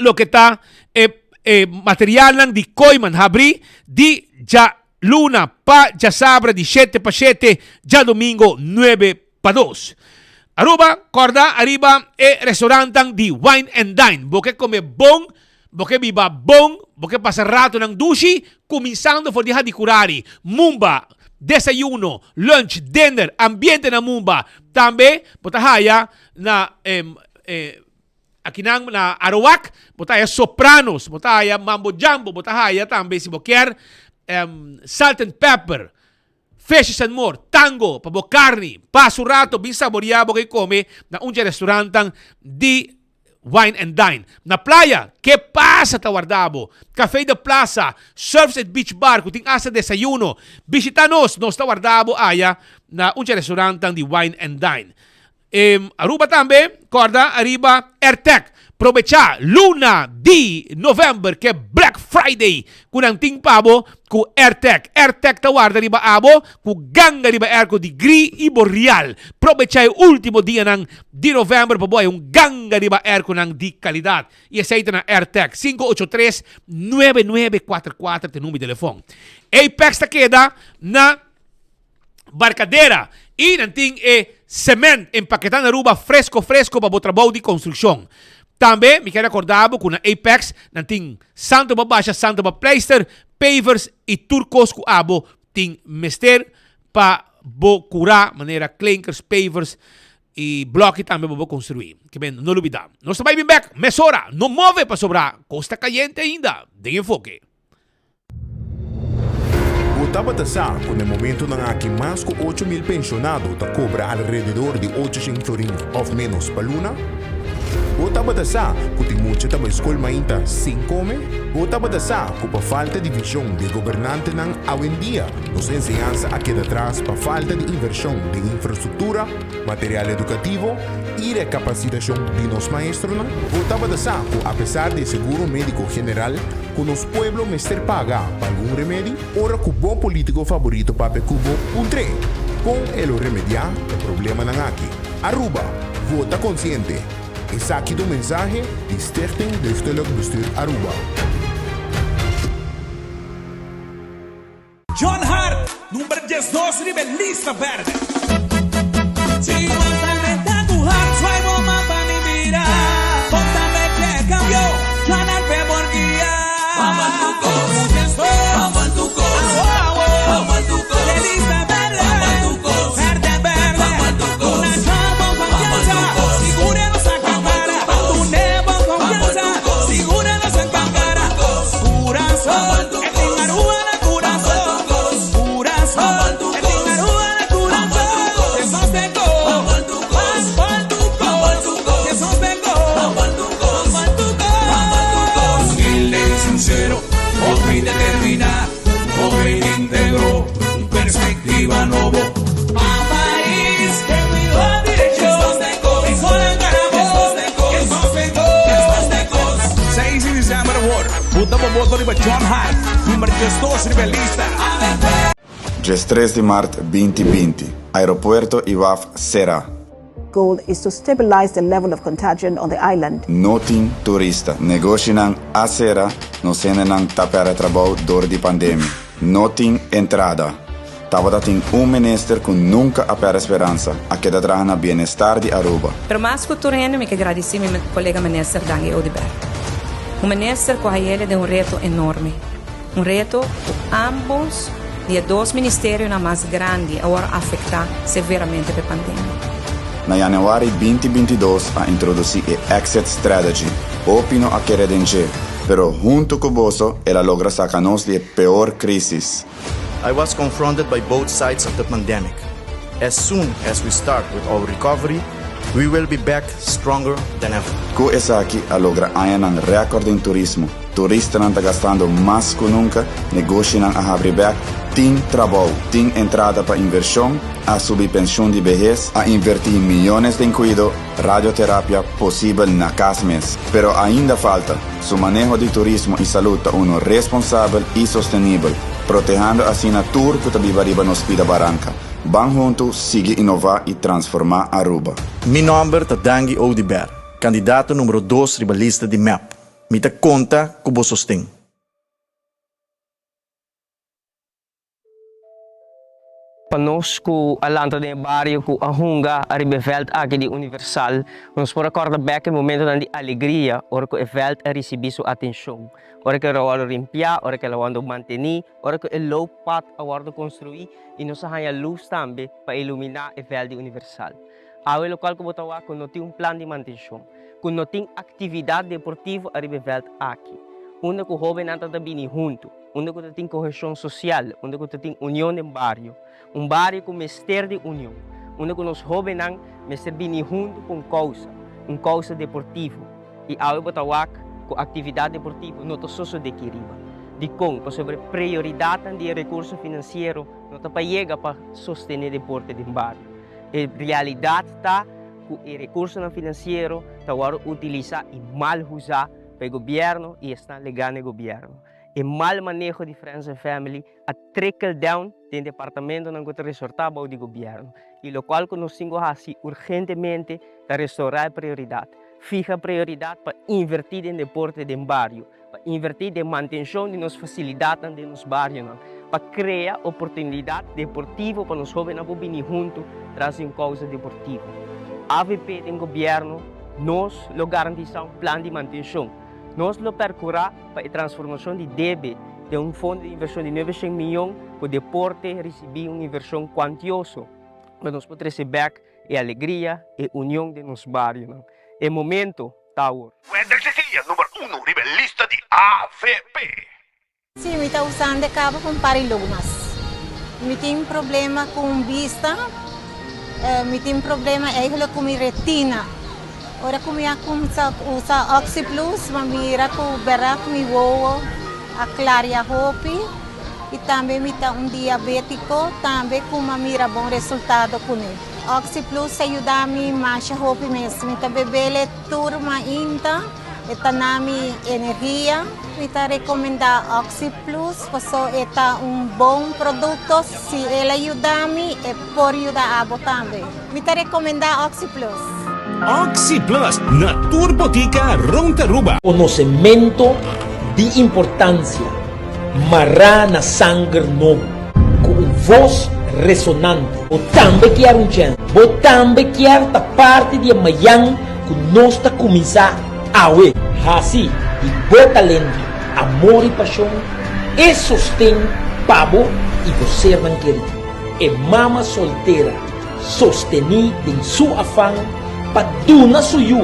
loke ta e e materialnan di Kooyman habrí di dja Luna pa djasabra di shete pa shete, djadomingo nuebe pa dos. Aruba, kòrda ariba e restaurantan di Wine and Dine. Bo ke kome bon, bo ke biba bon, bo ke pasa ratonan dushi, kuminsando for di Hadicurari, Mumba, desayuno, lunch, dinner, ambiente na Mumba. Tambe bo ta haya na Akinan na Aruwak bo ta haya Sopranos, bo ta haya Mambo Jambo, bo ta haya tambe si bo kier Salt and Pepper, Fishes and More, Tango pa bo carni. Pasa un rato bin saboria bo ke come na un dje restaurantan di Wine and Dine. Na playa, ke pasa ta warda bo? Café de Plaza, Surfs at Beach Bar ku tin hasta desayuno. Bishita nos, nos ta warda bo aya na un dje restaurantan di Wine and Dine. Aruba tambe corda ariba Airtag. Probecha luna di november ke Black Friday ku nan tin pa bo ku Airtag. Airtag ta warda riba abo ku ganga riba airco di gri i bo rial. Probecha e ultimo dianan di november pa bo haya un ganga riba airconan di calidad. I esei ta na Airtag. 583 9944 ta e number di telefon. Apex ta keda na. Barcadera y nan tin e cement empaketá na Aruba fresco fresco pa bo trabou di construccion. Tambe mi kier acorda bo cu na Apex nan tin santo pa basha, santo pa pleister, pavers y tur cos cu abo tin mester pa bo cura manera klinkers, pavers y bloki tambe pa bo construi. Ke men no lubida. Nos ta bay bin bek mesora, no move pasobra cos ta cayente ainda den Enfoke. Bo tabata sa ku na e momentunan aki mas ku 8000 penshonado ta kobra alrededor di 800 florin òf ménos pa luna? Bo tabata sa ku tin mucha ta bai skol mainta sin kome? Bo tabata sa ku pa falta di vishon di e gobernantenan awendia nos enseñansa a keda tras pa falta di invershon den infrastruktura, material edukativo i rekapasitashon di nos maestronan? Bo tabata sa ku apesar di e seguro médiko general ku nos pueblo mester paga pa algun remedi? Ora ku bo politiko faborito papia ku bo, puntr'é kon e lo remediá e problemanan aki. Aruba, vota konsiente! Esaki ta un mensahe di Stichting Lichtelijk Bestuur Aruba. John Hart, number 12 riba e lista berde. Si bo ta drenta ku hart, swai bo man pa mi mira. Bo ta mete cambio, John Hart p'e por guia. Vamos al Tucos, vamos al Tucos, vamos al Tucos, e lista berde, vamos al Tucos, berde berde, vamos al Tucos, una John con confianza, sigura nos acapara, tu nuevo confianza, sigura nos acapara, Curazón. Sincero, hopi determina, hopi integro, perspectiva nobo. Pa pais den mihó direkshon, Seis di december awor, buta bo voto riba John Hart, number 12 riba e lista. 13 di mart 2020, Aeropuerto y waf sera. Goal is to stabilize the level of contagion on the island. No tin turista. Negoshinan a sera, nos hendenan ta pèrdè trabou dor di pandemia. No tin entrada. Tabata tin un minister cu nunca a perde speransa, a keda traha na bienestar di Aruba. Pero mas cu tur hende mi ke gradici mi colega minister Dangui Oduber. Un minister cu a hayele den un reto enorme. Un reto cu ambos di e dos ministerionan mas grandi a worde afecta severamente p'e pandemia. Na januari 2022 a introduci e Exit Strategy. Hopi no a kere den dje, pero hunto cu boso el a logra saca nos di e peor crisis. I was confronted by both sides of the pandemic. As soon as we start with our recovery, we will be back stronger than ever. Ku esaki a logra añanan rèkòrt den turismo. Turistanan ta gastando mas ku nunka, negoshinan a habri bèk, tin trabou, tin entrada pa invershon, a subi penshun di behes, a invertí miyones den kuido, radioterapia posibel na kas mes. Pero ainda falta. Su maneho di turismo i salud ta uno responsabel i sostenibel, protehando asina tur ku ta biba riba nos pida baranka. Ban huntu sigui inová i transformá Aruba. Mi nòmber ta Dangui Oduber, kandidato numero dos riba lista di mep. Mi ta konta ku bo sosten. Pa nos ku a lanta den e bario ku a hunga ariba e vèlt aki di Universal, nos por a kòrda bèk e momentonan di alegria ora ku e vèlt a risibí su atenshon, ora ku el a wòrdu limpiá, ora ku el a wòrdu mantení, ora ku e looppat a wòrdu konstruí i nos a haña lus tambe pa iluminá e vèlt di Universal. Awe lokual ku bo ta wak ku no tin un plan di mantenshon, ku no tin aktividat deportivo ariba e vèlt aki, unda ku hóbennan ta ta bini huntu. Unda ku ta tin koheshon sosial, unda ku ta tin union den bario, un bario ku mester di union, unda ku nos hóbennan mester bini huntu pa un kousa, un kousa deportivo. I awe bo ta wak ku aktividat deportivo no ta sosodé aki riba. Dikon? Pasobra e prioridatnan di e rekurso finansiero no ta pa yega pa sostené deporte den bario. E realidat ta ku e rekursonan finansiero ta wòrdu utilisá i mal usá pa e gobièrnu i esnan legá na e gobièrnu. E mal maneho di Friends and Family a trickle down den departamentonan ku ta resortá bou di gobièrnu i lokual ku nos tin ku hasi urgentemente ta restourá e prioridat, fiha prioridat pa invertí den deporte den bario, pa invertí den mantenshon di nos fasilidatnan den nos barionan, pa krea oportunidat deportivo pa nos hóbennan por bini huntu tras di un kousa deportivo. Avp den gobièrnu nos lo garantisá un plan di mantenshon. Nos lo perkurá pa e transformashon di debe den un fondo di invershon di nuebeshen miyon ku deporte risibí un invershon kuantioso pa nos por trese bèk e alegria, e union den nos barionan. E momento ta awor. Wendrick Cecilia, number uno riba e lista di avp. Sí, mi ta usando e caba pa un par di lunas. Mi tin problema cu un bista, mi tin problema eigenlijk cu mi retina. Ora cu mi a cuminsa usa OxyPlus, mi a mira cu berdad mi wowo a claria hopi y tambe mi ta un diabetico tambe cu mi a mira bon resultado cune. OxyPlus a yuda mi masha hopi mes. Mi ta bebele tur mainta. E ta na mi energia. Mi ta recomenda OxyPlus paso e ta un bon producto. Si el a yuda mi, e por yuda abo tambe. Mi ta recomenda OxyPlus. Oxi Plus na tur botica rond Aruba. Konosementu di importansia mará na sanger nobo ku un vos resonante. Bo tambe kier un chèns? Bo tambe kier ta parti di e mayan ku nos ta kuminsá awe? Hasi di bo talento, amor i pashon e sosten pa bo i bo sernan kerí. E mama soltera sostení den su afan pa duna su yu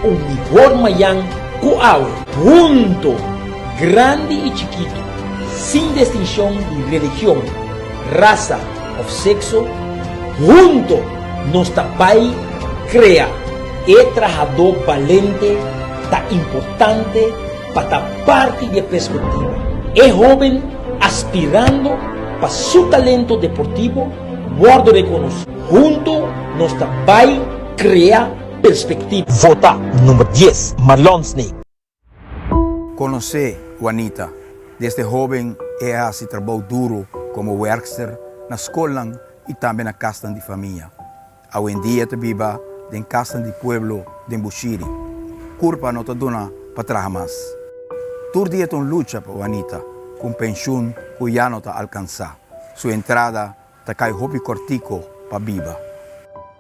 un mihor mayan ku awe. Hunto, grandi i chikitu, sin destinshon di religion, rasa òf sekso, hunto nos ta bai krea e trahadó balente ta importante pa ta parti di e perspektiva. E hóben aspirando pa su talento deportivo Wordo reconoci. Hunto nos ta bay crea perspectiva. Vota number dies, Marlon Sneek. Conoce Juanita. Desde hoben e a haci trabou duro como werkster na scolnan y tambe na casnan di famia. Awendia ta biba den casnan di pueblo den Bushiri. Curpa no ta duna pa traha mas. Tur dia ta un lucha pa Juanita cu un pensioen cu ya no ta alcansa. Su entrada ta kai hopi kortiko pa biba.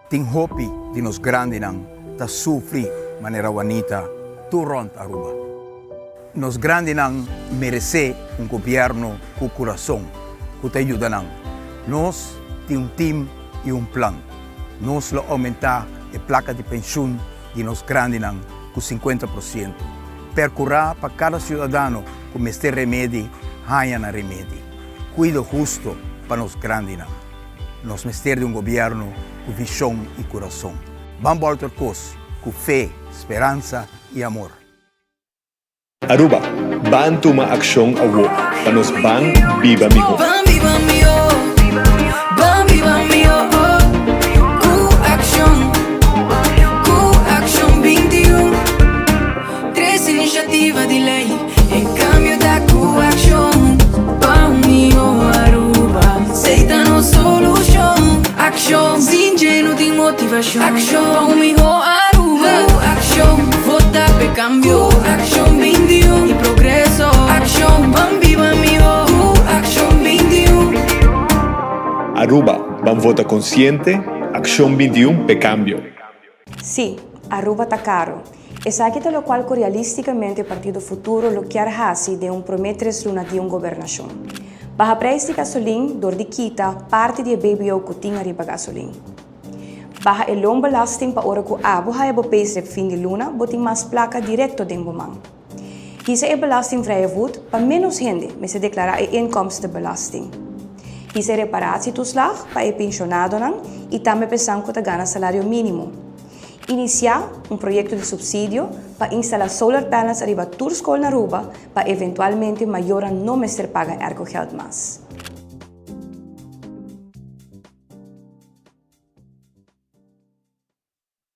Tin hopi di nos grandinan ta sufri manera Juanita tur rònt Aruba. Nos grandinan meresé un gobièrnu ku kurason ku ta yuda nan. Nos tin un tim i un plan. Nos lo oumentá e plaka di penshun di nos grandinan ku sinkuenta por siento. Perkurá pa kada siudadano ku mester remedi haña nan remedi. Cuido husto pa nos grandinan. Nos mester di un gobierno cu vision y curason. Ban bolter cos cu fe, speransa y amor. Aruba, ban tuma accion awo pa nos ban biba miho. Ban biba miho, ban biba miho, cu accion, cu accion 21, Tres iniciativa di ley, e cambio ta cu accion. Pa un miho Aruba, esey ta nos solucion. Accion, sin dje no tin motivacion. Accion, pa un miho Aruba. Cu accion, vota p'e cambio. Cu accion 21, y progreso. Accion, ban biba miho. Cu accion 21. Aruba, ban vota consciente, Accion 21 p'e cambio. Sí, Aruba ta caro. Esaki ta locual cu realisticamente Partido Futuro lo kier haci den un prome tres luna di un gobernacion. Baha prijs di gasolin door di kita parti di e BBO cu tin ariba gasolin. Baha e loonbelasting pa ora cu abo haya bo payslip fin di luna bo tin mas placa directo den bo man. Hisa e belastingvrije voet pa menos hende mester declara e inkomstenbelasting. Hisa e reparatietoeslag pa e pensionadonan y tambe pa esnan cu ta gana salario minimo. Inicia un proyecto di subsidio pa instala solar panels ariba tur scol na Aruba pa eventualmente mayornan no mester paga aircogeld mas.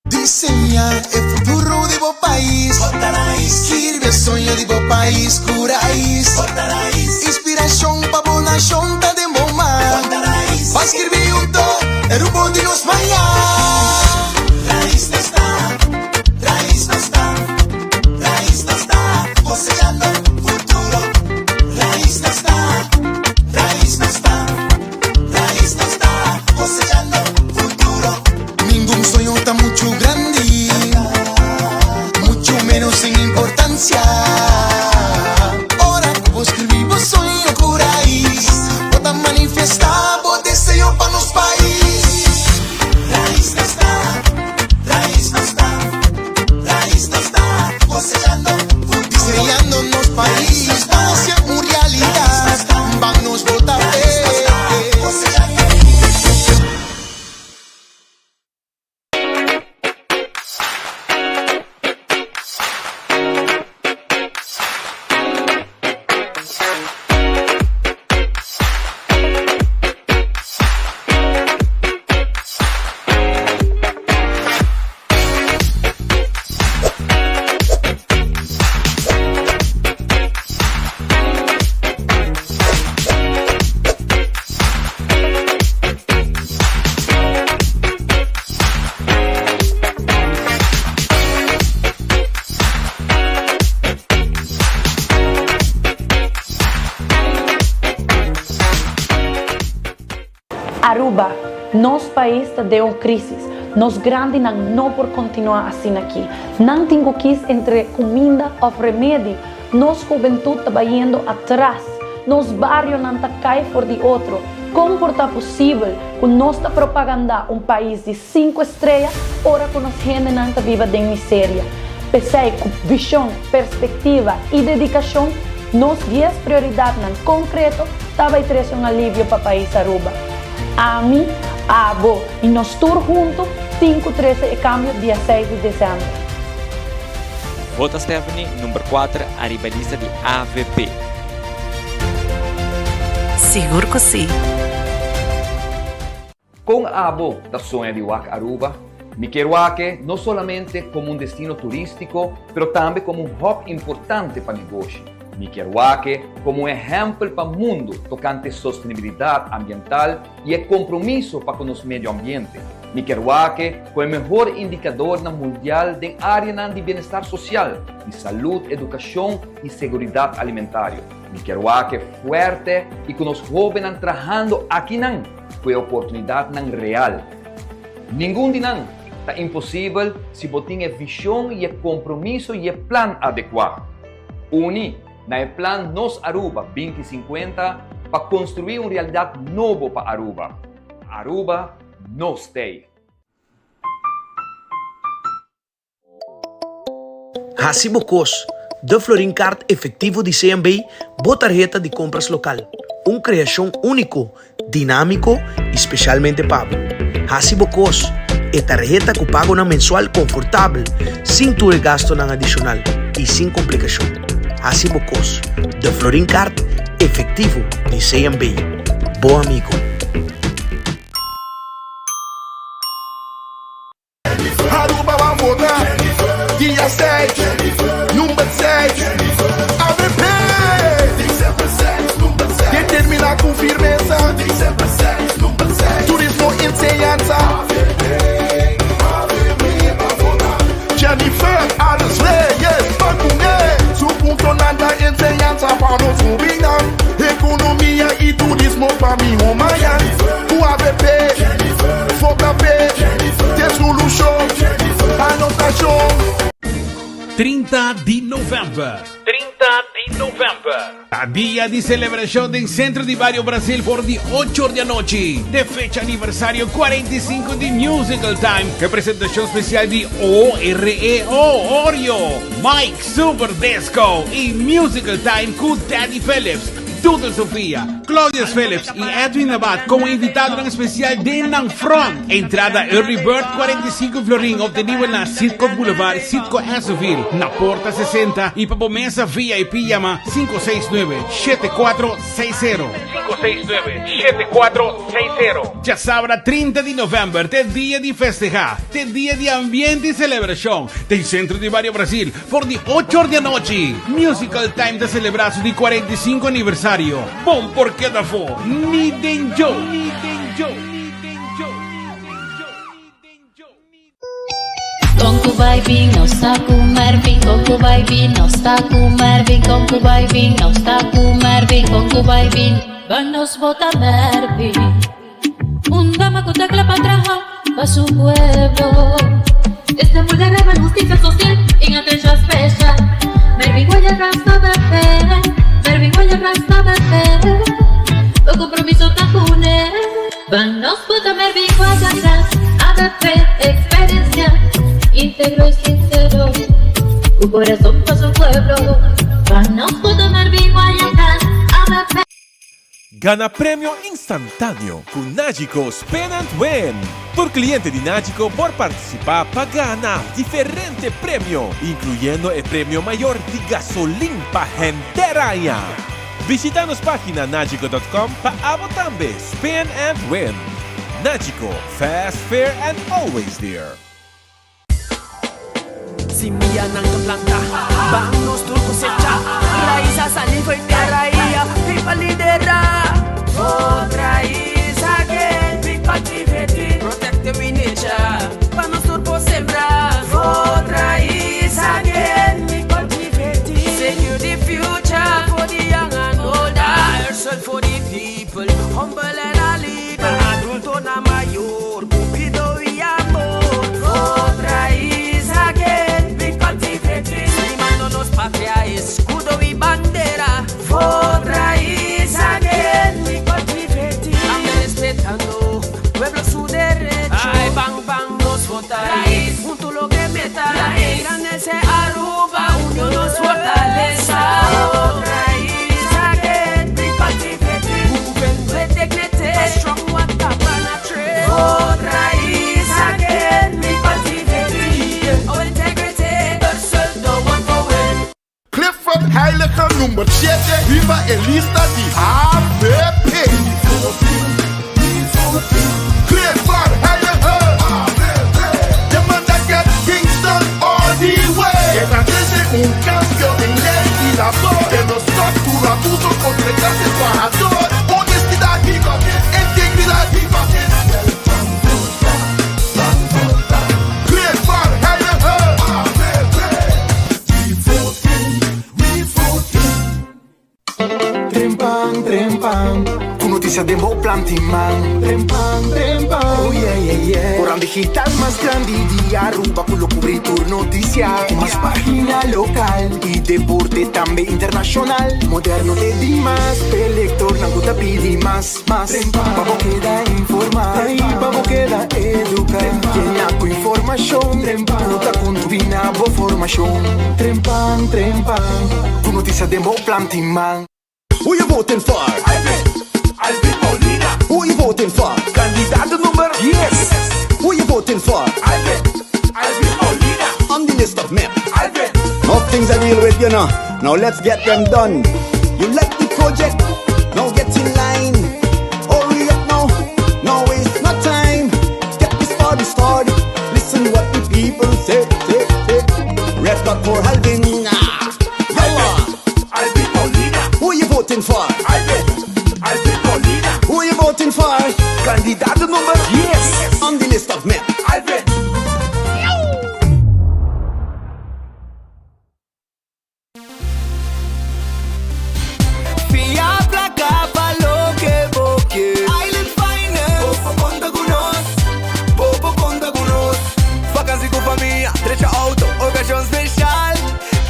Diseña e futuro di bo pais. Skirbi e soño di bo pais ku rais. Inspirashon pa bo nashon ta den bo man. Ban skirbi hunto e rumbo di nos mañan. Rais nos ta, rais nos ta, rais nos ta, kosechando futuro. Rais nos ta, rais nos ta. Rais nos ta cosechando futuro. Ningun soño ta mucho grandi, mucho menos sin importancia. Ora cu bo scribi bo soño cu rais, bo ta manifesta bo deseo pa nos. Aruba, nos pais ta den un crisis. Nos grandinan no por continua asina aki. Nan tin cu kies entre cuminda of remedi. Nos hubentud ta bayendo atras. Nos barionan ta cay for di otro. Con por ta posibel cu nos ta propaganda un pais di cinco estrella ora cu nos hendenan ta biba den miseria? P'esey cu vision, perspectiva y dedicacion, nos dies prioridadnan concreto ta bay trece un alivio pa pais Aruba. Ami, abo y nos tur hunto tin cu trece e cambio dia seis di december. Vota Stephanie number kuater ariba e lista di avp. Sigur cu si. Con abo ta soña di wak Aruba? Mi kier wak e no solamente como un destino turistico, pero tambe como un hub importante pa negoshi. Mi kier wak e como un ehempel pa mundo tocante sostenibilidad ambiental y e compromiso pa cu nos medio ambiente. Mi kier wak e cu e mehor indicadornan mundial den areanan di bienestar social, di salud, educacion y seguridad alimentario. Mi kier wak e fuerte y cu nos hobennan trahando akinan cu e oportunidadnan real. Ningun di nan ta imposibel si bo tin e vision y e compromiso y e plan adecua. Uni na e plan Nos Aruba 2050 pa construi un realidad nobo pa Aruba. Aruba, nos t'ey! Hasi bo kos, De Florin Card Efectivo di CMB, bo tarheta di compras local. Un creacion unico, dinamico y specialmente pa bo. Hasi bo kos, E tarheta cu pagonan mensual confortabel, sin tur e gastonan adicional y sin complicacion. Hasi bo kos, De Florin Card Efectivo di CMB. Bo amigo. Aruba ban vota dia seis, number seis, avp! Determina cu firmeza, turismo, enseñanza. Jennifer Arends Reyes ban cu ne, su puntonan ta enseñanza pa nos hobennan, economia y turismo pa miho mañan. Cu avp, vota p'e. Te solucion, anotacion. 30 di november. 30 di november. Ta dia di celebracion den Centro di Bario Brasil for di ocho or di anochi. T'e fecha aniversario 45 di Musical Time cu e presentacion special di OREO, Oreo, Mike Super Disco y Musical Time cu Daddy Phillips. Doodle Sofia, Claudius Phillips y Edwin Abad como invitadonan especial den nan front. Entrada Early Bird 45 florin obtenibel na Citgo Boulevard, Citgo Essoville, na porta 60 y pa bo mesa VIP yama 569 7460. 569 7460. Djasabra 30 di november t'e dia di festeha, t'e dia di ambiente y celebracion den Centro di Bario Brasil. For di ocho or di anochi, Musical Time ta selebrá su di 45 aniversario. Bon por keda afó, ni den djo! Ni den djo! Ni den djo! Con cu bay bin, nos ta cu Mervin. Con cu bay bin, nos ta cu Mervin. Con cu bay bin, nos ta cu Mervin. Con cu bay bin, ban nos vota Mervin. Un dama cu ta cla pa traha pa su pueblo. Esta mujer reba justicia social en atencion special. Mervin Guaya Rasta BP, Mervin Guaya Rasta BP. Bo compromiso ta cune. Ban nos vota Mervin Guaya Ras, ABP, experiencia, integro y sincero. Cu corazon pa su pueblo. Ban nos vota Mervin Guaya Ras, ABP. Gana premio instantáneo ku Nagico Spin and Win! Tur kliente di Nagico por partisipá pa gana diferente premio, inkluyendo e premio mayor di gasolin pa henter aña. Bishita nos página nagico dot com pa abo tambe spin and win! Nagico, fast, fair and always there! Simianan ta planta, ban nos tur cosecha. Raiz a sali fo'i tera i a bin pa lidera. Ot raiz again, bin pa diverti. Protect we nature, pa nos tur por sembra. Ot raiz again, bin pa diverti. Secure the future for the young and older. Herself for the people, humble and a leader. Riba e lista di AVP. Cliff van Heijenhut. De man that get things done all the way. E ta trece un cambio den ley di labor. E no stop tur abuso contra e clase trahador. Honestidad, integridad. Cliff van Heijenhut. Trempan, trempan, ku notisia den bo planti man. Trempan, trempan, oh yeah, yeah, yeah. Koran digital mas grandi di Aruba ku lo kubri tur notisia. Ku mas pagina lokal i deporte tambe internashonal. Moderno te dimas, p'e lektornan ku ta pidi mas, mas. Trempan, pa bo keda informa i pa bo keda eduka. Yena ku informashon ku ta kontribuí na bo formashon. Trempan, trempan, ku notisia den bo planti man. Who you voting for? Alvin, Alvin Paulina. Who you voting for? Kandidato number dies. Who you voting for? Alvin, Alvin Paulina. On the list of MEP. Alvin. Enough things I deal with, you know. Now let's get them done. You like the project? Now get in line. Hurry up now. No waste no time. Get this party started. Listen what the people say. say, say. Red dot for Alvin. Ah. Yalla. Alvin Paulina. Who you voting for? Alvin, Alvin Paulina. Who you voting for? Kandidato number dies. On the list of MEP. Alvin. Fia placa pa loke bo ke. Island Finance. Bo por conta cu nos. Bo por conta cu nos. Vakantie cu famia, drecha auto, ocasion special.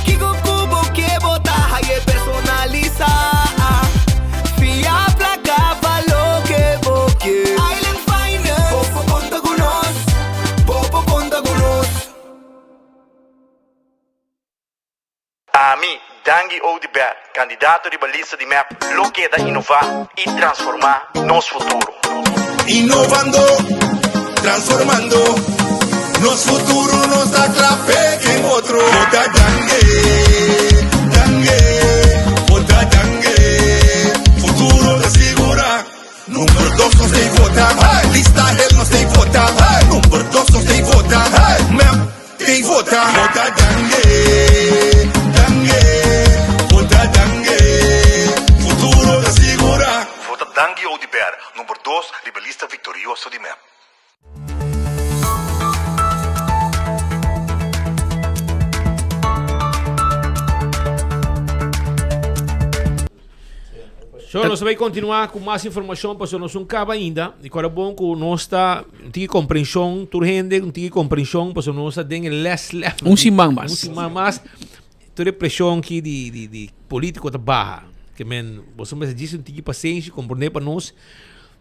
Kico cu bo ke bo ta haye personalisa. Fia placa pa loke bo ke. Island Finance. Bo por conta cu nos. Bo por conta cu nos. Ami, Dangui Oduber, kandidato riba lista di mep, lo keda inová i transformá nos futuro. Inovando, transformando nos futuro nos ta kla p'e en otro. Vota Dangui, Dangui, vota Dangui, futuro ta sigurá. Number dos nos tei vota, lista hel nos tei vota, number dos nos tei vota, mep. Tei vota. Vota Dangui, Dangui, vota Dangui, futuro ta sigura. Vota Dangui Oduber, number dos riba lista victorioso di mep. So, nos ta bay continua cu mas informacion pasobra nos un caba ainda. Y cora bon cu nos ta un tiki comprension, tur hende un tiki comprension pasobra nos ta den e les level. Un siman mas. Un siman mas. Tur e presion aki di, di, di politico ta baha. Ke men, boso mester djis un tiki pasenshi, comprende pa nos.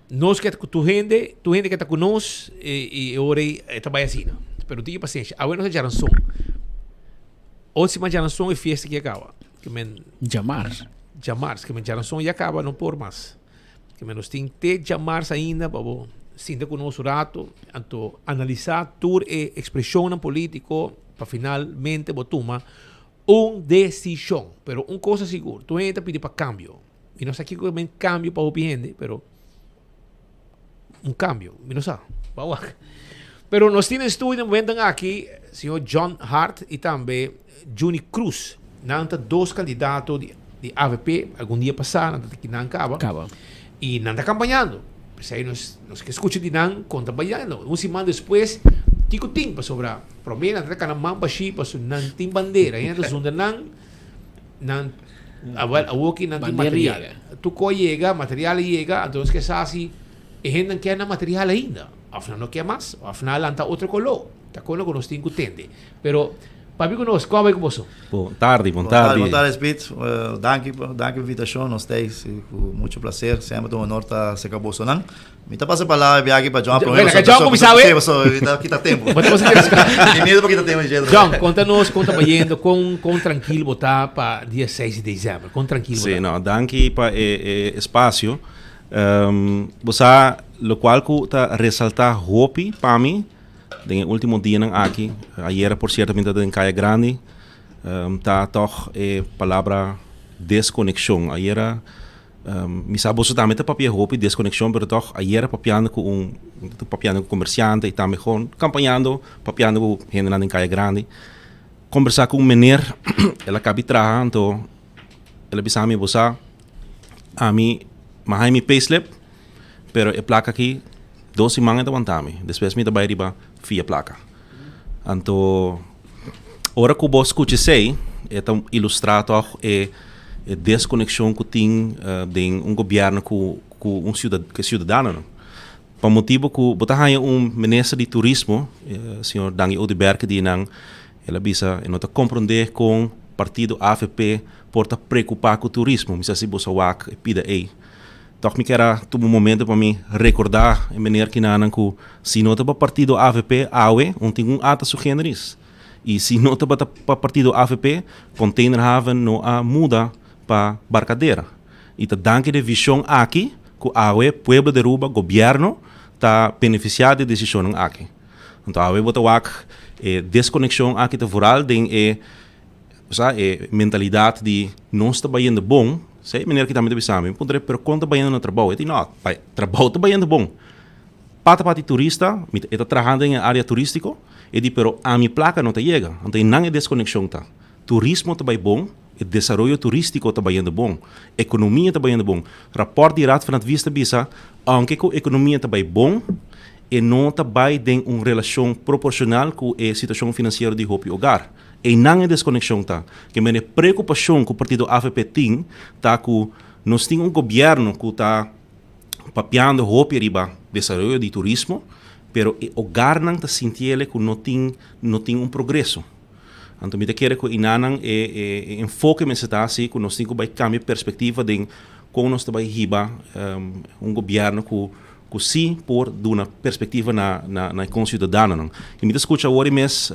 Nos ke ta cu tur hende, tur hende ke ta cu nos y, y e ora ey e ta bay asina. Pero un tiki pasenshi. Awe nos ta djaranson. Otro siman djaranson e fiesta aki a caba. Ke men. Djamars. Djamars, ke men djaranson ya kaba no por mas. Ke men nos tin te djamars ainda pa bo sinta ku nos un rato, anto analisá tur e ekspreshonnan polítiko pa finalmente bo tuma un desishon. Pero un kos ta sigur, tur hende ta pidi pa kambio. Mi no sa kiko ke men kambio pa hopi hende, pero un kambio, mi no sa. Bo a wak. Pero nos tin den studio den momentonan aki señor John Hart y tambe Juni Cruz. Nan ta dos candidato di di avp. Algun dia pasa nan ta aki nan caba. Caba. Y nan ta campañando. P'esei nos nos ke scucha di nan con ta bayando. Un siman despues kico tin pasobra prome nan ta cana man bashi pasobra nan tin bandera. Hende ta zunda nan. Nan awel awoki nan tin Bandera material. yega. Tur ko a yega, material a yega, anto nos ke sa si e hendenan kier nan material ainda. Of nan no kier mas, of nan a lanta otro koló. Ta kon loke nos tin ku tende. Pero papia ku nos, kon a bai ku boso? Bon tardi, bon Bon tardi, tardi. bon tardi Speed. Danki pa danki pa invitashon. Nos ta ei ku mucho plaser. Semper ta un honor ta serka bosonan. Mi ta pasa e palabra biaha aki pa John prome. Bueno, John kuminsá awe. Sí, pasobra mi ta kita tempu. Bo ta pasa Mi miedu pa kita tempu dje. John, konta nos kon ta bayendo, kon kon trankil bo ta pa dia seis di desèmber. Kon trankil bo ta? Sí, no, danki pa e e espasio. Bo sa lokual ku ta resaltá hopi pa mi den e último dianan aki, ayera por sierto mi ta den Kaya Grandi, ta tòg e palabra. deskonekshon. Ayera mi sa boso tambe ta papia hopi deskonekshon pero tòg ayera papiando ku un papiando ku komersiante i tambe gewoon kampañando papiando ku hendenan den Kaya Grandi kombersá ku un mener el a kabi traha anto el a bisa mi bo sa ami mi a haña mi payslip pero e plaka aki dos siman e ta wanta mi despues mi ta bai riba fia plaka. Anto ora ku bo skucha esei e ta ilustrá tòg e e deskonekshon ku tin den un gobièrnu ku ku un ku e siudadanonan. Pa motibu ku bo ta haña un minister di turismo, señor Dangui Oduber ke di nan el a bisa e no ta komprondé kon partido avp por ta preokupá ku turismo. Mi sa si bo sa wak e pida ei. Tòg mi kier a tuma un momento pa mi rekordá e meneer kinanan ku si no ta pa partido avp awe un tin un ata su generis. I si no tabata pa partido avp Containerhaven no a muda pa Barcadera. I ta danki di e vishon aki ku awe pueblo di Aruba, gobièrnu, ta benefisiá di e desishonnan aki. Anto awe bo ta wak e deskonekshon aki ta vooral den e Sa e mentalidad di nos ta bayendo bon, sa e meneer aki tambe ta bisa mi, mi puntra e pero kon ta bayendo na trabou? E di no, bai trabou ta bayendo bon. Pata pati turista, mi ta e ta trahando den e area turistico, e di pero ami placa no ta yega. Anto einan e desconexion ta. Turismo ta bai bon, e desaroyo turistico ta bayendo bon, economia ta bayendo bon. Rapport di Raad van Advies ta bisa, aunke cu economia ta bai bon, e no ta bai den un relacion proporcional cu e situacion financiero di hopi hogar. Einan e deskonekshon ta. Ke men e preokupashon ku partido avp tin ta ku nos tin un gobièrnu ku ta papiando hopi riba desaroyo di turismo, pero e hogarnan ta sintiele ku no tin no tin un progreso. Anto mi ta kere ku einanan e e enfoke mester ta hasi ku nos tin ku bai kambia perspektiva den kon nos ta bai hiba un gobièrnu ku ku sí por duna perspektiva na na e konsiudadanonan. I mi ta skucha awor i mes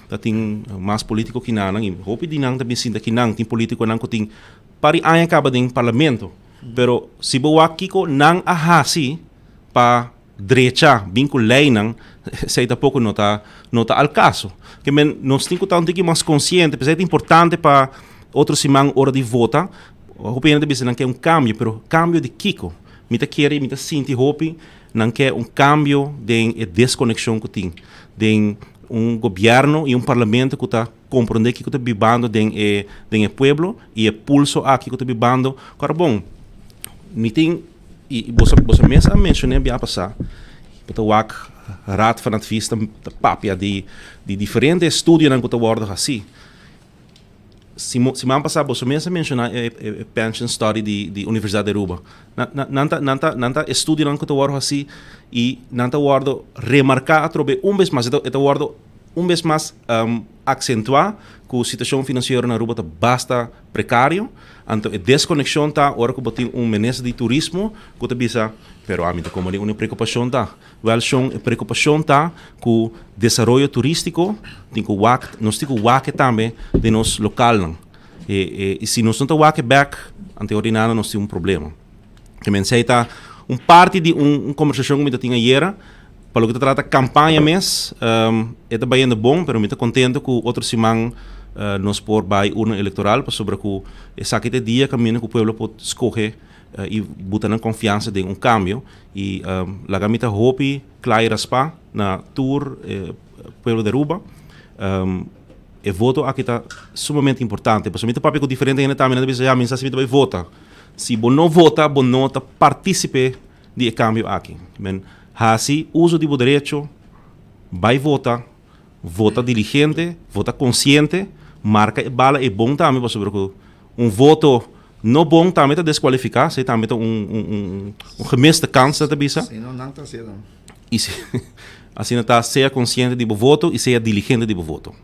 ta tin mas polítiko ki nanan i hopi di nan ta bin sinta ki nan tin polítikonan ku tin par di aña kaba den parlamento pero si bo wak kiko nan a hasi pa drecha bin ku leinan esei tampoko no ta no ta al kaso. Ke men nos tin ku ta un tiki mas konsiente p'esei ta importante pa otro siman ora di vota hopi hende ta bisa nan ke un kambio pero kambio di kiko? Mi ta kere i mi ta sinti hopi nan ke un kambio den e deskonekshon ku tin den un gobièrnu i un parlamento ku ta komprondé kiko ta bibando den e den e pueblo i e pulso aki ku ta bibando. Kòrda bon, mi tin i boso boso mes a menshoné bia pasá bo ta wak Raad van Advies ta papia di di diferente estudionan ku ta wòrdu hasí. Siman pasá boso mes a menshoná e e pension study di di Universidat di Aruba. Nan nan ta nan ta nan ta estudionan ku ta wòrdu hasí i nan ta wòrdu remarká atrobe un bes mas. E ta e ta wòrdu un bes mas aksentuá ku situashon finansiero na Aruba ta basta prekario. Anto e deskonekshon ta ora ku bo tin un minister di turismo ku ta bisa, pero ami ta komo di un preokupashon ta. Wèl shon, e preokupashon ta ku desaroyo turístiko tin ku wak, nos tin ku wak e tambe den nos lokalnan. E e i si nos no ta wak e bèk, ante ordinario nos tin un problema. Ke men esei ta un parti di un un kombersashon ku mi ta tin ayera. Pa loke ta trata kampaña mes, e ta bayendo bon, pero mi ta kontento ku otro siman nos por bai urna elektoral pasobra ku esaki ta e dia kaminda ku pueblo por skohe i buta nan konfiansa den un kambio i laga mi ta hopi kla i raspá na tur e pueblo di Aruba. E voto aki ta sumamente importante pasobra mi ta papia ku diferente hende tambe nan ta bisa ya mi sa si mi ta bai vota. Si bo no vota bo no ta partisipe di e kambio aki. Men hasi uso di bo derecho bai vota, vota diligente, vota konsiente, marka e bala e bon tambe pasobra ku un voto No bon tambe ta descualifica, esey tambe ta un un un gemiste kans nan ta bisa. Si no nan ta hacié dan. Y si asina ta sea consciente di bo voto y sea diligente di bo voto.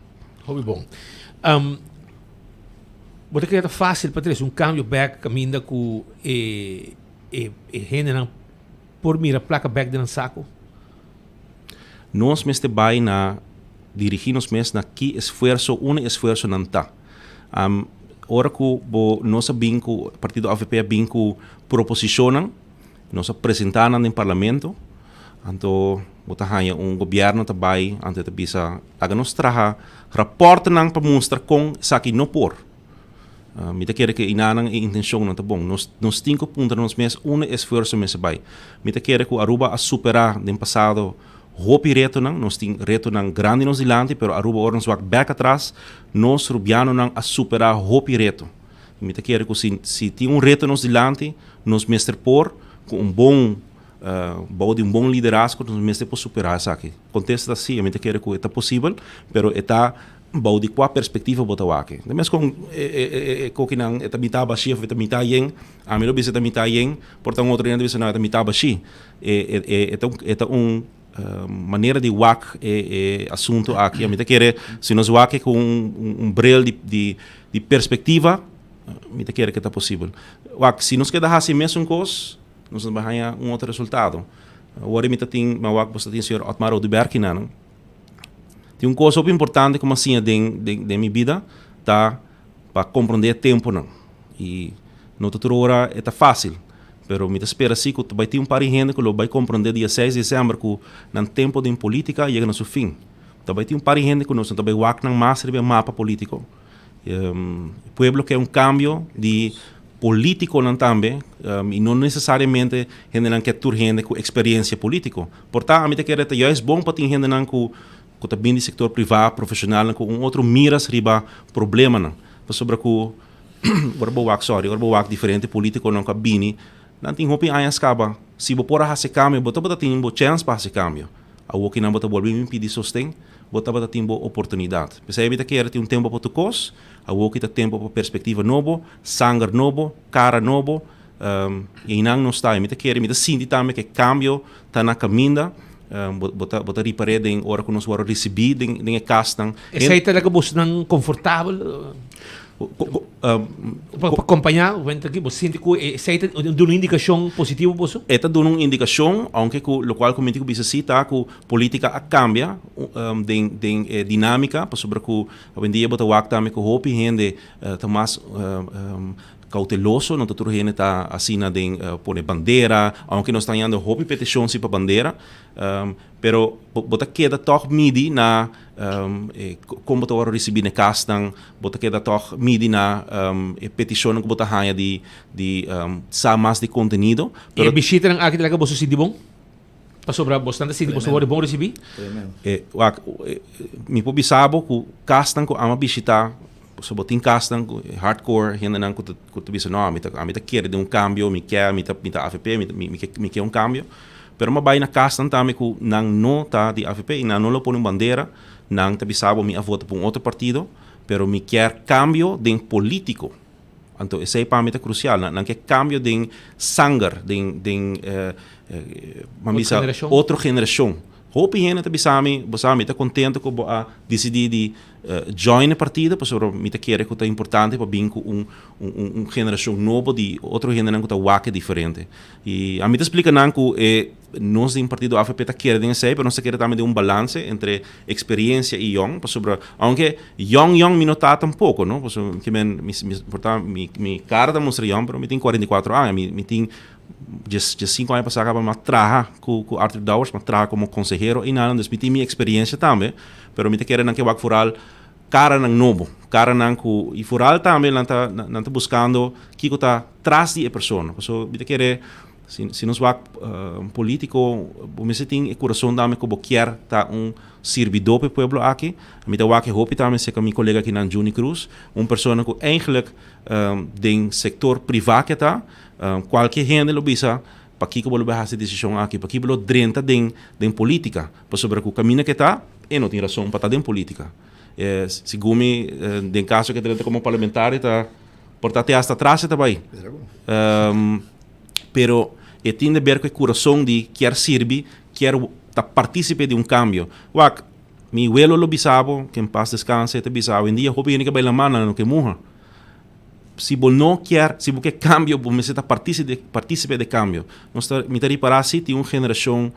Hopi bon. Um, bo ta kere ta fácil pa trese un cambio bek caminda cu e e e hendenan por mira placa bek den nan saco? Nos mester bai na dirigi nos mes na ki esfuerso unda e esfuersonan ta. Um, ora ku bo nos a bin ku partido avp a bin ku proposishonnan, nos a presentá nan den parlamento, anto bo ta haña un gobièrnu ta bai anto e ta bisa laga nos traha rapòrtnan pa mustra kon esaki no por. Mi ta kere ku einanan e intenshonnan ta bon. Nos nos tin ku puntra nos mes unda e esfuerso mester bai. Mi ta kere ku Aruba a superá den pasado hopi retonan. Nos tin retonan grandi nos dilanti, pero Aruba ora nos wak bèk atras, nos rubianonan a superá hopi reto. I mi ta kere ku si si tin un reto nos dilanti, nos mester por ku un bon bou di un bon liderazgo nos mester por superá esaki. Kontesta ta sí, mi ta kere ku e ta posibel, pero e ta Bou di kua perspektiva bo ta wak e? Ta meskon e kokinan e ta mitá bashí òf e ta mitá yen. Ami lo bisa e ta mitá yen, por ta un otro hende ta bisa no e ta mitá bashí. E ta e ta un manera di wak e e asuntu aki. Ami ta kere si nos wak e ku un un bril di di di perspektiva mi ta kere ke ta posibel. Wak si nos keda hasi e mesun kos nos no bai haña un otro resultado. Awor mi ta tin mi a wak bo ta tin señor Otmar Oduber kinan. Tin un kos hopi importante ku mi a siña den den mi bida ta pa komprondé e tempunan. I no ta tur ora e ta fásil, pero mi ta spera si ku ta bai tin un par di hende ku lo bai komprondé dia seis di desèmber ku nan tempu den polítika yega na su fin. Ta bai tin un par di hende ku nos no ta bai wak nan mas riba e mapa polítiko. E pueblo ke un kambio di polítikonan tambe i no nesesariamente hendenan ke tur hende ku eksperensia polítiko. Por ta ami ta kere ta juist bon pa tin hendenan ku ku ta bin di sektor privá, profeshonalnan ku un otro miras riba problemanan. Pasobra ku ora bo wak, sorry, ora bo wak diferente polítikonan ku a bini, nan tin hopi añas kaba. Si bo por a hasi kambio, bo tabata tin bo chèns pa hasi kambio. Awoki nan bo ta bolbe bin pidi sosten, bo tabata tin bo oportunidat. P'esei mi ta kere tin un tempu pa tur kos, awoki ta tempu pa perspektiva nobo, sanger nobo, kara nobo, i einan nos ta. I mi ta kere, mi ta sinti tambe ku e kambio ta na kaminda, bo ta bo ta ripar'é den ora ku nos wòrdu risibí den den e kasnan. Esei ta laga bosnan konfortabel? Pa kompañá wenter aki, bo sinti ku esei ta duna un indikashon positivo boso? E ta duna un indikashon, ounke ku lokual ku mi tin ku bisa si ta ku polítika a kambia den den e dinámika, pasobra ku awendia bo ta wak tambe ku hopi hende ta mas kouteloso, no ta tur hende ta asina den pone bandera, ounke nos ta hañando hopi petishon si pa bandera, Pero bo ta keda tòg midi na kon bo ta wòrdu risibí na e kasnan, bo ta keda tòg midi na e petishonnan ku bo ta haña di di sa mas di kontenido. E bishitanan aki ta laga boso sinti bon? Pasobra bosnan ta sinti boso wòrdu bon risibí? Wak, mi por bisa bo ku kasnan ku amo a bishitá, pasobra bo tin kasnan ku hardcore hendenan ku ta ku ta bisa no ami ta ami ta kere den un kambio, mi ke mi ta mi ta avp, mi mi mi ke un kambio. Pero mi a bai na kasnan tambe ku nan no ta di avp i nan no lo pone un bandera, nan ta bisa bo mi a vota pa un otro partido, pero mi kier kambio den politiko. Anto esei pa mi ta krusial, nan nan ke kambio den sanger, den den mi bisa otro generashon. Hopi hende ta bisa mi, bo sa mi ta kontento ku bo a disidí di join e partido pasobra mi ta kere ku ta importante pa bin ku un un generashon nobo di otro hendenan ku ta wak diferente. I ami ta splika nan ku e nos den partido avp ta kere den esei pero nos ta kere tambe den un balanse entre eksperensia i yòn pasobra aunke yòn yòn mi no ta tampoko no pasobra mi kimen mi por ta mi mi kara ta mustra yòn pero mi tin 44 aña mi mi tin djes djes sinku aña pasá kaba mi a traha ku ku Arthur Dowers mi a traha komo konsehero einan dus mi tin mi eksperensia tambe pero mi ta kere nan ke wak foral karanan nobo karanan ku i foral tambe nan ta nan ta buskando kiko ta tras di e persona. Pasobra mi ta kere si si nos wak un politico bo mester tin e curason tambe cu bo kier ta un sirbidor pa e pueblo aki. Mi ta wak e hopi tambe cerca mi colega akinan Juni Cruz, un persona cu eigenlijk den sector priva ke ta, cualkier hende lo bisa pakico bo lo bay haci e decision aki, pakico bo lo drenta den den politica, pasobra cu caminda ke ta e no tin rason pa ta den politica. Segun mi den caso ke drenta como parlamentario ta. Por ta te hasta atras e ta bai. Pero e tin de ber ku e kurason di kier sirbi, kier ta partisipe di un kambio. Wak, mi welo lo bisa bo, ke en pas deskanse, e ta bisa awendia hopi hende ke bai laman nan no ke muha. Si bo no kier, si bo ke kambio, bo mester ta partisipe di kambio. Nos ta, mi ta ripará si tin un generashon,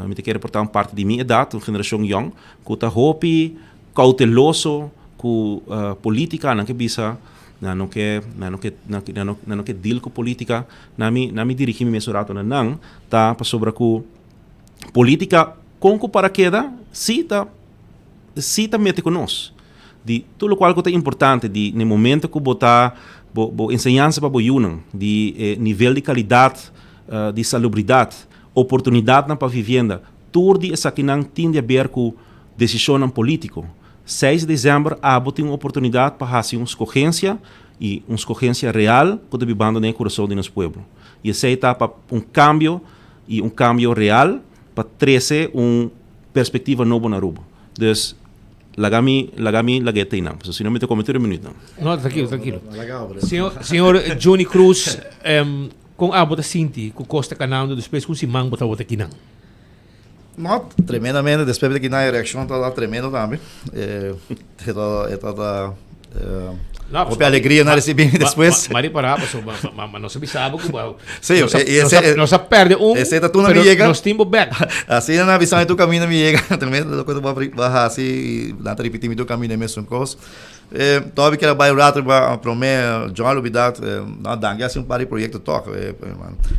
mi ta kere por ta un parti di mi edat, un generashon yòn, ku ta hopi kouteloso ku politica, nan ke bisa nan no ke nan no ke nan no nan no ke deal ku politica, nan mi nan mi dirigi mi mes un rato na nan ta pasobra ku politica kon ku para keda si ta si ta mete ku nos di tur lokual ku ta importante di na e momento ku bo ta. bo bo enseñansa pa bo yunan, di e nivel di kalidat di salubridat, oportunidatnan pa vivienda, tur di esakinan tin di aber ku desishonnan polítiko. Seis di desèmber abo tin un oportunidat pa hasi un skogensia i un skogensia real ku ta bibando den e kurason di nos pueblo. I esei ta pa un kambio i un kambio real pa trese un perspektiva nobo na Aruba. Dus laga mi laga mi lag'é ta einan, pasobra si no mi ta kome tur e minütnan. No, trankilo, trankilo. Señor, señor Johnny Cruz, kon abo ta sinti ku kos ta kanando despues ku un siman bo tabata kinan? No, tremendamente. Despues di kinan e reakshon tabata tremendo tambe. E tabata hopi alegria na risibi mi despues. Ma ripará pasobra ma nos a bisa bo ku Sí, nos a pèrdè un, pero nos tin bo bèk. Asina nan a bisa mi tur kaminda mi yega. Tremendo loke bo a hasi i nan ta ripití mi tur kaminda e mesun kos. Tòg mi kere bai un rato riba promé John a lubidá no Dangui a hasi un par di proyekto tòg.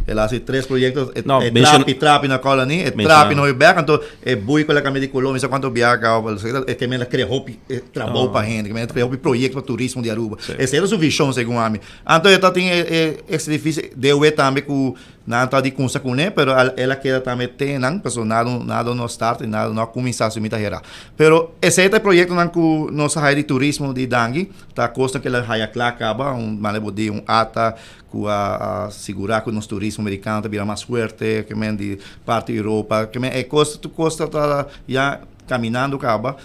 El a hasi tres proyekto e trapi trapi na Colony e trapi na Hooiberg anto e bui ku el a kambia di koló mi sa kuantu biaha kaba e ke men a krea hopi trabou pa hende ke men a krea hopi proyekto pa turismo di Aruba. Esei ta su vishon segun ami. Anto e ta tin e edifisio DOW tambe ku Nan ta di cunsa cune, pero el a keda tambe te nan, pasobra nada nada no a start y nada no a cuminsa si mi ta hera. Pero esey ta e proyectonan cu nos a haya di turismo di Dangui, ta cosnan cu el a haya cla caba, un manera bo di un ata cu a a sigura cu nos turismo mericano ta bira mas fuerte, ke men di parti Europa, ke men e cos tur cos ta ta ya caminando caba.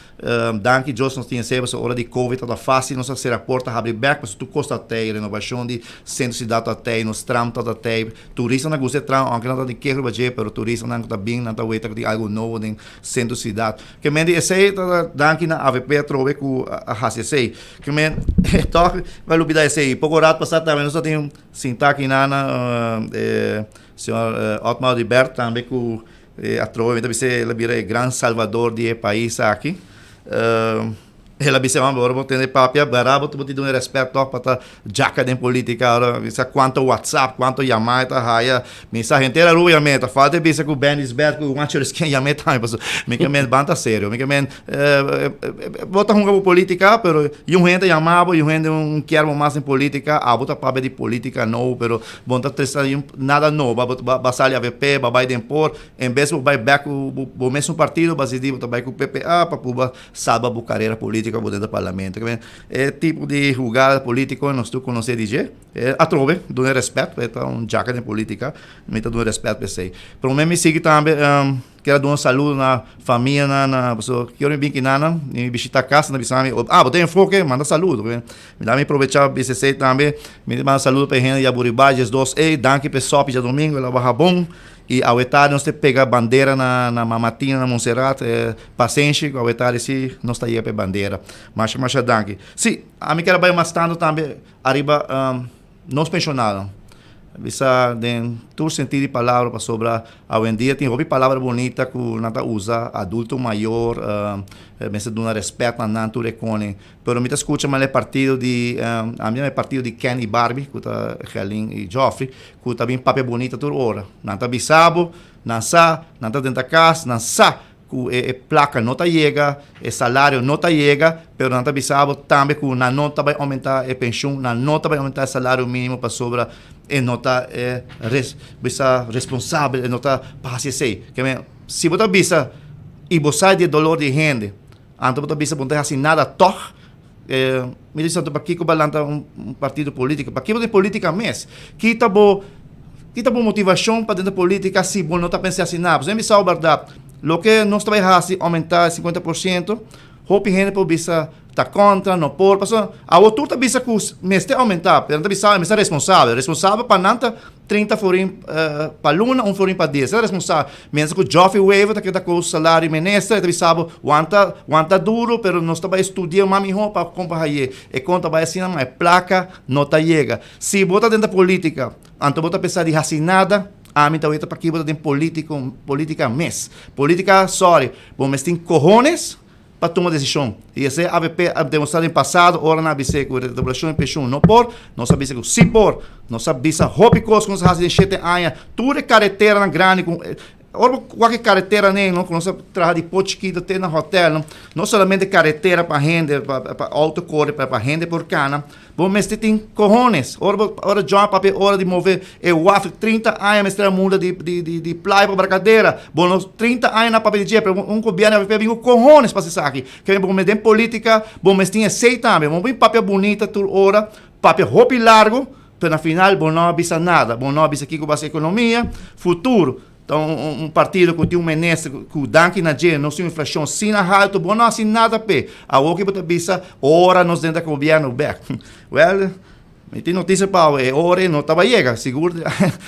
Danki Dios nos tin esei pasobra ora di covid tabata fácil nos a sera porta habri bek pasobra tur kos ta tei, renovacion di centro ciudad ta tei, nos tram ta tei, turistanan gusta e tram aunke nan ta tin keho riba dje pero turistanan ku ta bin nan ta weta ku tin algu nobo den centro ciudad. Ke men di esei ta danki na avp atrobe ku a hasi esei. Ke men tòg mi a lubida esei poko rat pasá tambe nos ta tin sinta aki nan e señor Otmar Oduber tambe ku E atrobe mi ta bisa el a bira e gran salvador di e pais aki. El a bisa, hombre, ora bo tende papia, bera bo tin duna respet toch pa ta djaka den politica. Ora mi sa cuanto WhatsApp, cuanto yama e ta haya. Mi sa henter Aruba yam'e. Ta falta e bisa cu Benny Sbert, cu Juancho Risken yam'e tambe. Pasobra mi ke men ban ta serio. Mi ke men bo ta hunga bo politica, pero yu hende ta yama bo, yu hende un kier bo mas den politica. Abo ta papia di politica nobo, pero Bo no ta trese nada nobo, bo ba sali avp, bo a bai den por, en bes bo bai bek ku bo mesun partido, bo a disidi bo ta bai ku PPA pa pruba salba bo karera politiko bo dentro parlamento. E tipo di hugada politiko nos tur konosé di dje. Atrobe, duna e rèspèt, e ta un djaka den politika, mi ta duna rèspèt pa esei. Promé mi sigui tambe. Kier a duna un saludo na famianan, na pasobra ki ora mi bin kinanan, mi bishita kas, nan ta bisa mi, ah, bo ta enfoke, manda saludo. Mi da mi probecha bisa esei tambe, mi ta manda saludo pa e hende di Aburibá, diesdos ei, danki pa e sòpi djadumingu, el a baha bon, i awe tardi nos ta pega bandera na na Mama Tina na Monserrat, pasenshi ku awe tardi si nos ta yega pa e bandera. Masha masha danki. Si, ami kier a bai mas tantu tambe ariba Nos pensionadonan bisa den tur sentido di palabra pasobra awendia tin hopi palabra bunita ku nan ta usa, adulto mayor, mester duna respet na nan tur e kone. Pero mi ta skucha manera e partido di, ami ta yama e partido di Ken i Barbie ku ta Gerlin i Geoffrey, ku ta bin papia bunita tur ora. Nan ta bisa bo, nan sa, nan ta drenta kas, nan sa ku e plaka no ta yega, e salario no ta yega, pero nan ta bisa bo tambe ku nan no ta bai oumentá e penshun, nan no ta bai oumentá e salario mínimo pasobra e no ta e bisa responsabel, e no ta pa hasi esei. Ke men, si bo ta bisa i bo sa di e dolor di e hende, anto bo ta bisa bo no ta hasi nada tòg, mi ta bisa anto pakiko bo a lanta un partido polítiko? Pakiko bo ta den polítika mes? Ki ta bo ki ta bo motivashon pa den polítika si bo no ta pensa hasi nada? Pasobra mi bisa bo bèrdat, loke nos ta bai hasi oumentá e sinkuenta por siento, hopi hende por bisa ta kontra, no por, pasobra awor tur ta bisa ku mester oumentá, pero nan ta bisa mester responsabel, responsabel pa nan ta 30 florin pa luna, un florin pa dia. Esei ta responsabel. Mientras ku Geoffrey Wever ta keda ku salario minister, e ta bisa bo, wanta, wanta duro, pero nos ta bai studia mas mihó pa kon pa haye. E kon ta bai asina, ma e plaka no ta yega. Si bo ta den ta politika, anto bo ta pensa di hasi nada, ami ta weta paki bo ta den politiko, politika mes. Politika, sorry, bo mes tin kohones pa tuma desishon. I esei avp a demostrá den pasado ora nan a bis'é ku redoblashon di penshun no por, nos a bisa ku sí por. Nos a bisa hopi kos ku nos a hasi den shete aña. Tur e kareteranan grandi ku. Ora bo wak e kareteranan no ku nos a traha di Port Chikito te na hotel no, no solamente karetera pa hende, pa outo kore, pero pa hende por kana, bo mester tin kohones. Ora bo ora John a papia ora di move e waf 30 aña mester a muda di di di playa pa Barcadera, bo no 30 aña nan a papia di dje, pero un gobièrnu a bin ku kohones pa hasi esaki. Ke bo mester den politika bo mester tin esei tambe, bo no bin papia bunita tur ora, papia hopi largu, Pero na final bo no a bisa nada, bo no a bisa kiko basa ekonomia, futuro ta un partido ku tin un minister ku danki na dje nos tin un inflashon asina haltu, bo no hasi nada p'e. Awor ki bo ta bisa ora nos drenta gobièrnu bèk. Wèl, mi tin notisia pa bo, e ora ei no taba yega, sigur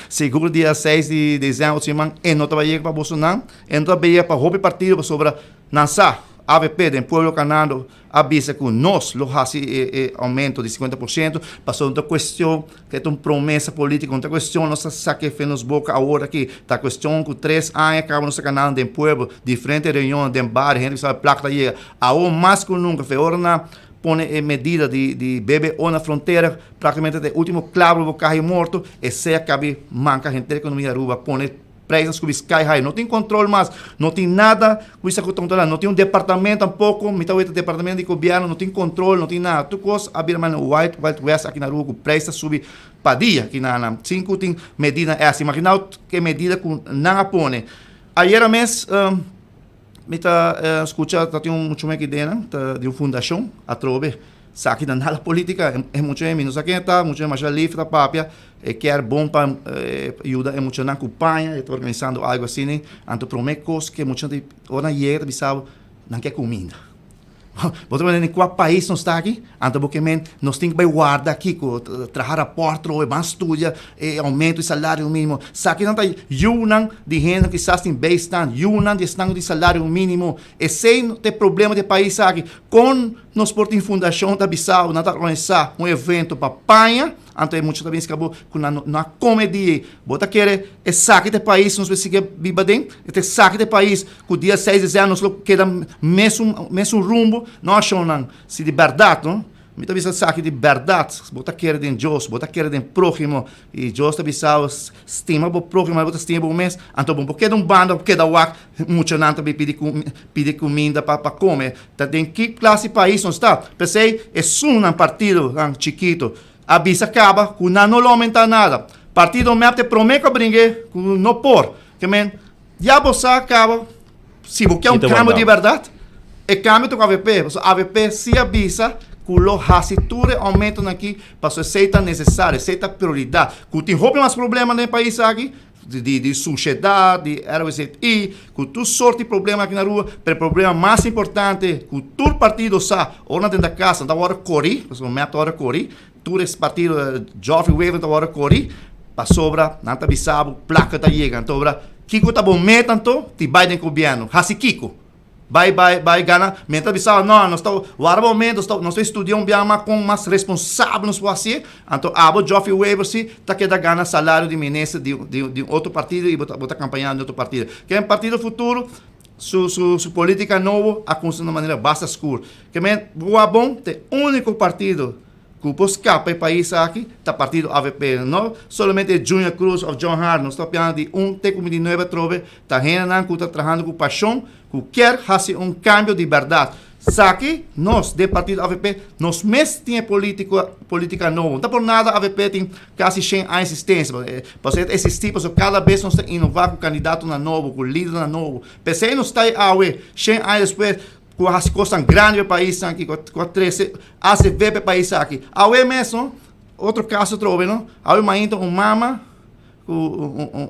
sigur dia seis di desèmber otro siman e no taba yega pa bosonan, e no taba yega pa hopi partido pasobra nan sa avp den pueblo kanando a bisa ku nos lo hasi e aumento di 50% pasobra no ta kuestion ku e ta un promesa polítiko, no ta kuestion nos ta saka e fe nos boka awor aki, ta kuestion ku tres aña kaba nos ta kanando den pueblo, diferente reunionnan den bario, hende ku sabe plaka ta yega. Awor mas ku nunka, fe ora nan pone e medida di BBO na frontera, praktikamente ta e ultimo klabo bo kaha i morto, esei a kabi manka henter ekonomia di Aruba, pone. Prijsnan subi sky high, no tin control mas, no tin nada cu bisa cu ta controla, no tin un departamento tampoco, mi ta weta departamento di gobierno, no tin control, no tin nada, tur cos a bira manera wild wild west aki na Aruba cu prijs ta subi pa dia aki na nan, sin cu tin medida esta, imagina bo e medida cu nan a pone. Ayera mes mi ta scucha ta tin un muchacho aki den nan, ta di un fundacion atrobe. Sa ki ta nada politica, e mucha mi no sa ken e ta, mucha masha lif ta papia, e kier bon pa yuda e muchanan ku paña, e ta organisando algo asina, anto prome kos ku e muchanan ta ora nan yega ta bisa bo, nan ke kuminda. Bo ta wende den kua pais nos ta aki? Anto bo ke men nos tin ku bai warda kiko, traha rapòrt trobe, ban studia e oumento di salario mínimo. Sa ki nan ta yunan di hende ku kisas tin bijstand, yunan di esnan ku tin salario mínimo. Esei ta e problema di e pais aki. Kon Nos por tin fundashon ta bisa nan ta organisá un evento pa paña, anto e mucha ta bin ska bo ku nan no a kome di ei. Bo ta kere esaki ta e pais nos mester sigui biba den? E ta esaki ta e pais ku dia seis di desèmber nos lo keda mesun mesun rumbo? No shonnan, si di bèrdat no, mi ta bisa esaki di bèrdat, bo ta kere den Dios, bo ta kere den próhimo, I Dios ta bisa bo, Stima bo próhimo manera bo ta stima bo mes. Anto bo no por keda un banda, bo keda wak muchanan ta bin pidi pidi kuminda pa pa kome. Ta den ki klase pais nos ta? P'esei esunnan partidonan chikito a bisa kaba ku nan no lo oumentá nada. Partido mep ta e promé ku a bring'é ku no por. Ke men, ya bo sa kaba si bo ke un kambio di bèrdat, e kambio ta ku avp. Pasobra avp si a bisa ku lo hasi tur e oumentonan aki pasobra esei ta nesesario, esei ta prioridat. Ku tin hopi mas problema den e pais aki, di sushedat, di RWZI, ku tur sort di problema aki na Aruba, pero e problema mas importante ku tur partido sa, ora nan ta den kas nan ta wòrdu kori, pasobra mep ta wòrdu kori, tur e partido Geoffrey Wever ta wòrdu kori, pasobra nan ta bisa bo plaka ta yega, anto ora kiko ta bo meta anto? Ti bai den gobièrnu, hasi kiko? Bai bai bai gana, mi ta bisa no, nos ta wara bo momento, nos ta nos ta estudia un biaha mas kon mas responsabel nos por hasié, anto abo Geoffrey Wever si ta keda gana salario di minister di di di un otro partido y bo ta bo ta kampañando di otro partido. Ken Partido Futuro su su su politica nobo a kunsa na manera basta skur. Ke men bo wak bon ta e uniko partido Ku por skapa e pais aki ta partido avp. No solamente Junior Cruz of John Hart, nos ta papiando di un te ku 29 atrobe, ta hendenan ku ta trahando ku pashon, ku kier hasi un kambio di bèrdat. Saki nos den partido avp, nos mes tin e politiko, politika nobo. No ta por nada avp tin kasi shen aña eksistensia, pasobra e ta eksistí pasobra kada bes nos ta inová ku kandidatonan nobo, ku lidernan nobo. P'esei nos ta awe, shen aña despues, Ku a hasi kosnan grandi pa e paisnan aki, ku a trese ACV pa e pais aki. Awe mes no, otro kaso atrobe no, awe mainta un mama ku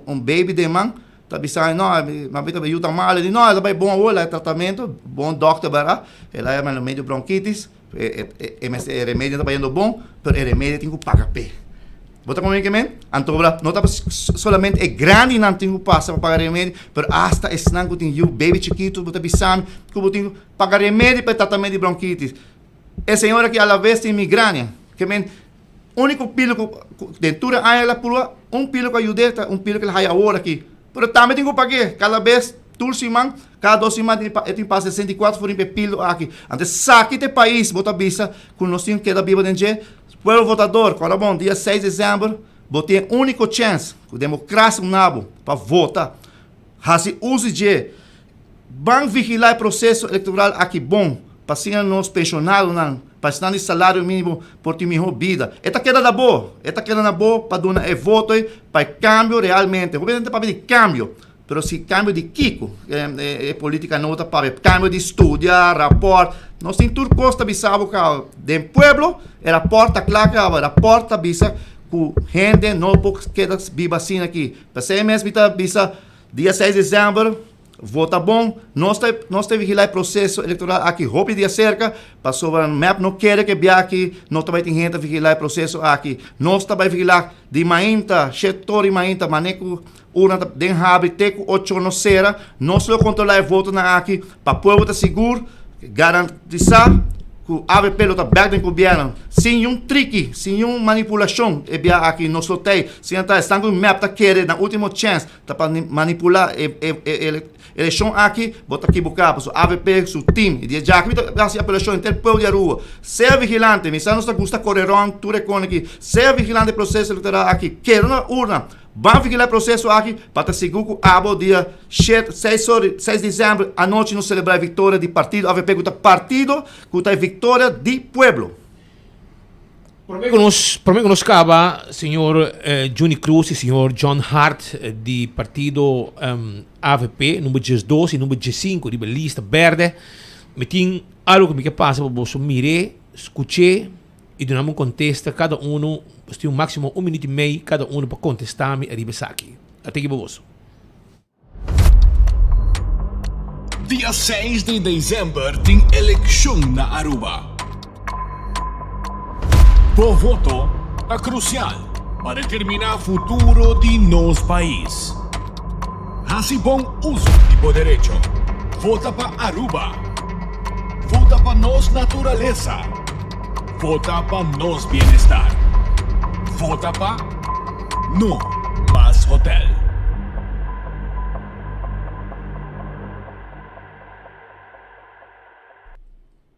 un baby den man ta bisa no, mami ta yu ta malo, e di no, e ta bai bon awor, el a tratamentu, bon dòkter bara, el a yama medio bronkitis, E mester e remedio no ta bayendo bon, pero e remedio tin ku paga p'e. Bo ta komprende ke men? Anto ora no ta solamente e grandinan tin ku pasa pa paga remedio, pero asta esnan ku tin yu baby chikitu bo ta bisa mi ku bo tin ku paga remedio pa e tratamentu di bronkitis. E señora aki alaves tin migraña. Ke men úniko pilo ku den tur e aña el a prueba, un pilo ku a yud'é ta un pilo ku el a haya awor aki. Pero tambe tin ku pag'é kada bes, tur siman, kada dos siman e tin pa 64 florin pa e pilo aki. Anto esaki ta e pais bo ta bisa ku nos tin keda biba den dje? Pueblo votador, kòrda bon, dia seis desèmber bo tin e úniko chèns ku demokrasia duna bo pa vota. Hasi uso di dje. Ban vigilá e proseso elektoral aki bon pa asina nos penshonadonan, pa esnan di salario mínimo por tin mihó bida. E ta keda na bo, e ta keda na bo pa duna e voto ei pa e kambio realmente. Hopi hende ta papia di kambio, pero si kambio di kiko? E polítika nobo ta papia kambio di studia, rapòrt. Nos tin tur kos ta bisa bo kaba. Den pueblo e rapòrt ta kla kaba, e rapòrt ta bisa ku hende no por keda biba asina aki. P'esei mes mi ta bisa dia seis desèmber Vota bon, nos ta nos ta vigila e proceso electoral aki hopi di acerca, pasobra mep no kere ke bia aki no ta bai tin hende ta vigila e proceso aki. Nos ta bai vigila di mainta, shet tor di mainta, mane ku urna ta den habri te ku ocho no sera, nos lo controla e votonan aki pa pueblo ta sigur, garantisa ku avp lo ta bek den gobierno sin niun triki, sin niun manipulacion e bia aki nos lo tei, si nan ta esnan ku mep ta kere nan ultimo chance. Ta pa manipula e eleccion aki, bo ta kibuca pasobra avp su team y di e djaki mi ta haci apelacion henter pueblo di Aruba, sea vigilante, mi sa nos ta gusta core rond tur e con aki, sea vigilante e proceso electoral aki, keda na urna, ban vigila e proceso aki pa ta sigur cu abo dia shet, seis ora, seis december anochi nos celebra e victoria di partido avp cu ta partido cu ta e victoria di pueblo. Prome ku nos prome ku nos kaba señor Juni Cruz i señor John Hart di partido avp number diesdos i number diesinku riba lista berde mi tin algo ku mi ke pasa pa boso mir'é skuch'é i duna mi un kontesta kada uno boso tin un maksimo un minuut i mei kada uno pa kontesta mi ariba esaki a teki pa boso. Dia seis di december tin eleccion na Aruba. Bo voto ta crucial pa determina futuro di nos pais. Haci bon uso di bo derecho. Vota pa Aruba. Vota pa nos naturalesa. Vota pa nos bienestar. Vota pa. No mas hotel.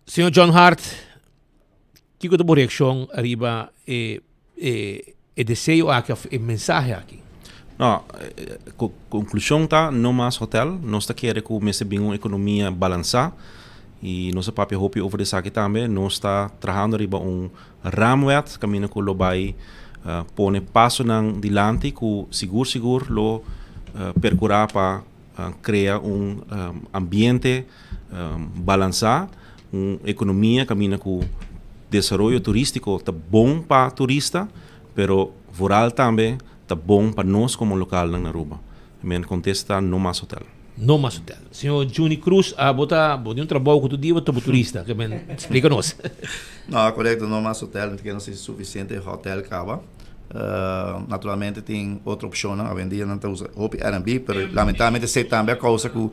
Señor John Hart, kiko ta bo reaccion ariba e e e deseo aki of e mensahe aki? No, conclusion ta no mas hotel. Nos ta kere cu mester bin un economia balansa y nos a papia hopi over di esaki tambe. Nos ta trahando riba un Raamwet kaminda ku lo bai pone pasonan dilanti ku sigur sigur lo perkurá pa krea un ambiente balansá, un ekonomia kaminda ku desaroyo turístiko ta bon pa turista, pero vooral tambe ta bon pa nos komo lokalnan na Aruba. Men kontesta no mas hotel. No mas hotel. Señor Juni Cruz, abo ta bo tin un trabou ku tur dia bo ta bo turista. Ke men splika nos. No, korekto, no mas hotel, mi ta kere nos tin sufisiente hotel kaba. Naturalmente tin otro opshonnan, awendia nan ta usa hopi Airbnb, pero lamentablemente esei tambe a kousa ku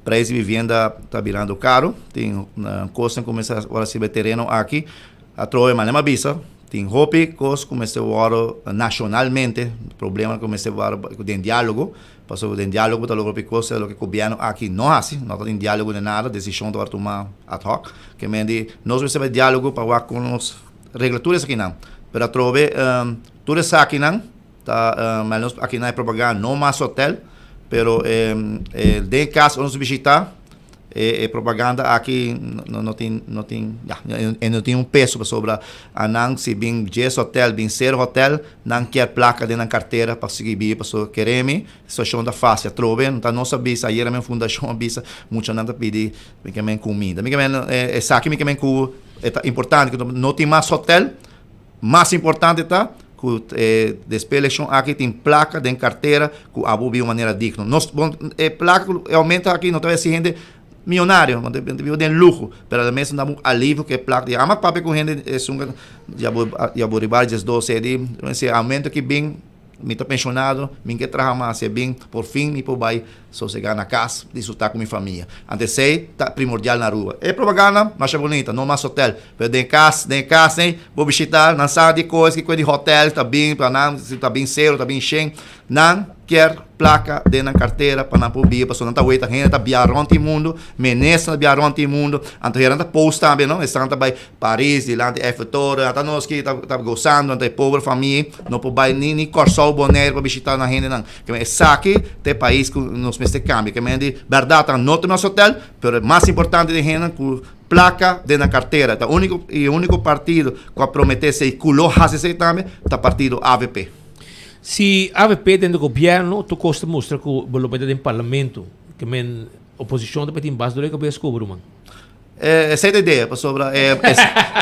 preis di vivienda ta birando karo. Tin kosnan ku mester ora sirbi e tereno aki. Atrobe manera mi a bisa, tin hopi kos ku mester wòrdu nashonalmente, problema ku mester wòrdu den diálogo, pasobra den diálogo bo ta logra hopi kos, loke gobièrnu aki no hasi, no ta tin diálogo den nada, desishon ta wòrdu tumá ad hoc. Ke men di nos mester bai diálogo pa wak kon nos regla tur esakinan. Pero atrobe tur esakinan ta, nos akinan e propaganda no mas hotel, pero den kas ora nos bishita, E e propaganda aki no no tin no tin ya e no tin un peso pasobra anan si bin djes hotel bin ser hotel nan kier plaka den nan kartera pa sigui biba pasobra kere mi situacion ta facil atrobe no ta nos a bisa ayera men fundacion a bisa muchanan ta pidi mi ke men cuminda mi ke men esaki mi ke men cu e ta importante cu no tin mas hotel mas importante ta cu e despues eleccion aki tin placa den cartera cu abo biba un manera digno. Nos bon e placa cu e aumento aki no ta haci hende miyonario, no ta biba den luho, pero alames nan da un alivio cu e placa di ama papia cu hende esun ya bo ya bo riba diesdos e di si e aumento aki bin Mi ta pensionado, mi n'ke traha mas, e bin por fin mi por bai sosega na cas, disfruta cu mi famia. Anto esey ta primordial na Aruba. E propaganda masha bunita, no mas hotel, pero den cas, den e cas ey, bo bishita, nan sa di cos kico di hotel ta bin, pa nan si ta bin cero, ta bin shen, nan kier placa den nan cartera pa nan por biba, pasobra nan ta weta hende ta bia rond e mundo, minister ta bia rond e mundo, anto hende ta post tambe, no, esnan ta bai Paris dilanti Eiffel Toren ata nos ki ta gozando anto e pober famia no por bai ni ni Kòrsou Bonaire pa bishita nan hendenan esaki ta e pais ku nos mester. mester cambia. Ke men di berdad ta no ta nos hotel, pero mas importante den hendenan cu placa den nan cartera. Ta unico y unico partido cu a promete esey cu lo haci esey tambe ta partido avp. Si avp den de gobierno tur cos ta mustra cu bo lo bay ta den parlamento. Ke men oposicion ta bay tin bas dor e cabes cu bo ruman. Esey ta idea pasobra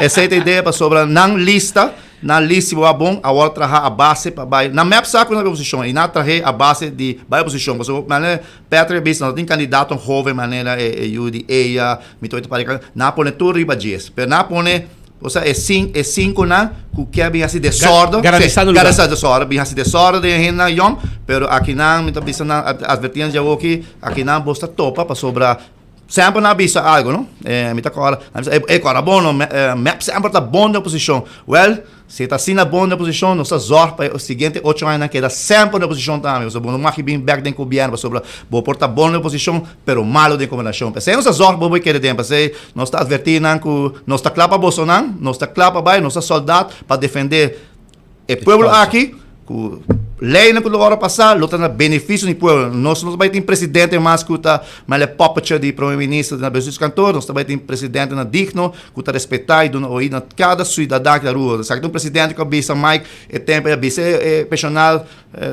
esey ta idea pasobra nan lista nan list si bo a bon awor traha a base pa bay nan mep sa cu nan oposicion y nan a trahe a base di bay oposicion pasobra manera Patrick a bisa no tin candidato hoven manera e yu di eya mi ta oita nan a pone tur riba djes pero nan a pone osea e sin e cinconan cu kier bin haci desordo Garantisa lugar. Garantisa desordo bin haci desordo den hendenan yong pero akinan mi ta bisa nan adverti nan djawoki akinan bos ta topa pasobra Semper nan a bisa algo, no? Eh, mi ta kòrda, nan a bisa, e kòrda bon, no? Mep semper ta bon den oposishon. Wèl, si ta asina bon den oposishon, nos ta zòrg pa e siguiente ocho añanan keda semper den oposishon tambe. Pasobra bo no mag bin bèk den gobièrnu, pasobra bo por ta bon den oposishon, pero malu den gobernashon. P'esei nos ta zòrg bo bo keda den. P'esei nos ta atvertí nan ku nos ta kla pa bosonan, nos ta kla pa bai, nos ta sòldat pa defendé E pueblo aki, ku leynan ku lo ora pasá, lo ta na benefisio di pueblo. Nos no ta bai tin presidente mas ku ta male poppetje di prome minister na bestuurskantoor. Nos ta bai tin presidentenan digno ku ta respetá i duna oí na kada suidadan ki ta rua. Esaki ta un presidente ku a bisa Mike e tempu, e a bisa e penshonal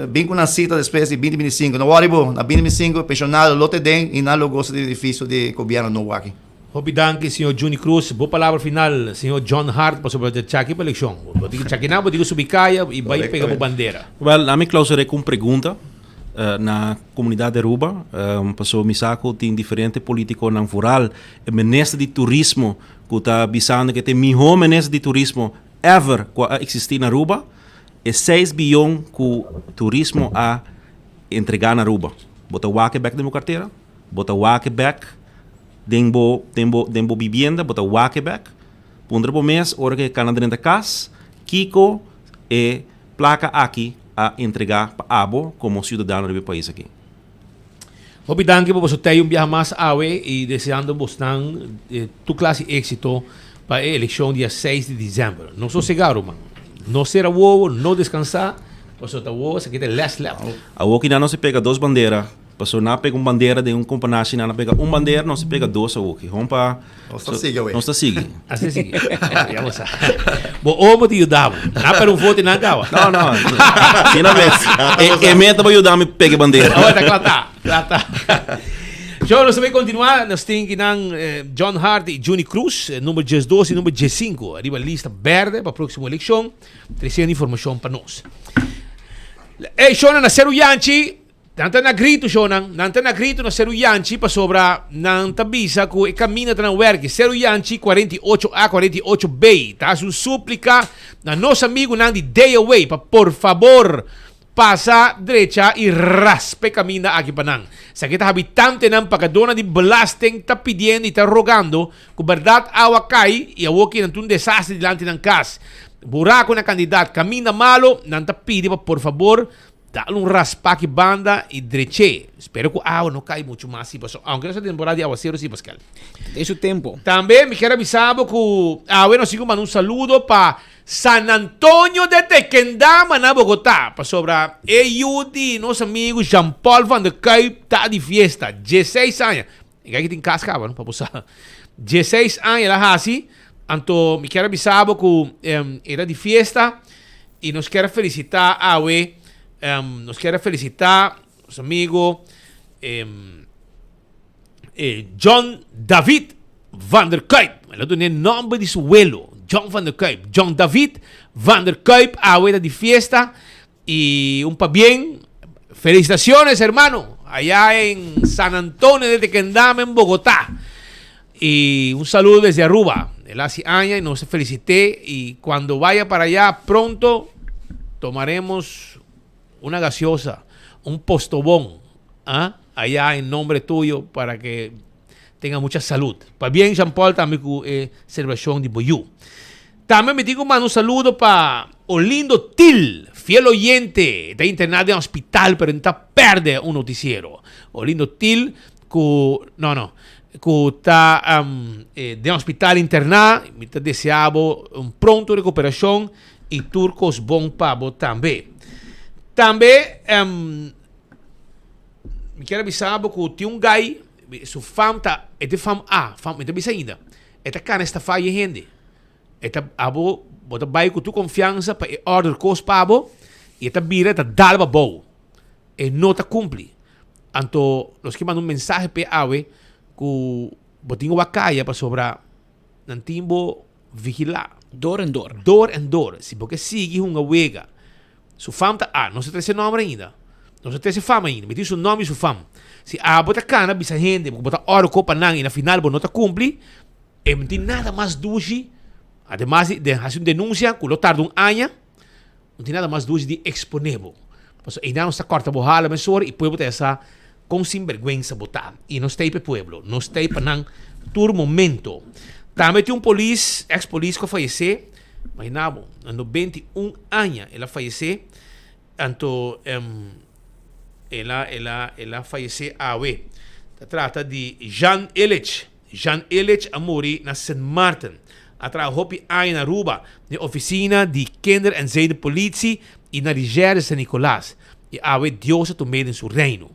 bin ku nan sita despues di binti binti sinku. No wòri bo, na binti binti sinku e penshonal lo te den i nan lo gosa di benefisio di gobièrnu nobo aki. Hopi danki señor Juni Cruz. Bo palabra final señor John Hart pasobra ta chaki pa eleccion. Bo tin chaki nan bo tin ku subi kaya y bai pega bo bandera. Wel, laat mi clausur'é ku un pregunta na comunidad di Aruba, pasobra mi sa ku tin diferente politiconan vooral e minister di turismo ku ta bisando ku e ta e miho minister di turismo ever ku a existi na Aruba, e seis biyon ku turismo a entrega na Aruba, bo ta wak e bek den bo cartera? Bo ta wak e bek den bo den bo den bo bibienda bo ta wak e bek puntra bo mes ora ku e kana drenta kas kiko e plaka aki a entrega pa abo komo siudadano riba e pais aki. Hopi danki pa boso tei un biaha mas awe i deseando bosnan tur klas di éksito pa e elekshon dia seis di desèmber. No sosegá ruman. No sera wowo, no deskansá, pasobra ta wowo esaki ta e lès lèp. Awoki nan nos a pega dos bandera Paso nan a pega un bandera den un companashi, nan a pega un bandera, nos a pega dos awoki. Hon pa... Nos ta sigui awe. Nos ta sigui. Así sigui. Ya bo sa. Bo omo ta yuda bo. Nan pera un foto y nan caba. No, no. Di na vez. E, e meta pa yuda mi pega e bandera. Oh, ta kla ta. Kla ta. Yo, nos ta bay continua. Nos tin ki nan John Hart y Juni Cruz, number diesdos y number diescinco, riba lista berde pa proximo eleccion. Treciendo informacion pa nos. Ey, shownan na Seru Yanchi. Nan ta na gritu, shownan. Nan ta na gritu na Seru Yanchi pasobra nan ta bisa ku e kaminda ta na wèrki. Seru Yanchi 48 A, 48 B ta hasi un súplika na nos amigunan di Day Away pa por fabor pasa drecha i raspa e kaminda aki pa nan. Esaki ta habitantenan pagadónan di belasting ta pidiendo i ta rogando ku bèrdat awa kai i awoki nan ta un desastre dilanti nan kas. Buraku na kandidat, kaminda malu, nan ta pidi pa por fabor Dal un raspa ki banda y dreché. Spero cu awa no cay mucho mas si paso aunke nos ta temporada di awacero si Pascal. Den su tempo. Tambe mi kier a bisa bo cu awe nos tin cu manda un saludo pa San Antonio de Tequendama na Bogota pasobra e yu di nos amigo Jean Paul van der Kuyp ta di fiesta dieseis aña. E guy ki tin cas caba no pa bo sa. Dieseis aña el a haci anto mi kier a bisa bo cu e ta di fiesta. Y nos kier a felicita awe, um, nos kier a felicita nos amigo um, eh, John David van der Kuyp. El a duna e nomber di su welo, John van der Kuyp. John David van der Kuyp awe ta di fiesta y un pabien. Felicitaciones, hermano, allá en San Antonio de Tequendama, en Bogotá. Y un saludo desde Aruba. El hace aña y nos felicité. Y cuando vaya para allá pronto, tomaremos una gaseosa, un postobón, ¿ah? allá en nombre tuyo para que tenga mucha salud. Pa bien, Jean Paul, tambe ku e celebración di Boyu. Tambe mi tin ku manda un saludo pa Olindo Til, fiel oyente, ta interná den hospital pero no ta perde un noticiero. Olindo Til ku no no ku ta den hospital interná, mi ta desea bo un pronto rekuperashon i tur kos bon pa bo tambe. Tambe. mi kier a bisa bo ku tin un guy, su fam ta, e tin fam A, fam, mi ta bisa ainda, e ta kana estafa e hende. E ta abo, bo ta bai ku tur konfiansa pa e order kos pa bo, i e ta bira e ta dal bo abou. E no ta kumpli. Anto nos ke manda un mensahe p'e awe ku bo tin ku wak kaya pasobra nan tin bo vigilá. Dor en dor. Dor en dor. Si bo ke sigui hunga wega, su fam ta A, no sa trese nòmber ainda. No sa trese fam ainda. Mi tin su nòmber i su fam. Si abo ta kana bisa hende ku bo ta òrdu kos pa nan i na final bo no ta kumpli, e no tin nada mas dushi, ademas di hasi un denunsia ku lo tarda un aña, No tin nada mas dushi di exponé bo. Pasobra einan nos ta corta bo hala mesora y pueblo ta ya sa con sinberguensa bo ta. Y nos ta ei pa e pueblo. Nos ta ei pa nan tur momento. Tambe tin un polis, ex polis cu a fayece, imagina bo, na 91 aña el a fayece, anto el a, el a, el a fayece awe. Ta trata di Jean Illich. Jean Illich a muri na Sint Maarten. A traha hopi aña na Aruba, den oficina di Kinder en Zedenpolitie y na Recherche San Nicolas. Y awe Dios a tum'é den su reino.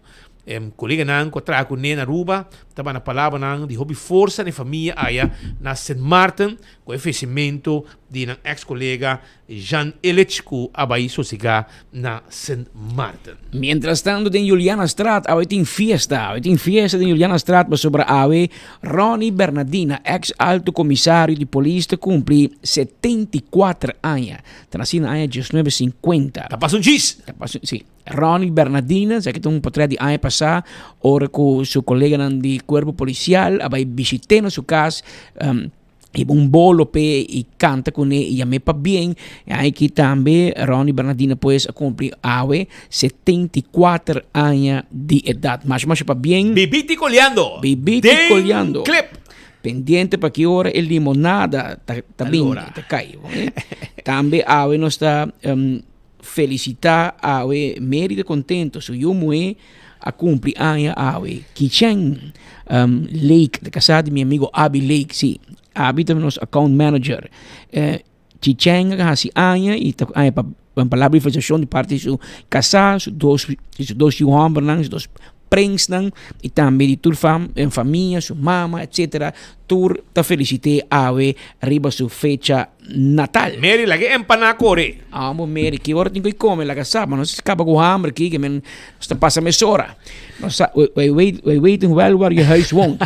E coleganan cu a traha cu ne na Aruba ta bana palabranan di hopi forsa na e famia aya na Sint Maarten cu e fecimento di nan ex colega Jean Illich cu a bay sosega na Sint Maarten. Mientrastanto den Julianastraat awe tin fiesta, awe tin fiesta den Julianastraat pasobra awe Ronnie Bernadina, ex alto comisario di polis ta cumpli 74 aña, ta naci na aña diesnuebe sinkuenta. Ta pasa un chis! Ta pasa un, si. Ronnie Bernadina, esaki ta un potret di aña pasa ora cu su coleganan di cuerpo policial a bay bishit'e na su cas, Hiba un bolo p'e i kanta kuné i yam'é pabien. E aña aki tambe Ronnie Bernardina pues a kumpli awe 74 aña di edat. Masha masha pabien. Bibiti koleando. Bibiti koleando. Den clip. Pendiente pa ki ora e limonada ta ta bin, ta kai. Tambe awe nos ta felisitá awe Mary ta kontento su yu muhé a kumpli aña awe. Kichen Lake ta kasá di mi amigo Abi Lake, si. Abi ta nos account manager. Chichen a hasi aña i ta aña pa palabra di felisitashon di parti di su kasá, su dos su dos yu hòmbernan, su dos prensnan i tambe di tur fam famia, su mama etcetera tur ta felisit'é awe riba su fecha natal. Mary, laga e empaná kore. Amo Mary, ki ora tin ku e kome? Laga sa, ma nos kaba ku hamber aki, ke men nos ta pasa mesora. Nos sa, wij weet, wij weten wel waar je huis woont.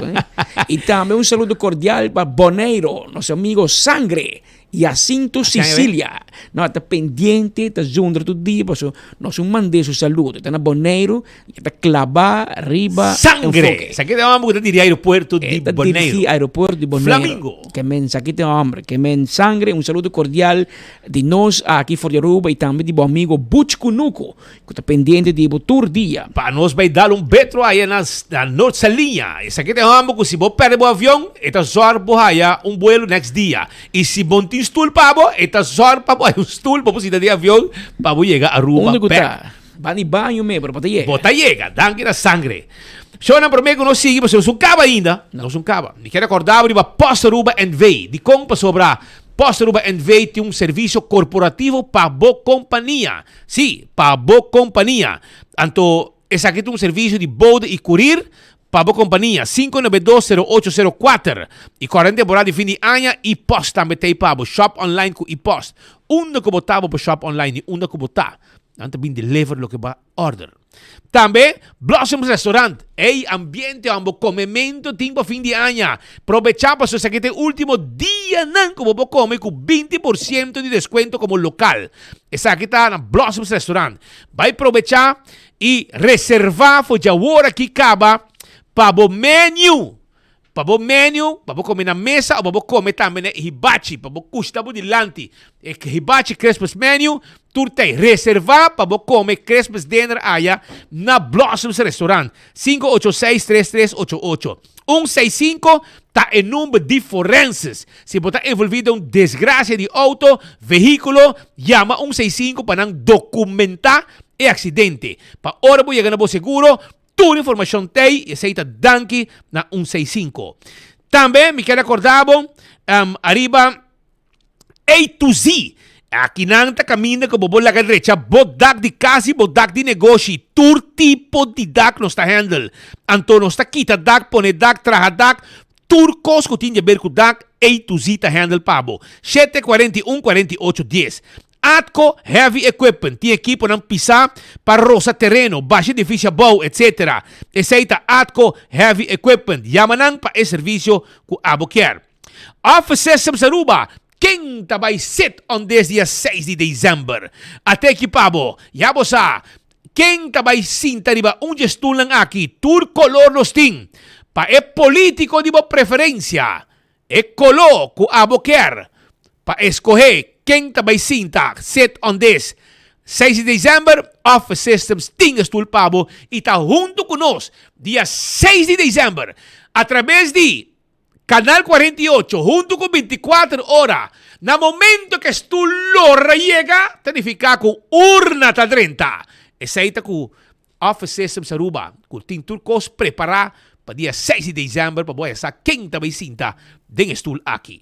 I tambe un saludo kordial pa Boneiro, nos amigo Sangre. Jacinto Sicilia. No, ta pendiente, ta zundra tur dia, paso nos un mand'é su saludo. Ta na Boneiru, e ta klabá riba Sangre! Enfoke. Sa ki ta e homber ku ta dirigí aeropuerto di E ta Boneiru. dirigí aeropuerto di Boneiru. Flamingo! Ke men, sa ki ta e homber. Ke men Sangre, un saludo kordial di nos aki for di Aruba i tambe di bo amigo Butch Kunuku, Ku ta pendiente di bo tur dia. Pa nos bai dal un betro aya na na Noord Saliña. Esaki ta e hòmber ku si bo pèrdè bo avion, e ta zòrg bo haya un buelo next dia. I si bo no tin stul pa bo, e ta zòrg pa bo haya un stul pa bo sinta den avion pa bo yega Aruba Unda ku bèk. ta? Ban di baño me, pero bo ta yega. Bo ta yega. Danki na sangre. Shownan promé ku nos sigui pasobra nos un kaba ainda. Nos un kaba. Mi kier rekordá bo riba Post Aruba NV. Dikon? Pasobra Post Aruba NV tin un servisio korporativo pa bo kompania. Sí, pa bo kompania. Anto esaki ta un servisio di bode i kurir pa bo kompania. 592-0804. I kòrda den temporada di fin di aña, e-post tambe ta ei pa bo. Shop online ku e-post. Unda ku bo ta bo por shop online i unda ku bo ta, nan ta bin deliver loke bo a order. Tambe Blossoms Restaurant, ey ambiente wan bo comemento tin pa fin di aña. Probecha pasobra esaki ta e ultimo dianan cu bo por come cu 20% di descuento como local. Esaki ta na Blossoms Restaurant. Bay probecha y reserva for djawor aki caba pa bo menu. Pa bo menu, pa bo come na mesa o pa bo come tambe na e hibachi, pa bo cushta bo dilanti. E hibachi Christmas menu tur ta ei. Reserva pa bo come Christmas dinner aya na Blossoms Restaurant. 586 3388. 165 ta e number di forenses. Si bo ta envolvi den un desgracia di auto, vehiculo, yama 165 pa nan documenta e accidente. Pa ora bo yega na bo seguro, Tur informacion t'ey y esey ta danki na un seis cinco. Tambe mi kier acorda bo um, ariba A to Z. Akinan ta kaminda ku bo por laga drecha bo dak di kas i bo dak di negoshi. Tur tipo di dak nos ta handle. Anto nos ta kita dak, pone dak, traha dak, tur kos ku tin di aber ku dak, A to Z ta handle pa bo. 7 41 48 10. Atco Heavy Equipment tin ekiponan pisá pa rosa tereno, basha edifisio abou, etc. Esei ta Atco Heavy Equipment. Yama nan pa e servisio ku abo kier. Office Systems Aruba, Ken ta bai sit on des dia seis di december? Ate aki pa bo, ya bo sa ken ta bai sinta riba un dje stulnan aki, tur kolor nos tin, pa e politico di bo preferencia, e kolo ku abo kier, pa escohe ken ta bai sinta sit on des seis di december, Office Systems tin e stul pa bo y ta hunto ku nos dia seis di december a traves di Canal 48 huntu ku 24 ora. Na momento ku e stul lora yega, ta nifiká ku urna ta drenta. Esei ta ku Office Systems Aruba, ku tin tur kos prepará pa dia seis di desèmber pa bo haya sa ken ta bai sinta den e stul aki.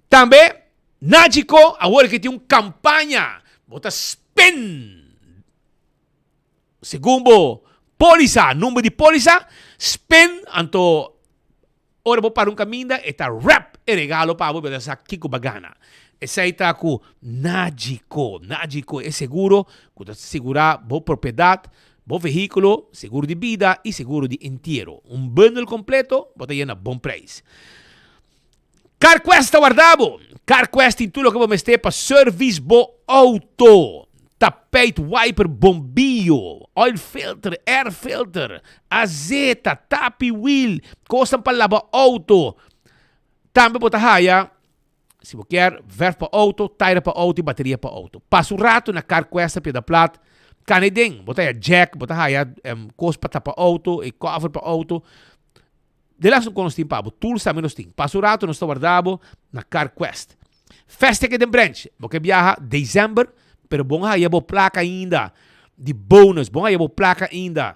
Tambe, Nagico awor ke tin un kampaña, bo ta spend segun bo pólisa, number di pólisa, spend anto Ora bo para un kaminda e ta wrap e regalo pa bo, bo ta sa kiko bo a gana. Esei ta ku Nagico. Nagico e seguro ku ta sigurá bo propiedat, bo vehíkulo, seguro di bida i seguro di entiero. Un bundel kompleto bo ta yena bon preis. CarQuest ta warda bo! CarQuest tin tur loke bo mester pa service bo auto. Tapijt, wiper, bombillo, oil filter, air filter, azeta, tapi wiel, kosnan pa laba auto. Tambe bo ta haya, si bo kier, verf pa auto, taira pa auto y bateria pa auto. Pasa un rato na CarQuest na Piedra Plat, cana den, bo ta haya jack, bo ta haya kos pa tapa auto, e cover pa auto. De las ku nos tin pa bo, tools tambe nos tin. Pasa un rato nos ta warda bo na CarQuest. Fast Ticket den branch, bo ke biaha december, pero bon haya bo plaka ainda di bonus, bon haya bo plaka ainda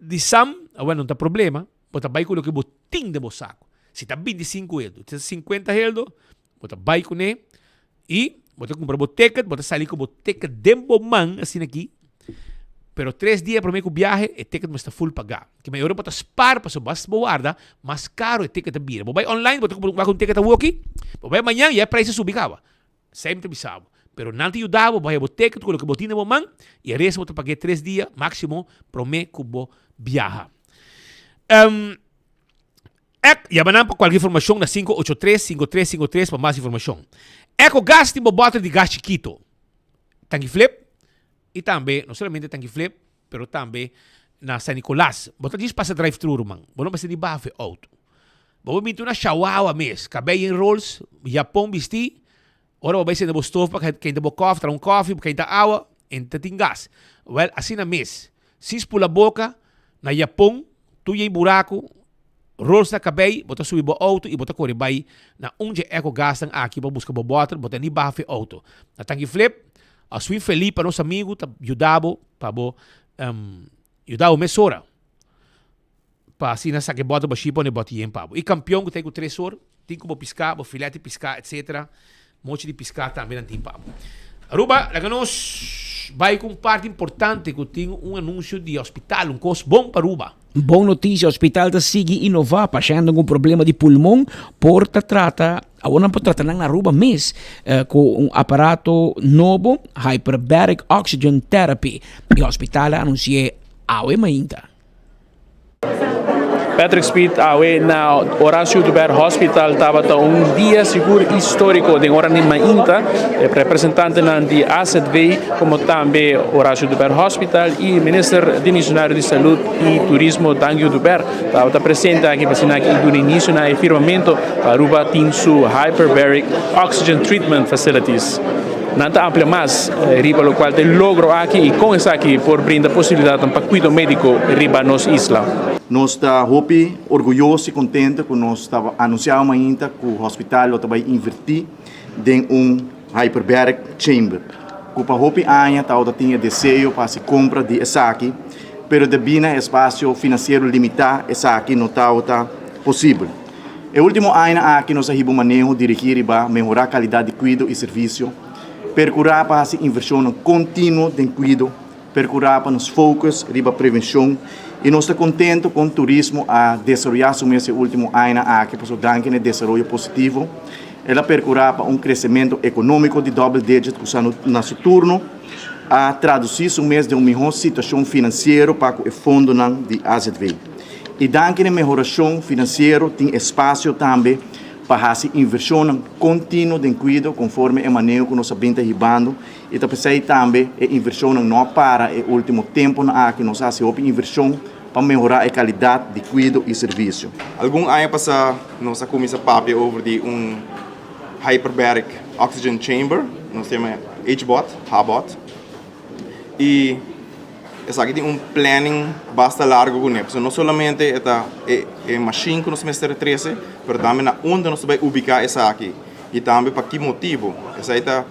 di Sam, awel no ta problema, bo ta bai ku loke bo tin den bo saku. Si ta 25 heldo, si ta 50 heldo, bo ta bai kuné i bo ta kumpra bo ticket, bo ta sali ku bo ticket den bo man asina aki, pero tres dia promé ku biahe e ticket mester full pagá. Ke mayor bo ta spar pasobra mas bo warda, mas karo e ticket ta bira. Bo bai online bo ta kumpra wak un ticket awoki, bo bai mañan ya e prijs a subi kaba. Esei mi ta bisa bo. Pero nan ta yuda bo, bo haya bo ticket ku loke bo tin den bo man i e resto bo ta pag'é tres dia máksimo promé ku bo biaha. Ek, yama nan pa kualke informashon na 583 5353 pa mas informashon. Ecogas tin bo bòter di gas chikito, tanki flip i tambe no solamente tanki flip pero tambe na San Nicolas. Bo ta djis pasa drive thru ruman, bo no mester di baha for e outo. Bo por binti una shawawa mes, kabei en rols, yapon bisti, ora bo bai sende bo stof pa kenta bo kofi, traha un kofi, kenta awa, en ta tin gas. Wèl asina mes, sin spula boka, na yapon, Tur yei buraku, rols na kabei, bo ta subi bo outo i bo ta kore bai na un dje eco gasnan aki pa buska bo bòter, bo ta ni baha fe outo. Na Tanki Flip, Aswin Felipa nos amigu ta yuda bo pa bo yuda bo mesora pa asina saka e bòter bashí pone bòter yen pa bo. I kampion ku ta ei ku tres or, tin ku bo piská, bo filet di piská etsetera, mochi di piská tambe nan tin pa bo. Aruba, laga nos bai ku un parti importante ku tin un anunsio di hospital, un kos bon pa Aruba. Bon notisia, hospital ta sigui inová, pashèntnan ku problema di pulmon por ta trata, awor nan por trata nan na Aruba mes ku un aparato nobo, Hyperbaric Oxygen Therapy. E hospital a anunsi'é awe mainta. Patrick Speed awe na Horacio Oduber Hospital tabata un dia sigur historico den ora di mainta. E representantenan di AZV como tambe Horacio Oduber Hospital y Minister Dimisionario di Salud y Turismo Dangui Oduber tabata presente aki pa asina aki duna inicio na e firmamento pa Aruba tin su Hyperbaric Oxygen Treatment Facilities. Nan ta amplia mas riba lokual ta e logro aki i kon esaki por brinda posibilidatnan pa kuido médiko riba nos isla. Nos ta hopi orguyoso i kontento ku nos ta anunsiá mainta ku hospital lo ta bai invertí den un hyperbaric chamber ku pa hopi aña tabata tin e deseo pa hasi kompra di esaki pero debí na espasio finansiero limitá esaki no tabata posibel. E último añanan aki nos a hiba un maneho dirigí riba mehorá kalidat di kuido i servisio. Perkurá pa hasi invershonnan kontinuo den kuido, perkurá pa nos focus riba prevenshon i nos ta kontentu kon turismo a desaroyá su mes e último añanan aki pasobra danki na e desaroyo positivo el a perkurá pa un kresementu ekonómiko di double digit ku sa na su turno a tradusí su mes den un mihó situashon finansiero pa ku e fondonan di azv. I danki na e mehorashon finansiero tin espasio tambe pa hasi invershonnan kontinuo den kuido konforme e maneho ku nos a bin ta hibando i ta p'esei tambe e invershonnan no a para e último temponan aki nos a hasi hopi invershon pa mehorá e kalidat di kuido i servisio. Algun aña pasá nos a kuminsá papia over di un hyperbaric oxygen chamber, nos ta yama HBOT, HBOT, i esaki tin un planning basta largo kuné, pasobra no solamente e ta e machine ku nos mester trese, pero tambe na unda nos ta bai ubiká esaki i tambe pa ki motibu. Esei ta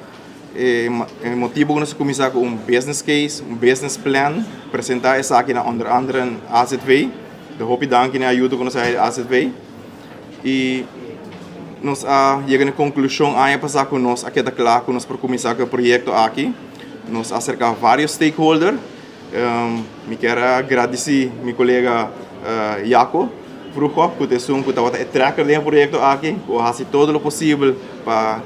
e motibu ku nos a kuminsá ku un business case, un business plan, presentá esaki na onder andere AZV. Ta hopi danki na e ayuda ku nos a haña di AZV. I nos a yega na e konklushon aña pasá ku nos a keda kla ku nos por kuminsá ku e proyekto aki. Nos a aserká vários stakeholder. Mi kier a gradisí mi kolega Jaco Vroegop ku ta esun ku tabata e tracker den e proyekto aki, ku a hasi todo lo posibel pa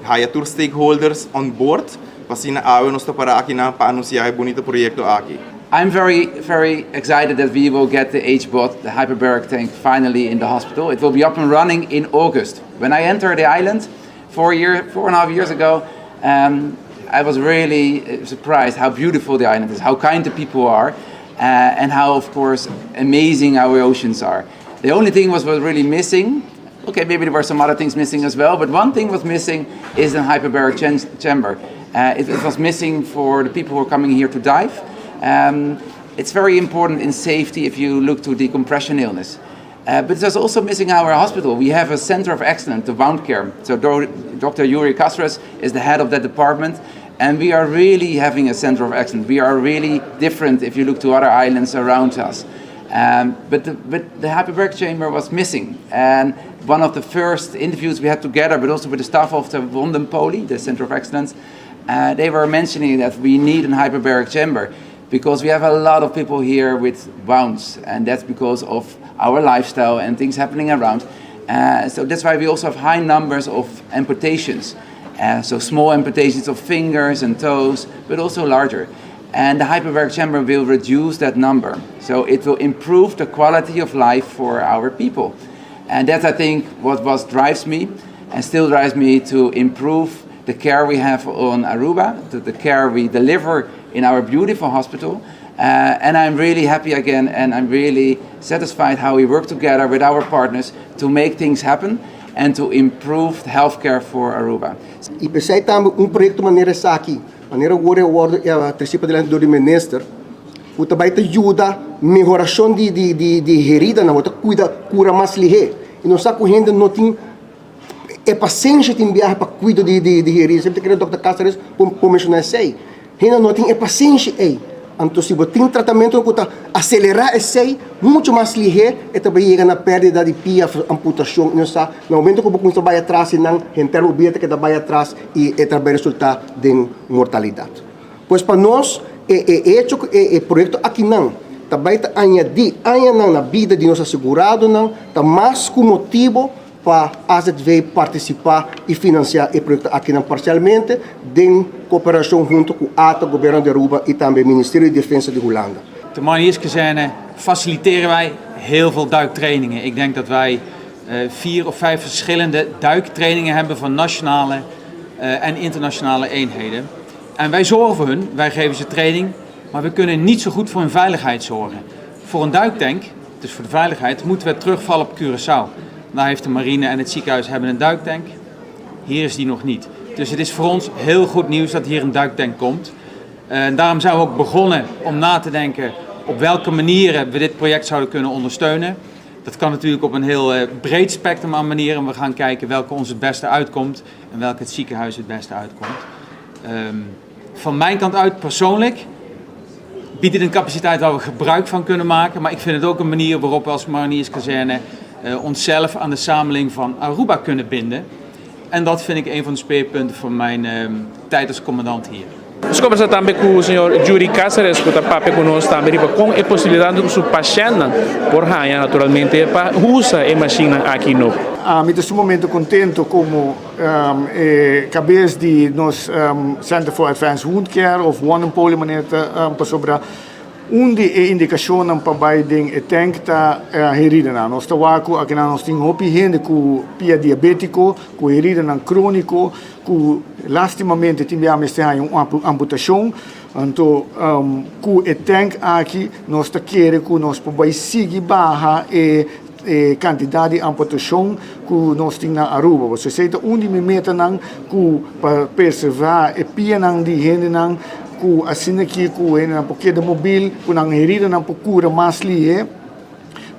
haya tur stakeholders on board pa asina awe nos ta para akinan pa anunsiá e bunito proyekto aki. I'm very, very excited that we will get the HBOT, the hyperbaric tank, finally in the hospital. It will be up and running in August. When I entered the island four, year, four and a half years ago, um, I was really eh, surprised how beautiful the island is, how kind the people are, uh, and how, of course, amazing our oceans are. The only thing was was really missing. Okay, maybe there were some other things missing as well, but one thing was missing is a hyperbaric chamber. Uh, it, it was missing for the people who are coming here to dive. Um, it's very important in safety if you look to decompression illness. Uh, but it's also missing our hospital. We have a center of excellence, the wound care. So Dr. Yuri Castres is the head of that department. And we are really having a center of excellence. We are really different if you look to other islands around us. Um, but, the, but the hyperbaric chamber was missing. And one of the first interviews we had together, but also with the staff of the Wondenpoli, the Center of Excellence, uh, they were mentioning that we need a hyperbaric chamber because we have a lot of people here with wounds, and that's because of our lifestyle and things happening around. Uh, so that's why we also have high numbers of amputations. Uh, so small amputations of fingers and toes, but also larger. And the hyperbaric chamber will reduce that number. So it will improve the quality of life for our people. And that's, I think, what, what drives me and still drives me to improve the care we have on Aruba, the, the care we deliver in our beautiful hospital. Uh, and I'm really happy again, and I'm really satisfied how we work together with our partners to make things happen and to improve healthcare for Aruba. I p'esei tambe un proyekto manera esaki, manera awor e a wòrdu tresí padilanti dor di minister, ku ta bai ta yuda mehorashon di di di di heridanan, bo ta kuida kura mas lihé. I nos sa ku hende no tin e pasensha tin biaha pa kuido di di di herida. Semper ta kere dòkter Cáceres por por menshoná esei. Hende no tin e pasenshi ei. Anto si bo tin tratamentonan ku ta aselerá esei muchu mas lihé, e ta bai yega na pèrdida di pia òf amputashon. I nos sa na momento ku bo kuminsá bai atras i nan henter bo bida ta keda bai atras i e ta bai resultá den mortalidat. Pues pa nos e e echo ku e e proyekto akinan ta bai ta añadí añanan na bida di nos aseguradonan ta mas ku motibu pa AZV partisipá i finansiá e proyekto akinan parsialmente den koperashon huntu ku ata, Gobierno di Aruba i tambe Ministerio di Defensa di Hulanda. De Marinierskazerne faciliteren wij heel veel duiktrainingen. Ik denk dat wij vier of vijf verschillende duiktrainingen hebben van nationale en internationale eenheden. En wij zorgen voor hun, wij geven ze training, maar we kunnen niet zo goed voor hun veiligheid zorgen. Voor een duiktank, dus voor de veiligheid, moeten we terugvallen op Curaçao. Daar heeft de marine en het ziekenhuis hebben een duiktank. Hier is die nog niet. Dus het is voor ons heel goed nieuws dat hier een duiktank komt. En eh, daarom zijn we ook begonnen om na te denken op welke manieren we dit project zouden kunnen ondersteunen. Dat kan natuurlijk op een heel eh, breed spectrum aan manieren. We gaan kijken welke ons het beste uitkomt en welke het ziekenhuis het beste uitkomt. Um, van mijn kant uit persoonlijk biedt het een capaciteit waar we gebruik van kunnen maken. Maar ik vind het ook een manier waarop we als marinierskazerne uh, onszelf aan de samenleving van Aruba kunnen binden. En dat vind ik een van de speerpunten van mijn tijd als commandant hier. Nos kombersa tambe ku señor Jury Cáceres ku ta papia ku nos tambe riba kon e posibilidatnan ku su pashèntnan por haña naturalmente pa usa e mashinnan aki nobo. Mi ta sumamente contento como e cabes di nos Center for Advanced Wound Care of Wondenpoli manera ta pasobra Un di e indikashonnan pa bai den e tènk ta heridanan. Nos ta wak ku akinan nos tin hopi hende ku pia diabétiko, ku heridanan króniko, ku lástimamente tin bia mester haña un amputashon. Anto ku e tènk aki nos ta kere ku nos por bai sigui baha e kantidat di amputashon ku nos tin na Aruba. Pasobra esei ta un di mi metanan ku pa preservá e pianan di hendenan. Ku asina ki ku hendenan por keda mobil, ku nan heridanan por kura mas lihé,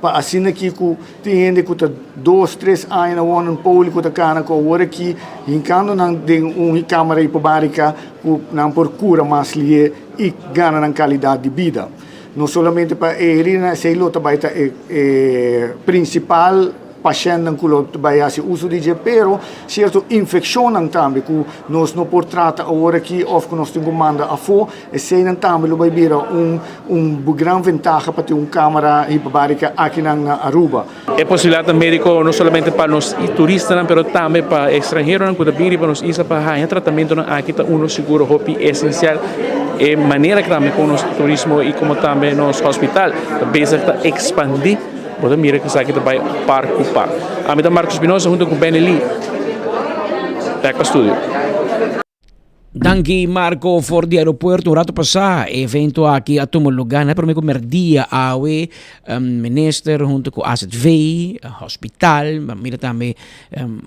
pa asina ki ku tin hende ku ta dos, tres aña na wòrdu poli ku ta kana ku awor aki hinkando nan den un kamara hipobarika ku nan por kura mas lihé i gana nan kalidat di bida. No solamente pa e heridanan, esei lo ta bai ta e prinsipal. Pashèntnan ku lo bai hasi uso di dje, pero sierto infekshonnan tambe ku nos no por trata awor aki òf ku nos tin ku manda afó, eseinan tambe lo bai bira un un gran ventaha pa tin un kámara hiperbarika akinan na Aruba. E posibilidatnan médiko no solamente pa nos turistanan pero tambe pa ekstranheronan ku ta bini riba nos isla pa haña tratamentonan aki ta uno sigur hopi esensial. E manera tambe ku nos turismo i komo tambe nos hospital ta bezig ta ekspandí. Bo ta mira ku esaki ta bai par ku par. Ami ta Marco Espinosa hunto ku Benny Lee. Bek pa studio. Danki Marco for di aeropuerto. Un rato pasá e evento aki a tuma lugá na promé ku merdia awe. Minister hunto ku AZV, hospital, mira tambe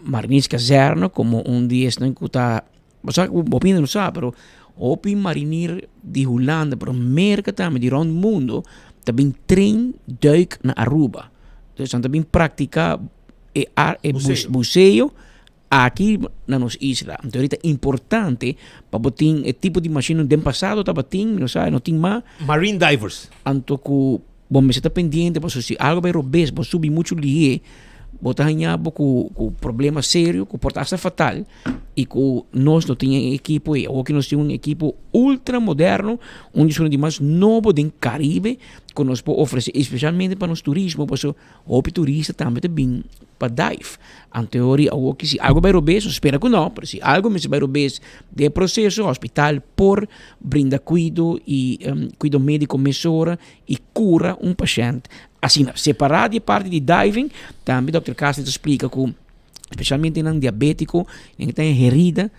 Marinierskazerne komo un di esnan ku ta Bo sa ku hopi hende no sa pero hopi marinir di Hulanda pero Merka tambe di rond mundo ta bin train duik na Aruba. Dus nan ta bin praktika e e buseo aki na nos isla. Anto ta importante pa bo tin e tipo di mashina den pasado tabatin mi no sa no tin mas. Marine divers. Anto ku bo mester ta pendiente pasobra si algo bai robes bo subi muchu lihé bo ta haña bo ku ku problema serio ku por ta hasta fatal i ku nos no tin e ekipo ei. Awoki nos tin un ekipo ultra moderno, un di esun di mas nobo den Caribe ku nos por ofresé espesialmente pa nos turismo pasobra hopi turista tambe ta bin pa dive. Anteori awoki si algo bai robes, nos spera ku no, pero si algo mester bai robes den e proseso hospital por brinda kuido i kuido médiko mesora i kura un pashènt asina. Separá di e parti di diving, tambe dòkter Kastner ta splika ku spesialmente nan diabétiko, nan ta herida,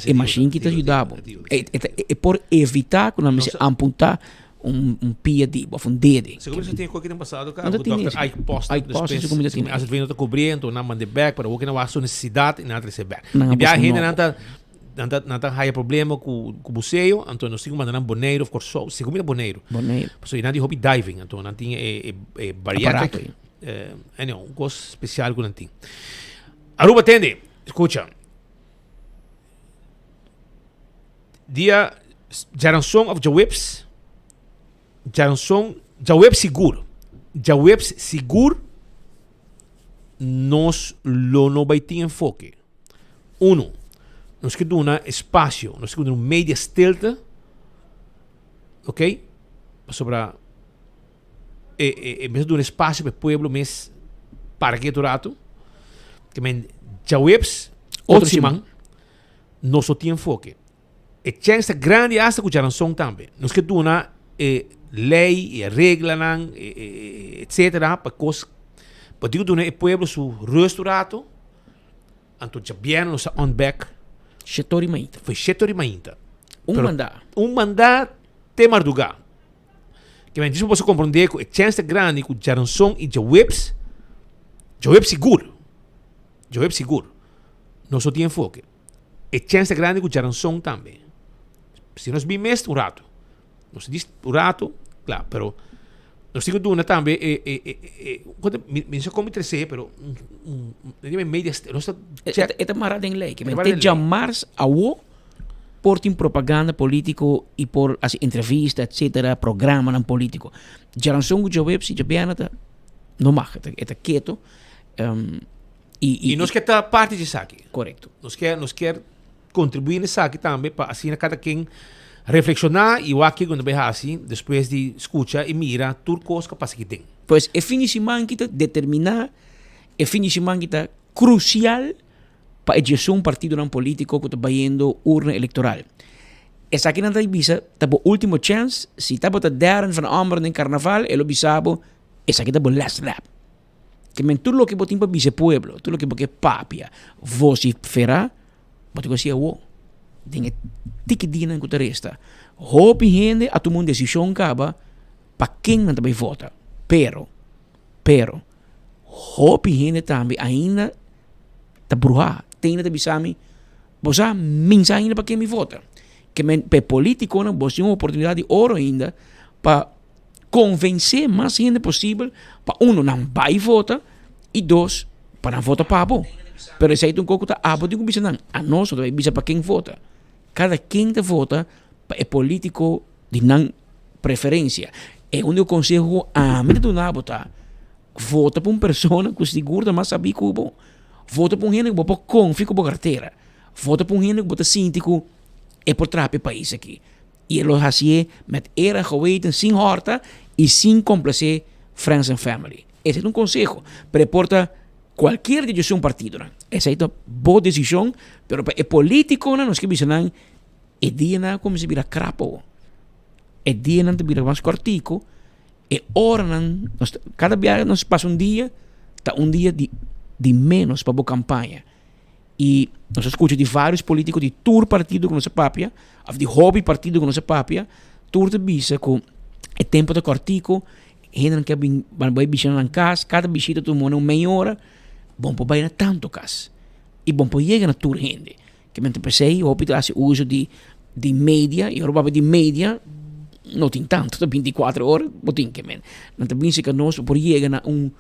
e mashin ki ta yuda bo. E por evitá ku nan mester amputá un pia di bo òf un dede. Segun mi sa tin koki den pasado ka ku dòkter Ike Poster despues segun mi no ta kubriendo nan manda e bèk pero awoki nan wak su nesesidat i nan a trese bèk. I bia hende nan ta Nan ta nan ta haya problema ku ku buseo, anto nos tin ku manda nan Boneiru of Kòrsou, segun mi ta Boneiru. Boneiru. Pasobra nan tin hopi diving, anto nan tin e e e bariatric. Aparato. Eh, anyhow, un kos spesial ku nan tin. Aruba tende, skucha. Dia djaranson of djaweps, djaranson, djaweps sigur, djaweps sigur nos lo no bai tin enfoke. Uno, nos ke duna espasio, nos ke duna un media stilte, ok, pasobra e e e mester duna espasio pa e pueblo mes para ketu rato, ke men djaweps otro siman nos no tin enfoke. E chèns ta grandi asta ku djaranson tambe. Nos ke duna e lei, e reglanan, etcetera pa kos pa diku duna e pueblo su rust un rato. Anto djabièrnè nos ta on bèk. Shete ora i mainta. Foi shete ora i mainta. Un mandá. Un mandá te mardugá. Ke men djis bo por komprondé ku e chèns ta grandi ku djaranson i djaweps, djaweps sigur, djaweps sigur nos no tin enfoke. E chèns ta grandi ku djaranson tambe. Si nos bin mes un ratu, nos di un ratu, kla, pero nos tin ku duna tambe e e e e kote mi mi no sa kon mi trese pero un un un media nos ta check. E ta mara den lei, ke men te djamars awo por tin propaganda politico y por haci entrevista etcetera, programanan politico. Djaranson ku djaweps y djabièrnè ta no mag, e ta keto. I, I nos ke ta parti di esaki. Korekto. Nos ke, nos kier kontribuí na esaki tambe pa asina kada ken reflekshoná i wak kiko nan ta bai hasi despues di skucha i mira tur kos ku a pasa aki den. Pues e fin di siman ki ta determiná, e fin di siman ki ta krusial pa e diesun partidonan polítiko ku ta bayendo urna elektoral. Esakinan ta bisa ta bo último chèns, si tabata Darren van Ommeren den karnaval e lo bisa bo esaki ta bo last lap. Ke men tur loke bo tin pa bisa e pueblo, tur loke bo ke papia, vosiferá, bo tin ku hasi awo, den e tiki dianan ku ta resta. Hopi hende a tuma un desishon kaba pa ken nan ta bai vota, pero, pero, hopi hende tambe ainda ta bruhá, te ainda ta bisa mi, bo sa min sa ainda pa ken mi vota. Ke men pa e politikonan bo tin un oportunidat di oro ainda pa Konvensé mas hende posibel pa uno nan bai vota i dos pa nan vota pa bo. Pero esei ta un kos ku ta abo tin ku bisa nan. Anos no ta bai bisa pa ken vota. Kada ken ta vota pa e politiko di nan preferensia. E úniko konseho ku ami ta duna bo ta vota pa un persona ku sigur ta mas sabí ku bo. Vota pa un hende ku bo por konfia ku bo kartera. Vota pa un hende ku bo ta sinti ku e por traha pa e pais aki. I e lo hasié met eer en geweten, sin hòrta i sin komplasé friends and family. Esei ta un konseho, pero e por ta kualkier di djesun partidonan. Esei ta bo desishon, pero pa e politikonan nos ke bisa nan e dianan a kuminsá bira krapo. E dianan ta bira mas kòrtiku, e oranan nos ta kada biaha nos pasa un dia ta un dia di di ménos pa bo kampaña. I nos a skucha di vários polítiko di tur partido ku nos a papia, òf di hopi partido ku nos a papia, tur ta bisa ku e tempu ta kòrtiku, hendenan ke bin bai bishita nan kas, kada bishita ta tuma un mei ora, bo no por bai na tantu kas i bo no por yega na tur hende. Ke men ta p'esei hopi ta hasi uso di di media i ora bo papia di media no tin tantu, ta bintikuater ora bo tin ke men. Nan ta binse ku nos bo por yega na un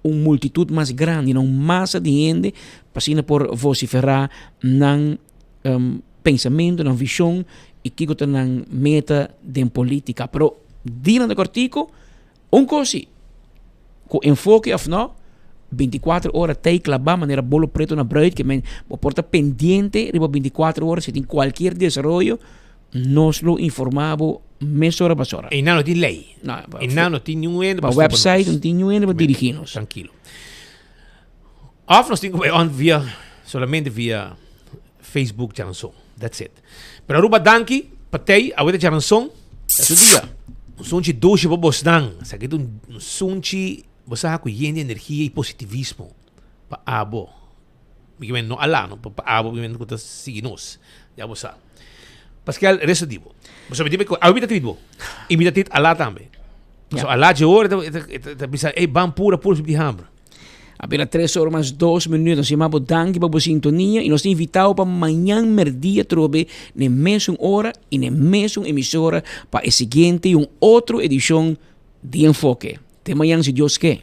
un multitud mas grandi, na un masa di hende, pa asina por vociferá nan pensamentu, nan vision i kiko ta nan meta den polítika. Pero dinan ta kòrtiku, un kos si, ku enfoke òf nò, bintikuater ora tei klabá manera bolo pretu na bruid, ke men bo por ta pendiente riba bintikuater ora si tin kualkier desaroyo, Nos lo informá bo mesora basora. Einan no tin lei. No, Einan no tin niun hende pa website no tin niun hende pa dirigí nos. Trankilo. Òf nos tin ku bai on via solamente via Facebook Djaranson. That's it. Pero Aruba danki pa tei awe ta Djaranson. Ta su dia. Un sunchi dushi pa bosnan. Esaki ta un sunchi bo sa ku yen di energia i positivismo pa abo. Mi ke men no alá no, pa abo mi men ku ta sigui nos. Ya bo sa. Paskel, resto di bo. Pasobra mi tin ku awe mi ta trit bo. I mi ta trit alá tambe. Pasobra alá dje ora e ta bisa, ey ban pura pura si mi tin hamber. Apena tres ora mas dos minuut. Nos yama bo danki pa bo sintonia i nos ta invita bo pa mañan merdia trobe n'e mesun ora i n'e mesun emisora pa e siguiente i un otro edishon di Enfoke. Te mañan si Dios ke.